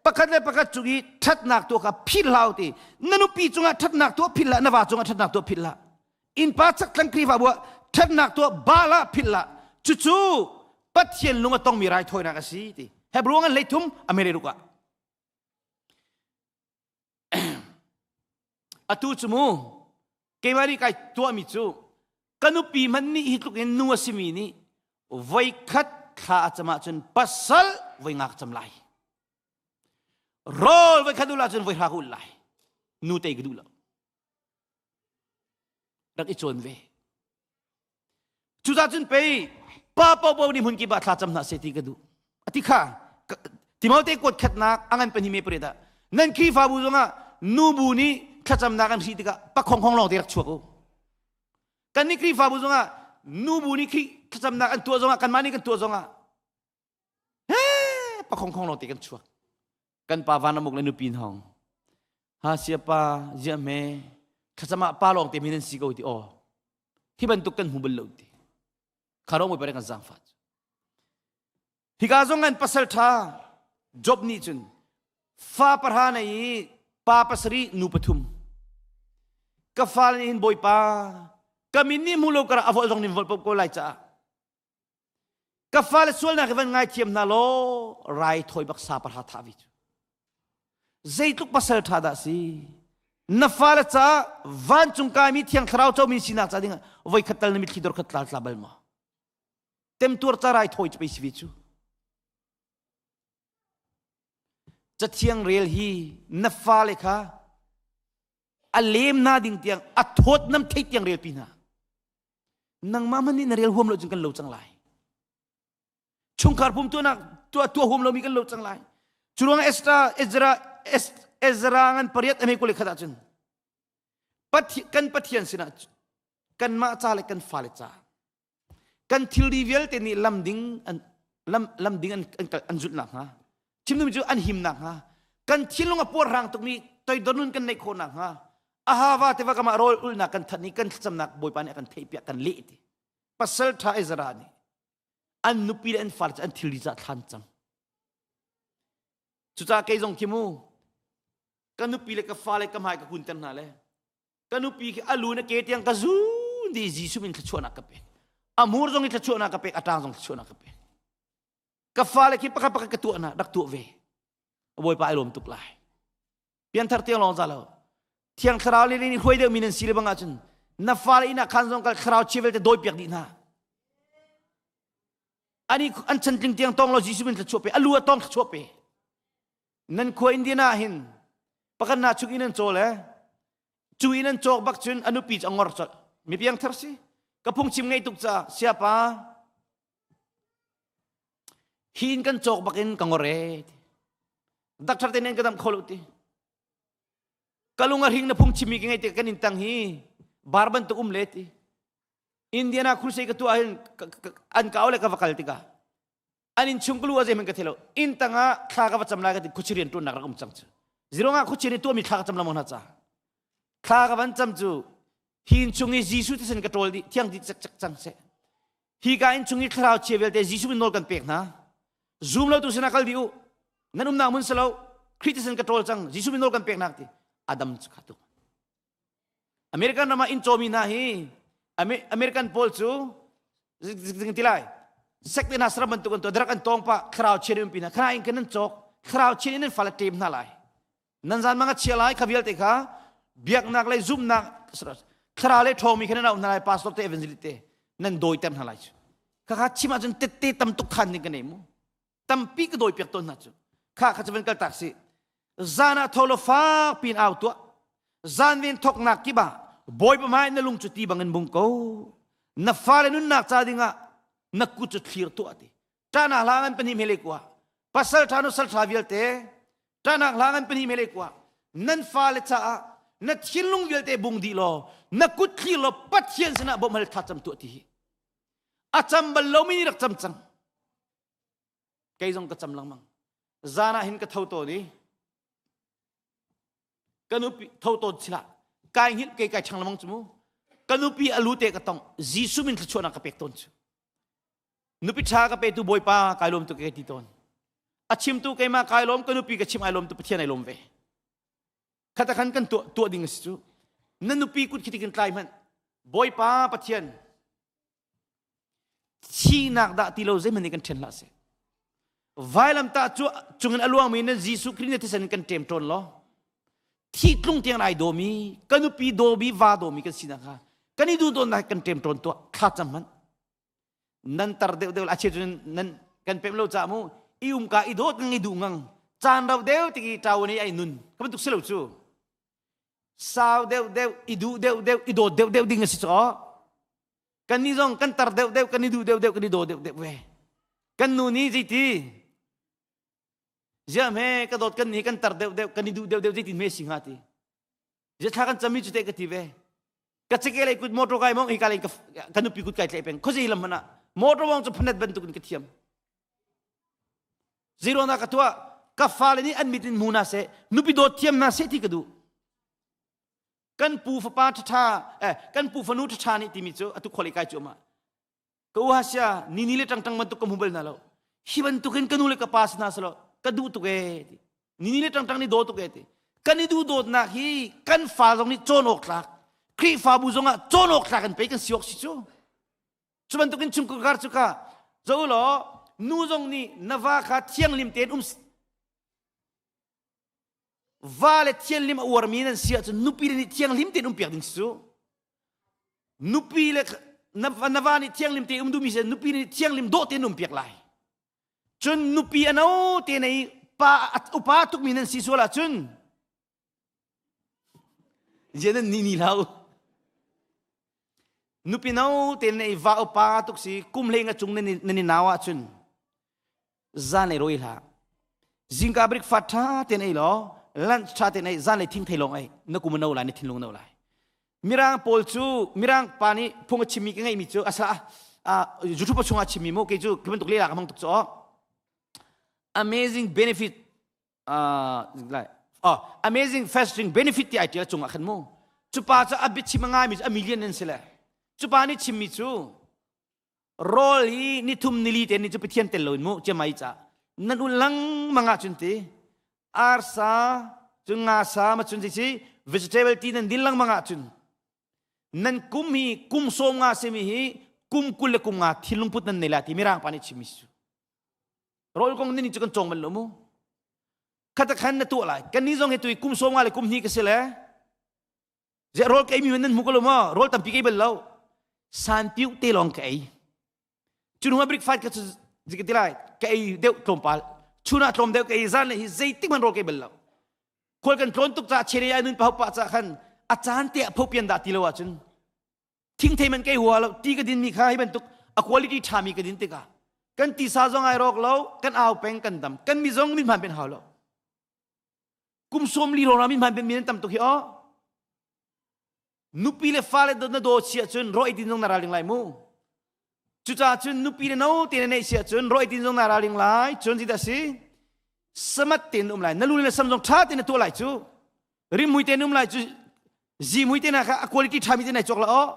pakhat le pakhat cung i ṭhatnak tuah kha philh hau ti na nupi cungah ṭhatnak tuah philh hlah na va cungah ṭhatnak tuah philh hlah innpa chakthlang Khrihfabu ah ṭhatnak tuah bala philh hlah cucu Pathian lung a tongmi raithawinak a si ti Hebrew ngan 13 a mere ruk ah Atu cu mu keimah nih kai tuahmi cu ka nupi hmanh nih hi tluk in nu a simi nih voikhat thla a cam ahcun pasal voi nga ka cam lai. Rawl voikhat ul ahcun voi hra ka ul lai. Nu tei ka duh lo. Rak i cawn ve. Cucaah cun pei pa paohpaoh nih hmun kip ah thlacam hna seh ti ka duh. Ati kha Timote kuat khatnak a ngan pahnih me pariat ah nan Khrihfabu zongah nubu nih thlacamnak an hrih tikah pakhong khong lawng te rak chuak u. Kan nih Khrihfabu zongah nubu nih Khrih thlacamnak an tuah zongah kanmah nih kan tuah zongah he pakhong khong lawng te kan chuak. Kan pa vanamuk le nupi hong ha sia pa zia me thlacam ah pa lawng te min an si ko ti aw hi bantuk kan hmu bal lo ti kharong pare kan zangfa hika zong an pasal tha job nih cun fa parha nei i pa pasari nu pathum ka fa nih hin bawipa ka min nih hmu lo kara avol zong nin vol pop ko lai caah Ka fale sualnak hi van ngaithiam hna law rai thawi bak sa parha thah vi cu. Zeitluk pasal ṭha dah si? Na fale caah vancung kaimi thiang thlarau comi sinak ca dingah voi khat tal na mitthli dor khat tla tla bal maw? Temtuar ca rai thawi cu pei si ve cu. Cathiang rel hi na fale kha a lem na ding tiang a thawt nam thei tiang rel pi hna. Nangmah hmanh nih na rel huam lo cun kan lo cang lai. Chungkhar pum tuahnak tuah tuah huam lomi kan lo cang lai. Cu ruang Ezra Ezra Ezra ngan pariat ame kule khat ahcun kan Pathian sinah kanmah ca le kan fale ca kan thilri vialte nih lam ding an lam lam ding an an, an zulh nakhnga chimdumi cu an him nakhnga kan thinlung a puarhrang tukmi toidor nun kan neih khawh nakhnga ahava tiva kam ah rawl ulnak kan that ni kan thlacamnak bawipa nih a kan theihpiak kan leh ti pasal tha Ezra nih an nupi le an fale cu an thilri ca thlan cam cucaah kei zong khi mu ka nupi le ka fale ka hmai ka kunter hna le ka nupi khi a lu na ke tiang ka zun di Jesuh min thluachuahnak ka pek a mur zong i thluachuahnak ka pek a tang zong thluachuahnak ka pek ka fale khi pakhat pakhat ka tuah na rak tuah ve bawipa ai lawm tuk lai pianthar tiang lawng za lo thiang thlarau le nih hruai deuh mi nan si le bang ahcun na fale inn ah khan zong kal thlarau chia vialte dawi piak dih hna ani an chantling tiang tong lo Jesuh min thluachuah pe alu a tong thluachuah pe nan khua Indiana hin pakhat na chung in an cawl e cu in an cawk bak cun a nupi cu a ngor colh mi piang thar si ka phungchim ngei tuk ca siapa Hi in kan cawk bak in ka ngor e. Doctor te nen ka dam kho lo ti. Ka lung a hring na phung chimmi ka ngei te kan in tang hi bar bantuk um le ti. Indiana crusade ka tuah hin an ka au le ka va kal tikah an in chung kalu a zeihmanh ka thei lo inn tangah thla ka va cam lai ka ti khuachi rian tuannak rak um cang cu zirong ah khuachi nih tuahmi thla ka cam lamong hna ca thla ka van cam cu hi inn chung i Jesuh thisen ka ṭawl dih thiang dih cek cek cang seh hi ka inn chung i thlarau chia vialte Jesuh min nawl kan pek hna zum lo tu sinah kal dih u nan umnak hmun silo Khrih thisen ka ṭawl cang Jesuh min nawl kan pek hna ti Adam cu kha tuk American ram ah inn cawmi hna hi American pawl cu zing ti lai sek te hna saram bantuk an tuah darak an tawng pa thlarau chian in pina khana in kan nan cawk thlarau chian in nan fale ṭem hna lai nan zan mang a chia lai kha vialte kha biaknak le zumnak thlarau le ṭhawngmi kha nan auh hna lai pastor te evangelist te nan dawiter hna lai cu kha kha chim ahcun tette tam tuk khan ding ka nei mu tampi ka dawi piak tawn hna cu kha kha cu van kal tak si zan ah tho lo fak pin au tuah zan ven thoknak kiba bawipa hmai na lung cu ti bangin bung ko na fale nunnak ca dingah na kut cu thlir tuah ti ṭanak hla ngan pahnih mele kua pasal ṭha nu sal ṭha vialte ṭanak hla ngan pahnih mele kua nan fale caah na thinlung vialte bung dih law na kut thlir law Pathian sinah bawmh hal tha cam tuah ti hi a cam bal lomi nih rak cam cang kei zong ka cam lengmang zan ah hin ka tho tawn i ka nupi tho tawn sila kai hngilh kei kai chang lengmang cu mu ka nupi a lu te ka tong Jesuh min thluachuahnak ka pek tawn cu nupi ṭha ka petu Bawipa kai lawm tu ka ti tawn a chimtu keimah kai lawm ka nupi ka chim ai lawm tu Pathian ai lawm ve khata khan kan tuah tuah ding a si cu na nupi kut khi tikin tlai hmanh Bawipa Pathian Thihnak dah ti lo zeihmanh nih kan ṭhen hlah seh. Vailamtah cu cungin a luangmi na Jesuh Khrih na thisen in kan ṭem ṭawn law thi tlung tiang ai dawmi ka nupi dawmi va dawmi kan sinak kha kan i duh dawnnak kan ṭem ṭawn tuah thla cam hmanh nan tar deuh deuh a cheu cun nan kan pem lo ca mu i um ka i dawt ngang i duh ngang caan rau deuh tik i ṭau ni ai nun ka bantuk si lo cu sau deuh deuh i duh deuh deuh i dawt deuh deuh ding a si caw Kan nih zong kan tar deuh deuh, kan i duh deuh deuh, kan i daw deuh deuh ve. Kan nu nih zeiti? Ziah hme ka dawt kan nih kan tar deuh deuh, kan i duh deuh deuh zeitin hme si hnga ti. Zia thla kan cami cu te ka ti ve. Ka ceke lei kut motor kai mong hi ka lei ka nupi kut kai tlai peng. Khuazei lam hmanh ah motor wong cu phanet bantuk in ka thiam. Zero na ka tuah ka fale nih an mit in hmu na seh nupi dawt thiam na seh ti ka duh. Kan pu fapa ṭhaṭha eh kan pu fanu ṭhaṭha nih timi cu atu kholi kai cu ma ka u hasia ni ni le ṭang ṭang bantuk ka hmu bal na lo hi bantukin ka nu le ka pa sina salo ka duh tuk e ti ni ni le ṭang ṭang ni daw tuk e ti kan i duh dawtnak hi kan fa zong nih cawn awk tlak Khrihfabu zong ah cawn awk tlak in pei kan si awk si cu cu bantukin chungkhar cu ka zo law nu zong nih na va kha thianglim tein um Va le thianhlim a uarmi nan si ahcun nupi le nih thianghlim tein umpiak ding si cu. Nupi le na va nih thianghlim tein um duhmi si nupi nih thianghlim dawh tein umpiak lai. Cun nupi a no te nei pa upa tukmi nan si sual ahcun zia nan ni ni hlah u. Nupi no te nei va upa tuk si kum hlei nga cung nan i nau ahcun zan ei roi hlah zingka breakfast ṭha tein ei law lunch ṭha tein ei zan lei thing thei lawng ei na kum no lai na thinlung no lai mirang pawl cu mirang pa nih phung a chimmi ka ngeihmi cu asa YouTube chungah chimmi mu kei cu khi bantuk lehla ka hmang tuk cu amazing benefit uh, oh, amazing fasting benefit ti ai tial cungah khan mu cu pa cu a biachim a ngaimi cu a million an si le cu pa nih chimmi cu Rawl hi nithum nili te ni cu Pathian tel loin mu ciamai ca nan ul lengmang ahcun ti arsa cun ngasa ma cun si vegetable ti nan din lengmang ahcun nan kum hi kum sawm nga simi hi kum 20 le kum nga thinlung put nan nei la ti mirang pa nih chimmi su rawl kong ni cu kan cawng bal lo mu khata khan na tuah lai kan ni zong hi tui kum sawm nga le kum hnih ka si le Ziah rawl ka eimi nan hmu ko lo maw? Rawl tampi ka ei bal lo. Sanpiu te lawng ka ei. Cu hnu ah breakfast ka cu ka ti lai ka ei deuh tlawmpal. Chun ah tlawm deuh ka ei zan le hi zeitik hmanh rawl ka ei bal lo. Khual kan tlawn tuk caah chere ai nun pahau pah cah khan a caan te ah phopian dah ti lo ahcun thingthei man ka ei hua lo ti ka din mi kha hi bantuk a quality ṭha mi ka din tikah kan tisa zong ai rawk lo kan au peng kan dam kan mi zong min hman pen hau lo kum sawm li rora min hman mi nan tam tuk hi aw. Nupi le fale na daw si ahcun raw ei din zong na ral ding lai mu. Cucaah cun nupi le no te na neih si ahcun raw ei din zong na ral ding lai. Cun zeidah si? Samat tein um lai. Na lu le na sam zong ṭha tein na tuah lai cu. Rimhmui tein um lai cu. Zihmui te na kha a quality ṭha mi te nai cawk la aw.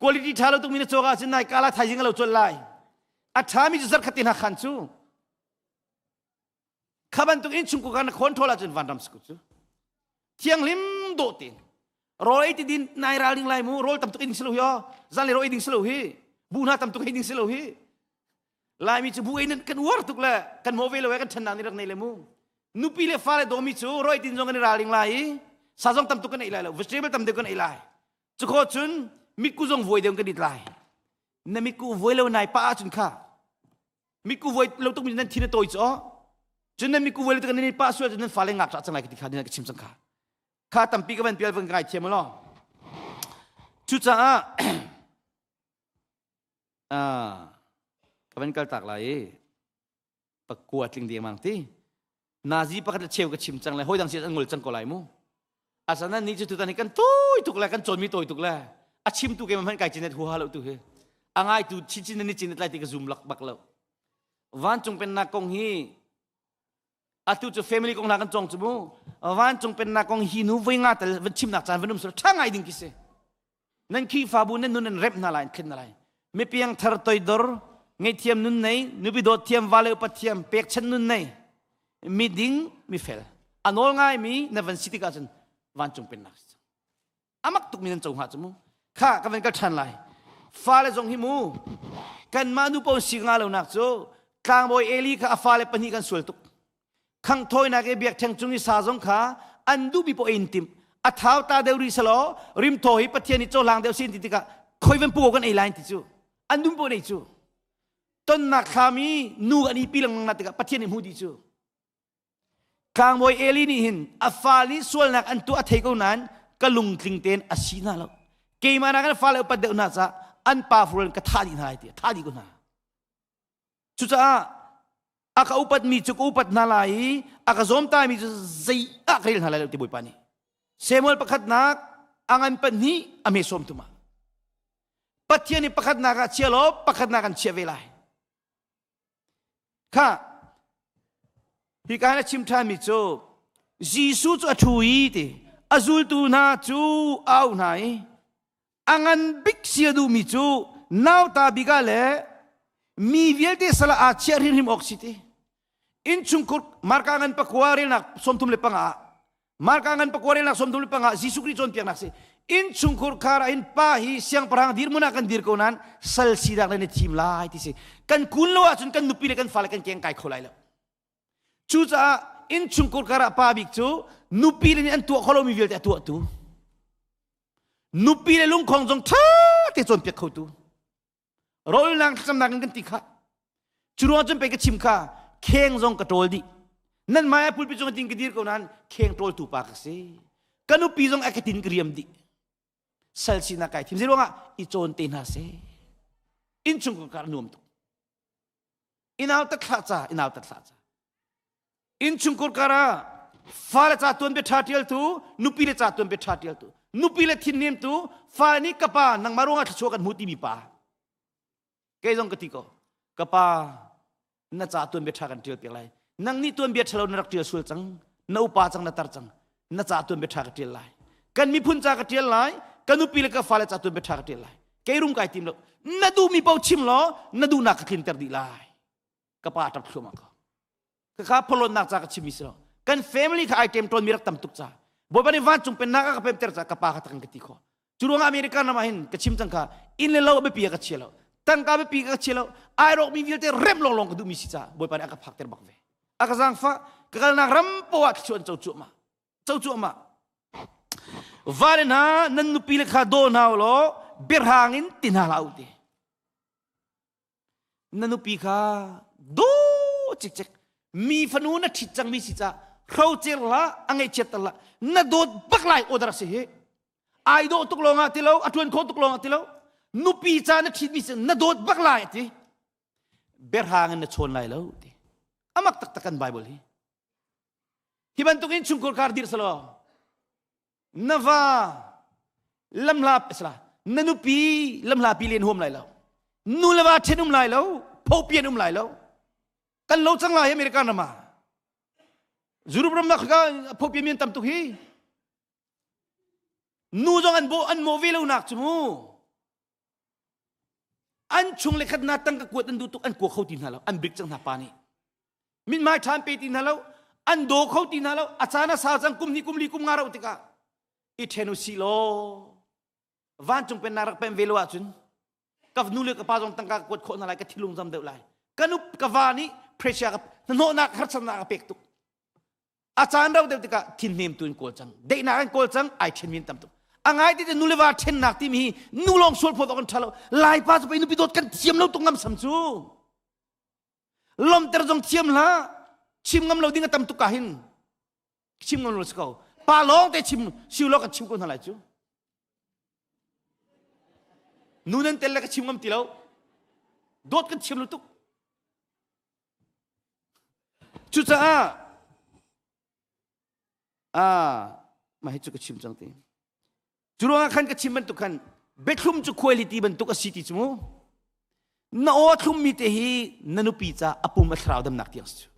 Quality ṭha lo tukmi na cawk ahcun nai kala thaizing a lo cawlh lai. A ṭha mi cu zarkhat te hna khan cu. Kha bantuk in chungkhar kha na control ahcun vanram si ko cu. Thianghlim dawh tein rawl ei ti din nai ral ding lai mu rawl tam tuk ei ding si lo hi aw zanlei rawl ei ding si lo hi bu hna tam tuk ei ding si lo hi Laimi cu bu ei nan kan uar tuk le kan mo ve lo e kan ṭhannak nih rak nei le mu nupi le fale dawmi cu rawl ei tin zong kan i ral ding lai i sa zong tam tuk kan ei lai lo vegetable tam deuh kan ei lai cu kho cun mitku zong vuai deuh kan it lai na mitku vuai lo nai pa ahcun kha Miku vuai lo tuk mi nan thin a tawi cu cun nan miku vuai lo tuk nan pa sual cun nan fale ngak cang lai ka ti kha nan ka chim cang kha kha tampi ka van pial van ngai thiam lo cucaah ka van kal tak lai i pakua tling ding mang ti nazi pakhat le cheu ka chim cang le hoi dang si an ngol cang ko lai mu Asanan ni cu tutan hi kan tawi tuk le kan cawnmi tawi tuk le a chimtu keimah hmanh kai cinet huaha lo tu hi a ngaitu chinchin nan i cinet lai ti ka zum lak bak lo. Vancung pennak kong hi atu cu family kong hna kan cawng cu mu vancung pennak kong hi nu voi nga tal van chimnak caan van um sur tha ngai ding khi si. Nan Khrihfabu nan nun an remh hna lai an thlen hna lai. Mipiang thar toidor ngeihthiam nun nei nupi dawt thiam vale upat thiam pekchanh nun nei miding mifel a nawl ngaimi na van si tikah cun vancung pennak si cang amak tukmi nan co hnga cu mu kha ka van kal ṭhan lai fale zong hi mu kanmah nu paoh si nga lonak cu tlangbawi Eli kha a fale pahnih kan sual tuk khanghthawinak i biakṭheng cung i sa zong kha an duhmi poah in timh a thau ta deuh rih selaw rimthaw hi Pathian nih cohlang deuh sin ti tikah khoi van pu kan ei lai ti cu an dum poah nei cu tonnak thlam i nu an i pi lengmang na tikah Pathian nih hmu dih cu tlangbawi Eli nih hin a fale sualnak an tuah a thei ko nain ka lungtling tein a si hna lo keimah nak an fale upat deuh hna caah an pa furan ka thah dih hna lai ti thah dih ko hna Cucaah a ka upatmi cu ka upat hna lai i a ka zawmtaimi cu zei ah ka rel hna lai lo ti Bawipa nih. Samuel pakhatnak a ngan pahnih a hme sawm thum ah. Pathian nih pakhatnak ah chia law pakhatnak an chiah ve lai. Kha hika hin a chim ṭhanmi cu Jesuh cu a ṭhu i ti a zultu hna cu a auh hna i a ngan bik si a duhmi cu nauta bik ah le mi vialte sal ah aa chiah hrimhrim awk si ti innchungkhur Marka ngan pakua relnak 35 ah Marka ngan pakua relnak 35 ah Jesuh Khrih cawnpiaknak si innchungkhur khar ah hin pa hi siangpahrang dirhmun ah kan dir ko nain sal sinak le na thim lai ti si kan kun lo ahcun kan nupi le kan fale kan keng kai kho lai lo cucaah innchungkhur kar ah pa bik cu nupi le nih an tuah kho lomi vialte a tuahtu nupi le lungkhong zong ṭha te cawnpiak khotu rawlnak thlacamnak in kan ti kha cu ruang cun pei ka chim kha kheng zong ka ṭawl dih nan maya pulpi cung tin ka dir ko nain kheng ṭawltu pa ka si ka nupi zong a ka tin ka riam dih sal sinak kai thim zei ruangah i cawn te hna seh innchung kar nuam tuk inau tak thlah ca inau tak thlah ca innchungkhur kar ah fale ca tuan bia ṭha ṭialtu nupi le ca tuan bia ṭha ṭialtu nupi le thinnim tu fale nih ka pa nangmah ruangah thluachuah kan hmu timi pa kei zong ka ti ko ka pa na ca tuan bia ṭha kan ṭial piak lai nang nih tuan bia ṭhalo na rak ṭial sual cang na upa cang na tar cang na ca tuan bia ṭha ka ṭial lai kan miphun ca ka ṭial lai ka nupi le ka fale ca tuan bia ṭha ka ṭial lai kei rum kai tim lo na duhmi paoh chim law na duhnak ka tlinter dih lai ka pa ṭap thluahmah ko ka kha pholonnak ca ka chimmi si lo kan family kha ai ṭem ṭawnmi rak tam tuk ca Bawipa nih vancung pennak a ka pemter ca ka pa kha takan ka ti kho cu ruangah American ram ah hin ka chim cang kha inn le lo biapi a ka chia lo tangka biapi ka chia lo ai rawkmi vialte rem lawnglawng ka duhmi si ca Bawipa nih a ka phakter bak ve a ka zaangfah ka kalnak ram poah thluachuah an co cuahmah co cuahmah vale hna nan nupi le kha daw hna law biahrang in ti hna hlah u ti na nupi kha daw cikcek mi fanu na ṭhit cangmi si ca hrocer la a ngaihchiat la na dawt bak lai order si hi ai dawh tuk lawng ah ti lo a ṭuan khawh tuk lawng ah ti lo nupi ca na ṭhitmi si na dawt bak lai ti berhang in na chawn lai lo ti amak taktak kan bible hi hi bantuk in chungkhur kar dir selaw na va. Lamhla sala na nupi lamhla pi len huam lai lo. Nu le va then um lai lo, phopian um lai lo. Kan lo cang lai American ram ah. Europe ram ah ka phopian mian tam tuk hi. Nu zong an bo an mo ve lo nak chu mu. An chung le khat na tang ka kuat an duh tuk an kua kho ti hna lo an bik cang hna pa nih. Mithmai ṭhan pe ti hna lo an daw kho ti hna lo a caan a sau cang kum hnih kum li kum nga rauh tikah i ṭhen u si law vancung pennak rak pem ve lo ahcun ka nu le ka pa zong tangka ka kuat khawh hna lai ka thilung zam deuh lai ka nu ka va nih pressure ka hnahnawhnak harsatnak a pek tuk a caan rau deuh tikah thinhnem tu in kawl cang deihnak in kawl cang ai ṭhen min tam tuk a ngai ti nu le va ṭhennak timi hi nu lawng sual phawt awk an ṭha lo laipa cu pei nupi dawt kan thiam lo tuk ngam sam cu lomter zong thiam hlah chim ngam lo ding a tam tuk ka hin chim ngam lo si ko pa lawng te chim siu lo kan chim ko hna lai cu nu nan tel le ka chim ngam ti lo dawt kan thiam lo tuk cucaah ah mah hi cu ka chim cang ti Cu ruangah khan ka chim bantuk khan biathlum cu khuailiti bantuk a si ti cu mu. Na aw thlummi te hi na nupi ca a pum a thlarau damnak tiang si cu.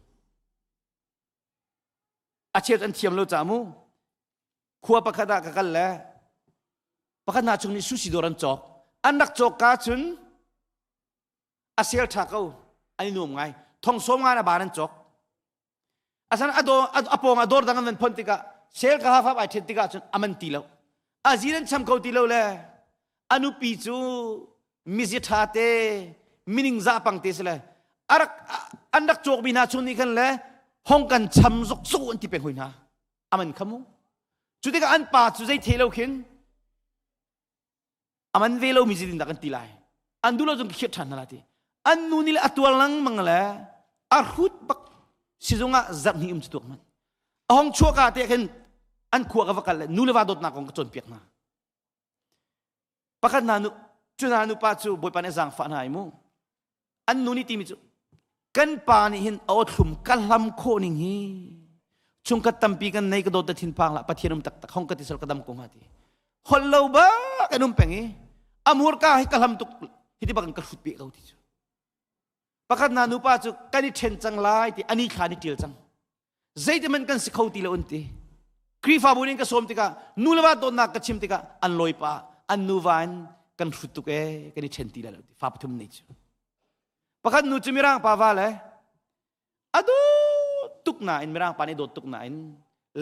A chiat an thiam lo ca mu. Khua pakhat ah ka kal le pakhat hna chung nih sushi dawr an cawk. An rak cawk ka cun a sel ṭha ko an i nuam ngai. Thong sawm nga na ban an cawk. Asan a dawr a pawng a dawr dang an van phon tikah sel ka hafap ai then tikah cun aman ti lo. A zin an cham kho ti lo le a nupi cu mizi tha te mining za pang te sile arak an rak cawk mi hna chung nih khan le hong kan cham zok zok an ti peng hoi hna aman khamu cu tikah an pa cu zei the lo khin aman ve lo mi zin dah kan ti lai an duh lo cun ka khiat ṭhan hna la ti an nu nih le a tuar lengmang le a hrut bak sizung ah zarh hnih um cu tuak man a hong chuah ka te khin an khua ka va kal le nu le va dawtnak kong ka cawnpiak hna pakhat hna nu cu hna nu pa cu bawipa nih zaangfah hna ai mu An nu nih timi cu kan pa nih hin a awthlum ka hlam khawh ning hi chungkhat tampi kan nei ka dawt na thinphang lah Pathian um taktak hong ka ti sal ka dam ko hnga ti holh lo ba kan um peng i amur ka hi ka hlam tuk hi ti bak ka hrut pe ko ti cu pakhat na nupa cu kan i ṭhen cang lai ti ani thla ni ṭial cang zeitiman kan si kho ti lo an ti Khrihfabu nih ka sawm tikah nu le va dawtnak ka chim tikah an lawi pa an nuva in kan hrut tuk ee kan i ṭhen ti lai lo ti fa pathum nei cu pakhat nu cu mirang pa va le a dawt tuk nain mirang pa nih dawt tuk nain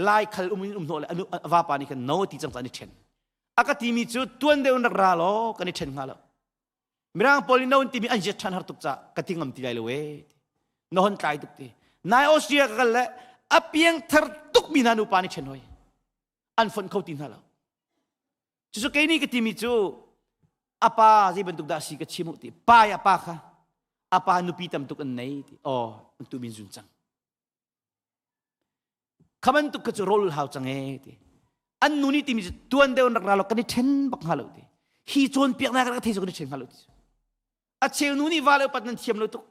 lai khal um in um hnawh le anu va pa nih khan no ti cang ca an i ṭhen a ka timi cu tuan deuh in rak ra law kan i ṭhen hnga lo Mirang pawl nih no an timi an ziat ṭhan har tuk ca ka ti ngam ti lai lo ee. Na hon tlai tuk ti. Nai Austria ka kal le a piangthar tuk mi hna nupa nih ṭhen hoi. An fonh kho ti hna lo. Cucu kei nih ka timi cu a pa zei bantuk dah si ka chim u ti. Pa i a pa kha a pa nupi tam tuk an nei ti. Aw, an tu min zun cang. Kha bantuk kha cu rawl hau cang ee ti. An nu nih timi cu tuan deuh in rak ra lo kan i ṭhen bak hnga lo ti. Hi cawnpiaknak rak thei cu kan i ṭhen hnga lo ti. A cheu nu nih va le upat nan thiam lo tuk.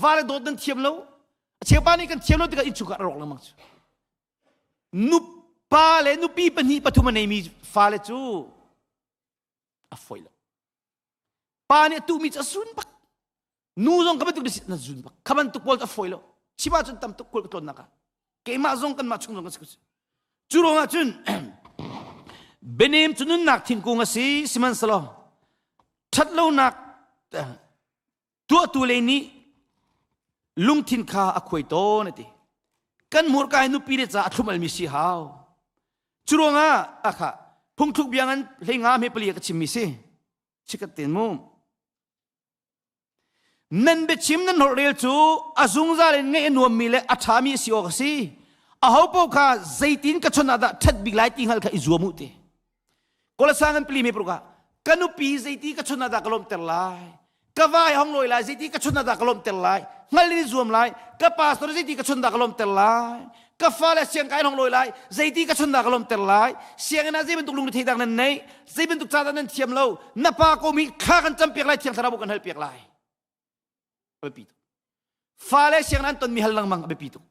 Va le dawt nan thiam lo. A cheu pa nih kan thiam lo tikah innchungkhar a rawk lengmang cu. Nu pa le nupi pahnih pathum a neimi fale cu a fawi lo. Pa nih a tuhmi cu a zun bak. Nu zong ka bantuk na zun bak. Kha bantuk pawl cu a fawi lo. Chim ahcun tam tuk kul ka tlawnnak ah. Keimah zong kanmah chung zong kan si. Cu ruangah cun bianem cu nunnak thingkung a si sihmanhsehlaw ṭhatlonak tuahtu lei nih lungthin kha a khuai tawn a ti. Kan hmurka hi nupi le ca a thlum almi si hau. Cu ruangah akha phungthluk bia ngan hlei nga hme pali ka chimmi si. Chikat ten mu. Nan biachim nan holhrel cu a zungzal in ngaih a nuammi le a ṭhami a si awk a si. Aho paoh kha zeitin ka chawnh ah dah ṭhat bik lai ti hngalh kha i zuam u ti. Kolasa ngan pali me paruk ah ka nupi zeiti ka chawnh ah dah ka lawmhter lai. Ka va i hong lawi lai zeiti ka chawnh ah dah ka lawmhter lai. Hngal in i zuam lai. Ka pastor zeiti ka chawnh dah ka lawmhter lai. Ka fale siangkai in hong lawi lai zeiti ka chawnh dah ka lawmhter lai. Sianginn ah zei bantuk lungre dah nan neih zei bantuk ca dah nan thiam lo na pa ko mi thla kan campiak lai thiang thlarau kan halpiak lai. A biapi tuk. Fale sianginn an tonmi hal lengmang a biapi tuk.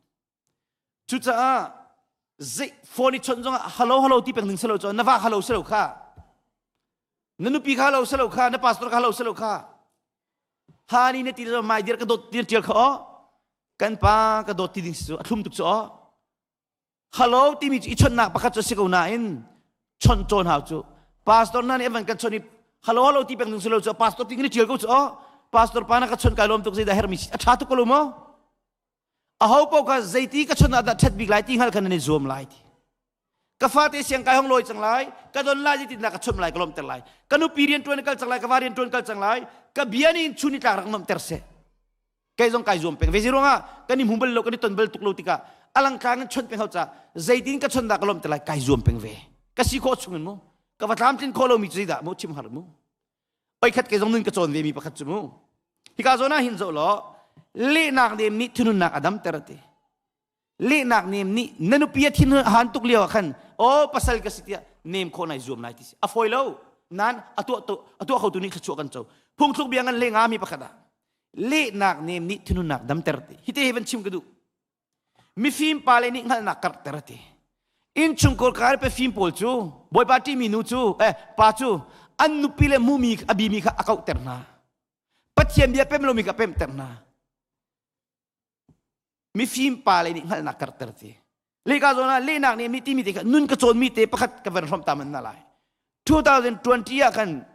Cucaah. Zei phone i chawnh zongah hello hello ti peng ding si lo cu na va hello si lo kha. Na nupi kha hello si lo kha, na pastor kha hello si lo kha. Hani na ti le my dear ka dawt ti tial kha o. Kan pa ka dawt ti ding si cu a thlum tuk cu o. Hello timi cu i chawnhnak pakhat cu si ko nain chawnh cawn hau cu. Pastor hna nih an van kan chawnh i hello hello ti peng ding si lo cu pastor ti ni tial ko cu o. Pastor pa na ka chawnh kai lawm tuk zeidah hermi a tha tuk ko lo maw? Aho paoh kha zeiti ka chawnh ah dah ṭhat bik lai ti hngal khan nan i zuam lai ti. Ka fate siang kai hong lawi cang lai, ka don lai zeitindah ka chawnh lai ka lawmhter lai. Ka nupi rian ṭuan kal cang lai, ka va rian ṭuan kal cang lai, ka bia nih chun ni tlak rak nuamhter seh. Kei zong kai zuam peng. Ve ruangah kan i hmu bal lo, kan i ton bal tuk lo tikah alang tlang in chawnh peng hau ca zeitin ka chawnh dah ka lawmhter lai kai zuam peng ve. Ka si khawh chung in mu. Ka va tlamtlin khawh lomi cu zeidah mu chim har mu. Oikhat kei zong nun ka cawn ve mi pakhat cu mu. Hika zawn ah hin zoh law lehnak nem nih thinhunnak a damter ti. Lehnak nem nih na nupi a thin han tuk lio ah khan aw pasal ka si tiah nem khawh nai zuam lai ti si. A fawi lo. Nan a tuah to a tuah khotu nih thluachuah kan co. Phungthluk bia ngan le nga mi pakhat ah lehnak nem nih thinhunnak damter ti. Hite hi van chim ka duh. Mifim pa le nih hngalhnak karhter a ti. Innchungkhar kar pe fim pawl cu Bawipa ṭihmi nu cu eh pa cu an nupi le mumi a bimi kha a kauhter hna. Pathian bia pem lomi kha a pemter hna. Mifim pa le nih hngalhnak karhter ti. Lehka zawn ah lehnak nih mi timi te kha nun ka cawnmi te pakhat ka van hrawmh ta man na lai. 2020 ah khan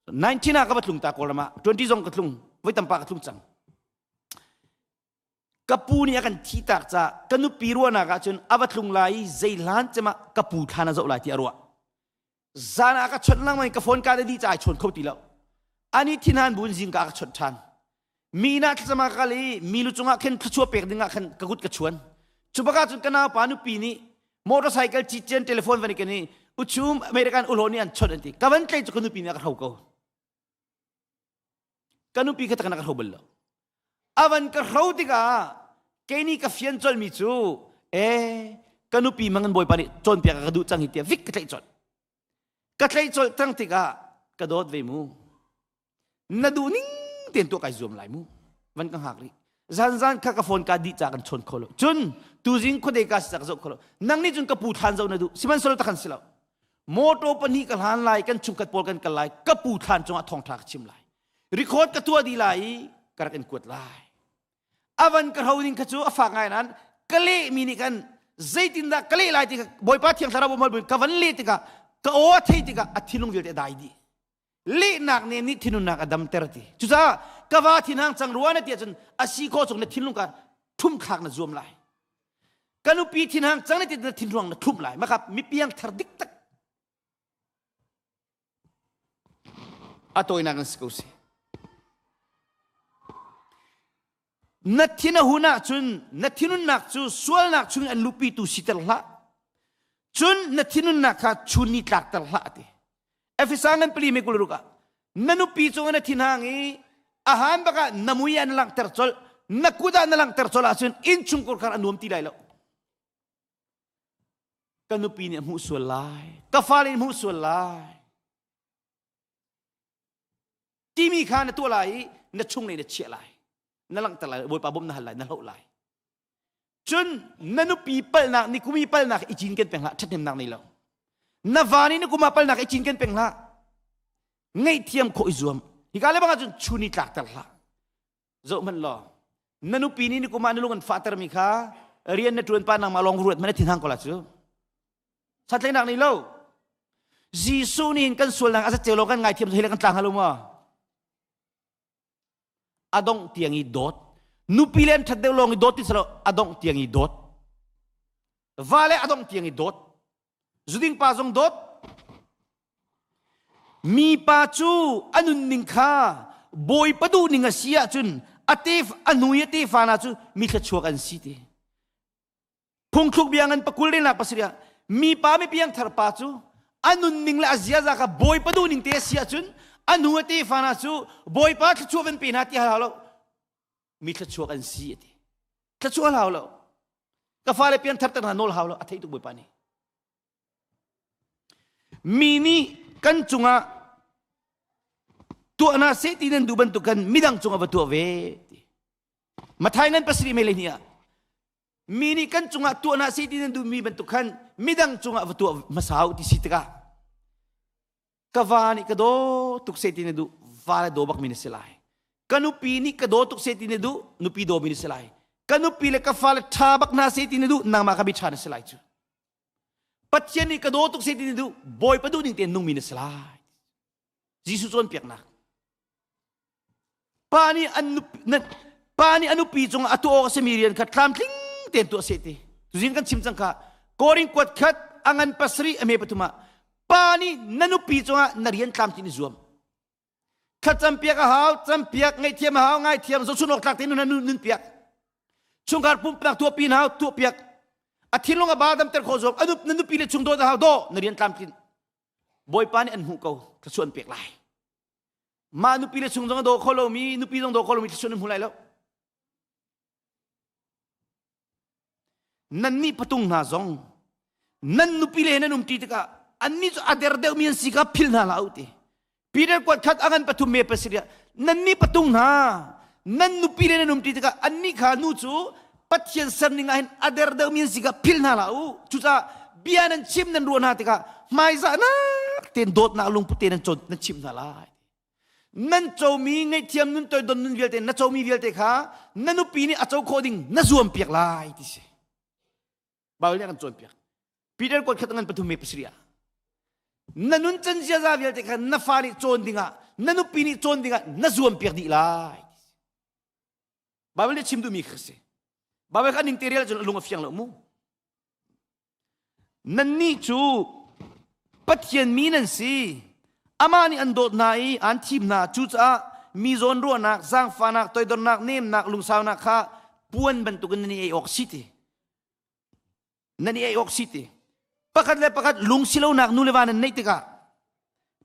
19 ah ka va tlung ta Kawlram ah 20 zong ka tlung voi tampa ka tlung cang. Ka pu nih a kan thi tak ca ka nupi ruahnak ahcun a va tlung lai i zei hlan cem ah ka pu thlan a zoh lai ti a ruah. Zan ah ka chawnh lengmang ka phone ka dih ca ai chawn kho ti lo. Ani thinhan buin zingka ka chawnh ṭhan. Mi inn ah thlacam ah ka kal i mi lu cungah khin thluachuah pek ding ah khan ka kut ka chuan. Cu bak ahcun ka naupa nupi nih motorcycle citcian telephone van i ken i uchum American uhlaw nih an chawnh an ti. Ka van tlei cu ka nupi nih a ka hro ko. Ka nupi kha tak na ka hro bal lo. Avan ka hro tikah kei nih ka fian colmi cu eh ka nupi mangan bawipa nih cawnpiak ka duh cang hi tiah vik ka tlaih colh. Ka tlaih colh cang tikah ka dawt ve mu. Na duh ning tein tuah kai zuam lai mu. Van ka hngak rih. Zan zan kha ka phone ka dih ca kan chawn kho lo. Cun tuzing khuadei ka si ka zoh kho lo. Nang nih cun ka pu thlan zoh na duh. Sihmanhsehlaw takhan si lo. Motor pahnih ka hlan lai, kan chungkhat pawl kan kal lai, ka pu thlan cungah thawngṭha ka chim lai. Record ka tuah dih lai i ka rak in kuat lai. Avan ka hro ding kha cu a fak ngai nain ka lehmi nih khan zeitindah ka leh lai ti kha Bawipa Thiang Thlarau bawm ka van leh tikah ka aw a theih tikah a thinlung vialte a dai dih. Lehnak nem nih thinunnak a damter ti. Cucaah ka va thinhang cang rua na ti ahcun a si khawh chung na thinlung ka ṭhum thlak na zuam lai. Ka nupi thinhang cang na ti na thinruang na ṭhumh lai. Makap mipiang thar dik tak. A tawinak in si ko si. Na thin a hun ahcun na thinunnak cu sualnak chung an luhpitu siter hlah. Cun na thinunnak kha chun ni tlakter hlah a ti. Efesa ngan pali me kul ruk ah na nupi cung na thinhang i a han bak ah na mui an langhter colh na kut ah na langhter colh ahcun innchungkhar khan a nuam ti lai lo. Ka nupi nih a hmuh sual lai, ka fale nih hmuh sual lai. Timi kha na tuah lai i na chunglei na chiah lai. Na langhter lai, Bawipa bawmh na hal lai, na hloh lai. Cun na nupi palnak ni kumi palnak i cinken peng hlah, ṭhathnemnak nei lo. Na va nih na kum ah palnak i cinken peng hlah. Ngaihthiam khawh i zuam. Hika le bang ahcun chun i tlakter hlah. Zoh hmanh law, na nupi nih ni kum ah na lung an fahtermi kha rian na ṭuan pa nangmah lawng ruat hmanh na thinhang ko la cu. Satleinak nei lo. Jesuh nih kan sualnak a zaceu lo kan ngaithiam hi le kan tla hnga lo maw? A dongh tiang i dawt. Nupi le an ṭhat deuh lawng i dawt ti si lo, a dongh tiang i dawt. Va le a dongh tiang i dawt. Zuding pa zong dawt. Mi pa cu a nunning kha Bawipa duhning a si ahcun a tef a nu i a tefa hna cu mi thluachuak an si ti. Phungthluk bia ngan pakul renak pasarih ah mipa mi piangthar pa cu a nunning le a ziaza kha Bawipa duhning te a si ahcun a nu a tefa hna cu Bawipa thluachuah van pe hna ti hal hau lo mi thluachuak an si a ti. Thluachuah hal hau lo. Ka fale piangthar ter hna nawl hau lo a theih tuk Bawipa nih. Mi nih kan cungah tuah hna seh ti nan duh bantuk khan midang cungah va tuah ve ti. Mathai ngan pasarih mei le hnih ah. Mi nih kan cungah tuah hna seh ti nan duhmi bantuk khan midang cungah va tuah hmasa u ti si tikah ka va nih ka daw tuk seh ti na duh, va le daw bakmi na si lai. Ka nupi nih ka daw tuk seh ti na duh, nupi dawmi na si lai. Ka nupi le ka fale ṭha bak hna seh ti na duh, nangmah ka mi ṭha na si lai cu. Pathian nih ka daw tuk seh ti na duh, Bawipa duh ning tein nungmi na si lai. Jesuh cawnpiaknak. Pa nih an nupi, pa nih a nupi cungah a tuah awk a simi rian kha tlamtling tein tuah seh ti. Tuzing kan chim cang kha. Korin kuat khat a ngan pasarih a me pathum ah pa nih na nupi cungah na rian tlamtlin i zuam. Thlacam piak a hau, campiak, ngaihthiam a hau, ngaithiam, zohchun awk tlak tein nun nun piak. Chungkhar pumpak tuah pin hau, tuah piak. A thinlung a ba damter khawh zuam, a na nupi le chung dawt a hau, daw, na rian tlamtlin. Bawipa nih an hmuh ko, thluachuah an pek lai. Mah nupi le chung zong a daw kho lomi, nupi zong daw kho lomi thluachuah an hmu lai lo. Nannih patung hna zong nan nupi le nan umṭi tikah annih cu a der deuhmi an si kha philh hna hlah u ti. Peter kuat khat a ngan pathum me pasarih ah nannih patung hna nan nupi le nan umṭi tikah annih kha nu cu Pathian serning ah hin a der deuhmi an si kha philh hna hlah u. Cucaah bia nan chim nan ruah hna tikah hmaizahnak tein dawtnak lungput tein nan cawn nan chimh hna lai. Nan comi ngaihthiam nun toidon nun vialte na comi vialte kha na nupi nih a co khawh ding na zuam piak lai ti si. Bible nih a kan cawnpiak. Peter kuat khat ngan pathum me pasarih ah na nun can ziaza vialte kha na fa nih cawn dingah na nupi nih cawn dingah na zuam piak dih lai. Bible nih chim duhmi kha si. Bible kha ning te rel cun lung a fiang lo mu. Nannih cu Pathian mi nan si. Amah nih an dawt hna i aan thim hna. Cucaah mi zawn ruahnak, zaangfahnak, toidornak, nemnak, lungsaunak kha puan bantukin nan i ei awk si ti. Nan i ei awk si ti. Pakhat le pakhat lungsilonak nu le va nan neih tikah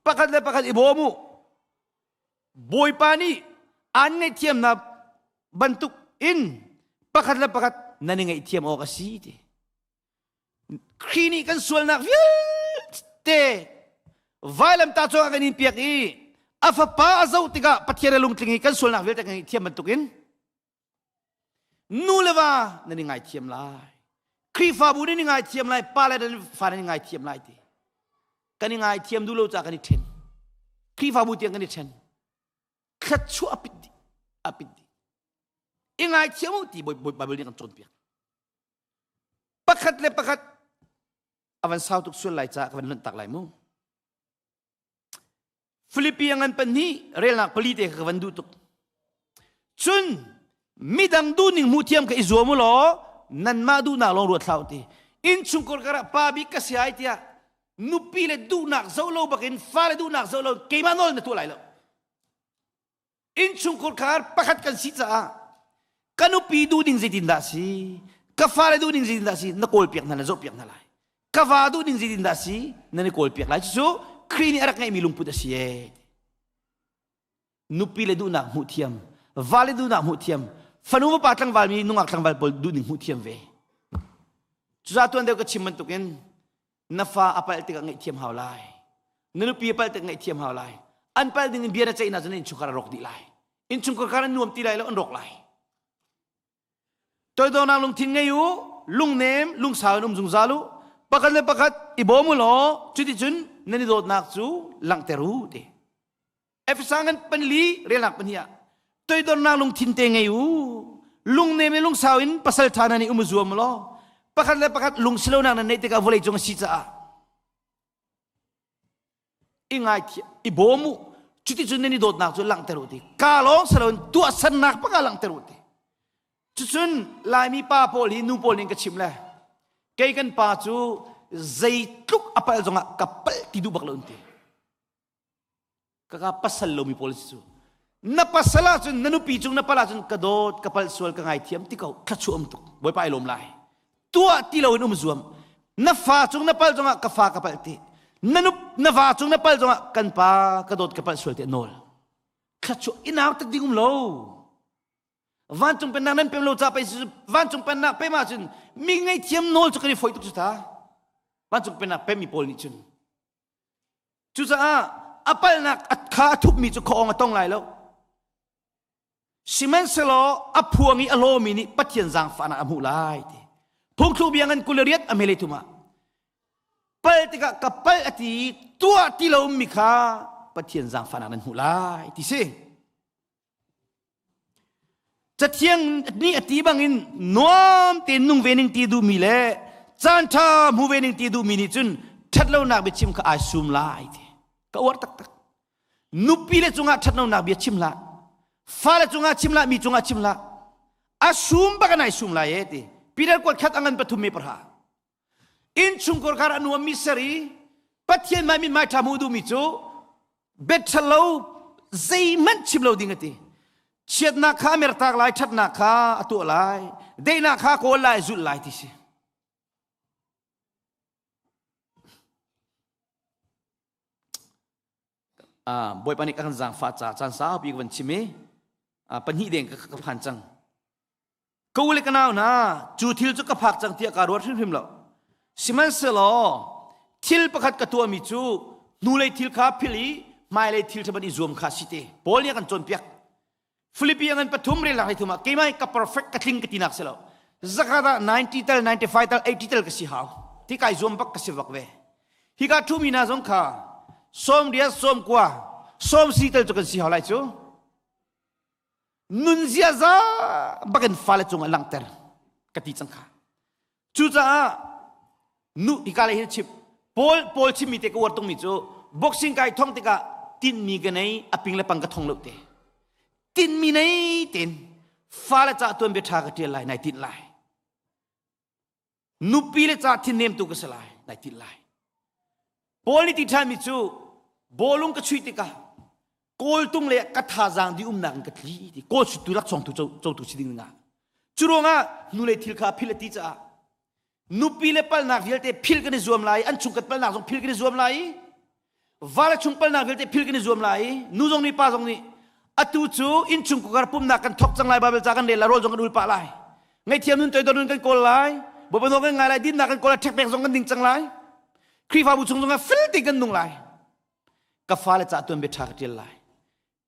pakhat le pakhat i bawm u. Bawipa nih aan ngaihthiamnak bantuk in pakhat le pakhat nan i ngaihthiam awk a si ti. Khrih nih kan sualnak vialte vailamtah cungah kan in piak i a fapa a zoh tikah Pathian a lungtling i kan sualnak vialte kan ngaihthiam bantukin nu le va nan i ngaithiam lai. Khrihfabu nih i ngaithiam lai, pa le fa nan i ngaithiam lai ti. Kan i ngaithiam duh lo caah kan i ṭhen. Khrihfabu tiang kan i ṭhen. Thluachuah a pit dih. A pit dih. I ngaithiam u ti Bible nih kan cawnpiak. Pakhat le pakhat a van sau tuk sual lai caah ka van lonh tak lai mu. Filipi a ngan pahnih relnak pali te ka van duh tuk. Cun midang duhning hmuh thiam ka i zuam u law nanmah duhnak lawng ruat hlah u ti. Innchungkhar karah pa bik ka si ai tiah nupi le duhnak zoh lo bakin fale duhnak zoh lo keimah nawl na tuah lai lo. Innchungkhar khar pakhat kan si caah ka nupi duhning zeitindah si ka fale duhning zeitindah si na kawl piak hna na zoh piak hna lai ka va duhning zeitindah si nan i kawl piak lai cucu Khrih nih a rak ngeihmi lungput a si ee nupi le duhnak hmuh thiam vale duhnak hmuh thiam fanu vapa tlangval mi nungak tlangval pawl duhning hmuh thiam ve cucaah tuan deuh ka chim bantukin na fa a palh tikah ngaihthiam hau lai na nupi a palh tikah ngaihthiam hau lai an palh ding in bia na ceih na cun innchungkhar a rawk dih lai innchungkhar kar an nuam ti lai lo an rawk lai toidornak lungthin ngei u lungnem lungsau in um zungzal u pakhat le pakhat i bawm u law cuticun nan i dawtnak cu langhter u ti Efesa ngan panli relnak pahnih ah toidornak lungthin te ngei u lungnem le lungsau in pasal ṭha nan i um zuam law pakhat le pakhat lungsilonak nan neih tikah vawlei cung a si caah i ngai i bawm u cuticun nan i dawtnak cu langhter u ti ka lawng si loin tuahsernak bak ah langhter u ti cucun laimi pa pawl hi nu pawl nih ka chim le kei kan pa cu zeitluk a palh zongah ka palh ti duh bak lo an ti Kaka pasal lomi pawl si cu. Na pasal ahcun na nupi cung na pal ahcun ka dawt ka palh sual ka ngaithiam ti ko thluachuah um tuk Bawipa ai lawm lai. Tuah ti loin um zuam. Na fa cung na pal zongah ka fa ka palh ti. Na nup na va cung na pal zongah kan pa ka dawt ka palh sual ti nawl. Thluachuah inau tak ding um lo. Vancung pennak nan pem lo ca pei vancung pennak pem ahcun mi ngaihthiam nawl cu kan i foih tuk cu ta. Vancung pennak pemmi pawl nih cun Cucaah a palhnak kha a thupmi cu khuaawng a tong lai lo. Sihmanhsehlaw a phuang i a lawmi nih Pathian zaangfahnak a hmuh lai ti. Phungthluk bia ngan 28 a hmelei thum ah pal tikah ka pal a ti tuah ti lo mi kha Pathian zaangfahnak nan hmuh lai ti si. Cathiang nih a ti bangin nuam tein nung ve ning ti duhmi le caan ṭha hmu ve ning ti duhmi nih cun ṭhatlonak biachim kha ai sum lai ti. Ka uar taktak. Nupi le cungah ṭhatlonak bia chim hlah. Fale cungah chim hlah, mi cungah chim hlah. A sum bak in ai sum lai e ti. Peter kuat khat angan pathum me parha. Innchungkhar kar a nuammi ser i Pathian mai min mai ṭha hmu duhmi cu bet ṭhalo zeihmanh chim lo ding a ti. Chiatnak kha a mertak lai, ṭhatnak kha a tuah lai, daihnak kha kawl lai, zulh lai ti si. Bawipa nih ka kan zaangfah ca caan saupi ka van chim i pahnih deng ka phan cang. Ka u le ka nau hna, cu thil cu ka phak cang tiah kaa ruat hrimhrim lo. Sihmanhsehlaw thil pakhat ka tuahmi cu hnulei thil kha philh i hmailei thil ṭha ban i zuam kha si te. Paul nih a kan cawnpiak. Filipi a ngan pathum rel lak thum ah keimah ka perfect ka tling ka tinak si lo. Zakhat ah 90 tal 95 tal 80 tal ka si hau. Ti kai zuam bak ka si bak ve. Hi ka ṭhumi hna zong kha sawm riat sawm kua sawm si tal cu kan si hau lai cu. Nun ziaza bakin fale cungah langhter ka ti cang kha. Cucaah nu hika lei hin chim Paul Paul chimmi te ka uar tungmi cu boxing kai thong tikah tinmi ka nei a ping le pang ka thong lo te. Tinmi nei ten fale ca tuan bia tha ka tial lai nai tin lai. Nupi le ca thinnem tu ka si lai nai tin lai. Paul nih ti ṭhanmi cu bawlung ka chuih tikah kawltung le ka thazaang di umnak in ka tli ti kawl tu laksawng tu cotu si ding nga cu ruangah hnulei thil kha phil a ti caah nupi le palnak vialte phil kan i zuam lai an chungkhat palnak zong phil kan i zuam lai va le chung palnak vialte phil kan i zuam lai nu zong nih pa zong nih atu cu innchung kukar pumnak kan thok cang lai Bible ca kan rel lai rawl zong kan ul pah lai ngaihthiam nun toidor nun kan kawl lai Bawipa nawl kan ngai lai dinnak kan kawl lai ṭhekpek zong kan ding cang lai Khrihfabu chung zongah fel tein kan nung lai ka fale ca tuan bia ṭha ka ṭial lai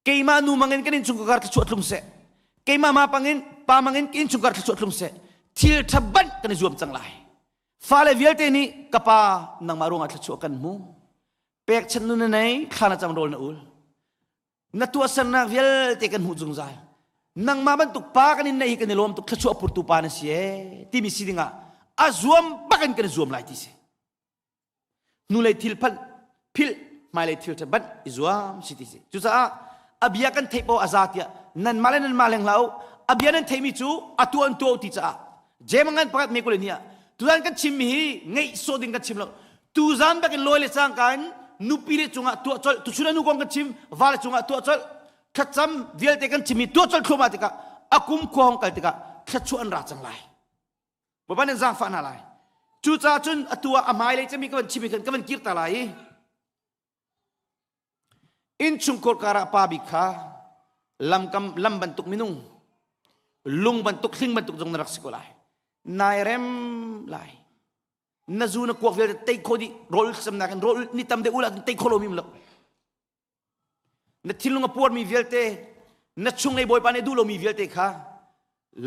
keimah nu mangin kan innchungkhar thluachuah tlung seh keimah ma pangin pa mangin innchungkhar thluachuah tlung seh thil ṭha banh kan i zuam cang lai fale vialte nih ka pa nangmah ruangah thluachuah kan hmu pekchanh nu na nei thla na cam rawl na ul na tuahsernak vialte kan hmuh zungzal nangmah bantuk pa kan in nei hi kan i lawm tuk thluachuah purtu pa na si ee timi si dingah a zuam bak in kan i zuam lai ti si hnulei thil phanh philh hmailei thil ṭha banh i zuam si ti si cucaah a bia kan theih paoh a za tiah nanmah le nanmah leng hlah u a bia nan theihmi cu a tuah an tuah ti caah jem ngan pakhat me kule ni ah tuzan kan chimmi hi ngeih sawh ding kan chim lo tuzan bakin lawi le cangka in nupi le cungah tuah colh tuchun anu kong kan chim va le cungah tuah colh thlacam vialte kan chimmi tuah colh thluahmah tikah a kum khua hong kal tikah thluachuah an ra cang lai Bawipa nan zaangfah hna lai. Cucaah cun atu ah a hmailei cemi ka van chim i khan ka van kir ta lai i innchungkhar karah pa bik kha lamkam lam bantuk minung lung bantuk hling bantuk zong na rak si ko lai nai rem lai na zu na kuak vialte tei kho dih rawl samnak in rawl ni tam deuh ula tei kho lo mi lo Na thinlung a puarmi vialte, na chunglei Bawipa nih duh lomi vialte kha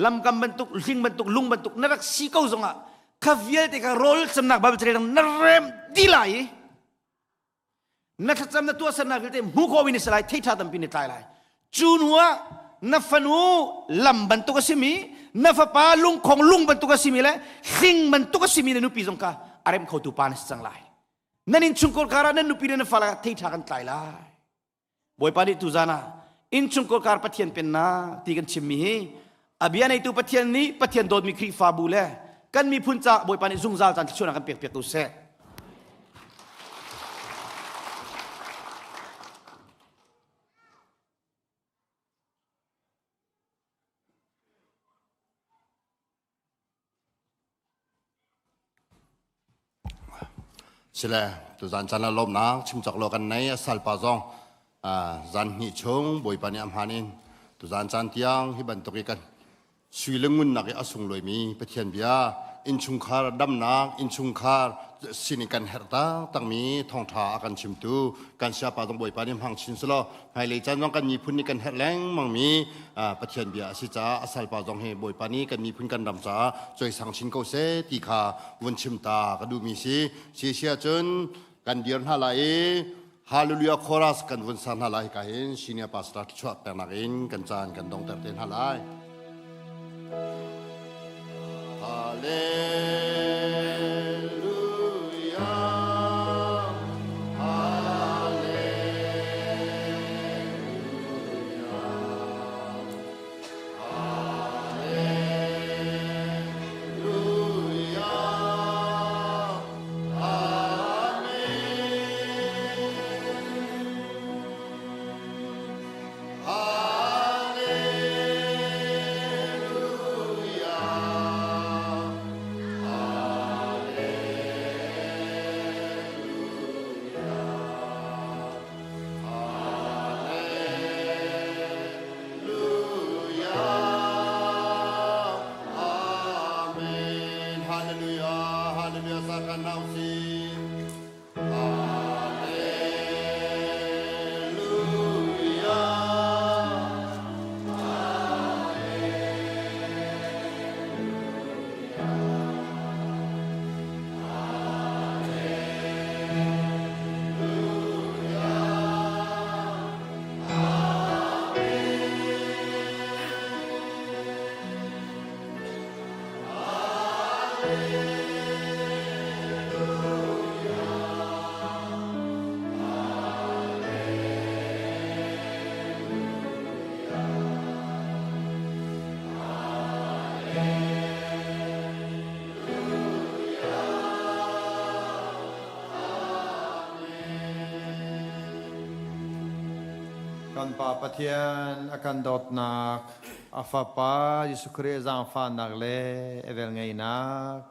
lamkam bantuk, hling bantuk, lung bantuk na rak si ko zongah kha vialte kha rawl camnak Bible carel na rem di lai i na thlacam na tuahsernak vialte hmu khawh in si lai thei ṭha tampi na tlai lai cu hnu ah na fanu lam bantuk a simi na fapa lungkhong lung bantuk a simi le hling bantuk a simi na nupi zong kha a rem khotu pa na si cang lai Nan innchungkhar kar ah nan nupi le nan fale ah thei ṭha kan tlai lai. Bawipa nih tuzan ah innchungkhar kar Pathian pennak ti kan chimmi hi a bia neitu Pathian nih Pathian dawtmi Khrihfabu le kan miphun caah Bawipa nih zungzal caan thluachuahnak kan pek piak ko seh. Sile tuzan caan ah lawmnak chim cawk lo kan nei a salpa zong zan hnih chung Bawipa nih a hman in tuzan caan tiang hi bantuk i kan sui le ngunnak i a sunglawi mi Pathian bia Innchungkhar damnak, innchungkhar sin in kan herh taktakmi thawngṭha a kan chimtu kan siapa zong Bawipa nih hmang chin selaw hmailei caan zong kan miphun nih kan herh lengmangmi Pathian bia a si caah a salpa zong hi Bawipa nih kan miphun kan ram caah cawisang chin ko seh ti kha vun chim ta ka duhmi si. Si si ahcun kan dir hna lai i Hallelujah chorus kan vun sa hna lai. Hika hin senior pastor thluachuah peknak in kan caan kan dongter te hna lai. Hallelujah. Amen. Hallelujah. Hallelujah. Sa kan nau si. Kan Pa Pathian a kan dawtnak, a Fapa Jesuh Khrih zaangfahnak le a velngeihnak,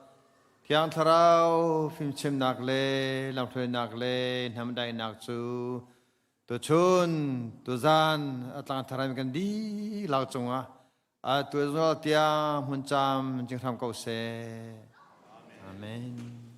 Thiang Thlarau fimchimnak le lamhruainak le hnamdaihnak cu tuchun tuzan a tlangthar in kan dihlak cungah atu zungzal tiang hmun cam cing hram ko seh. Amen.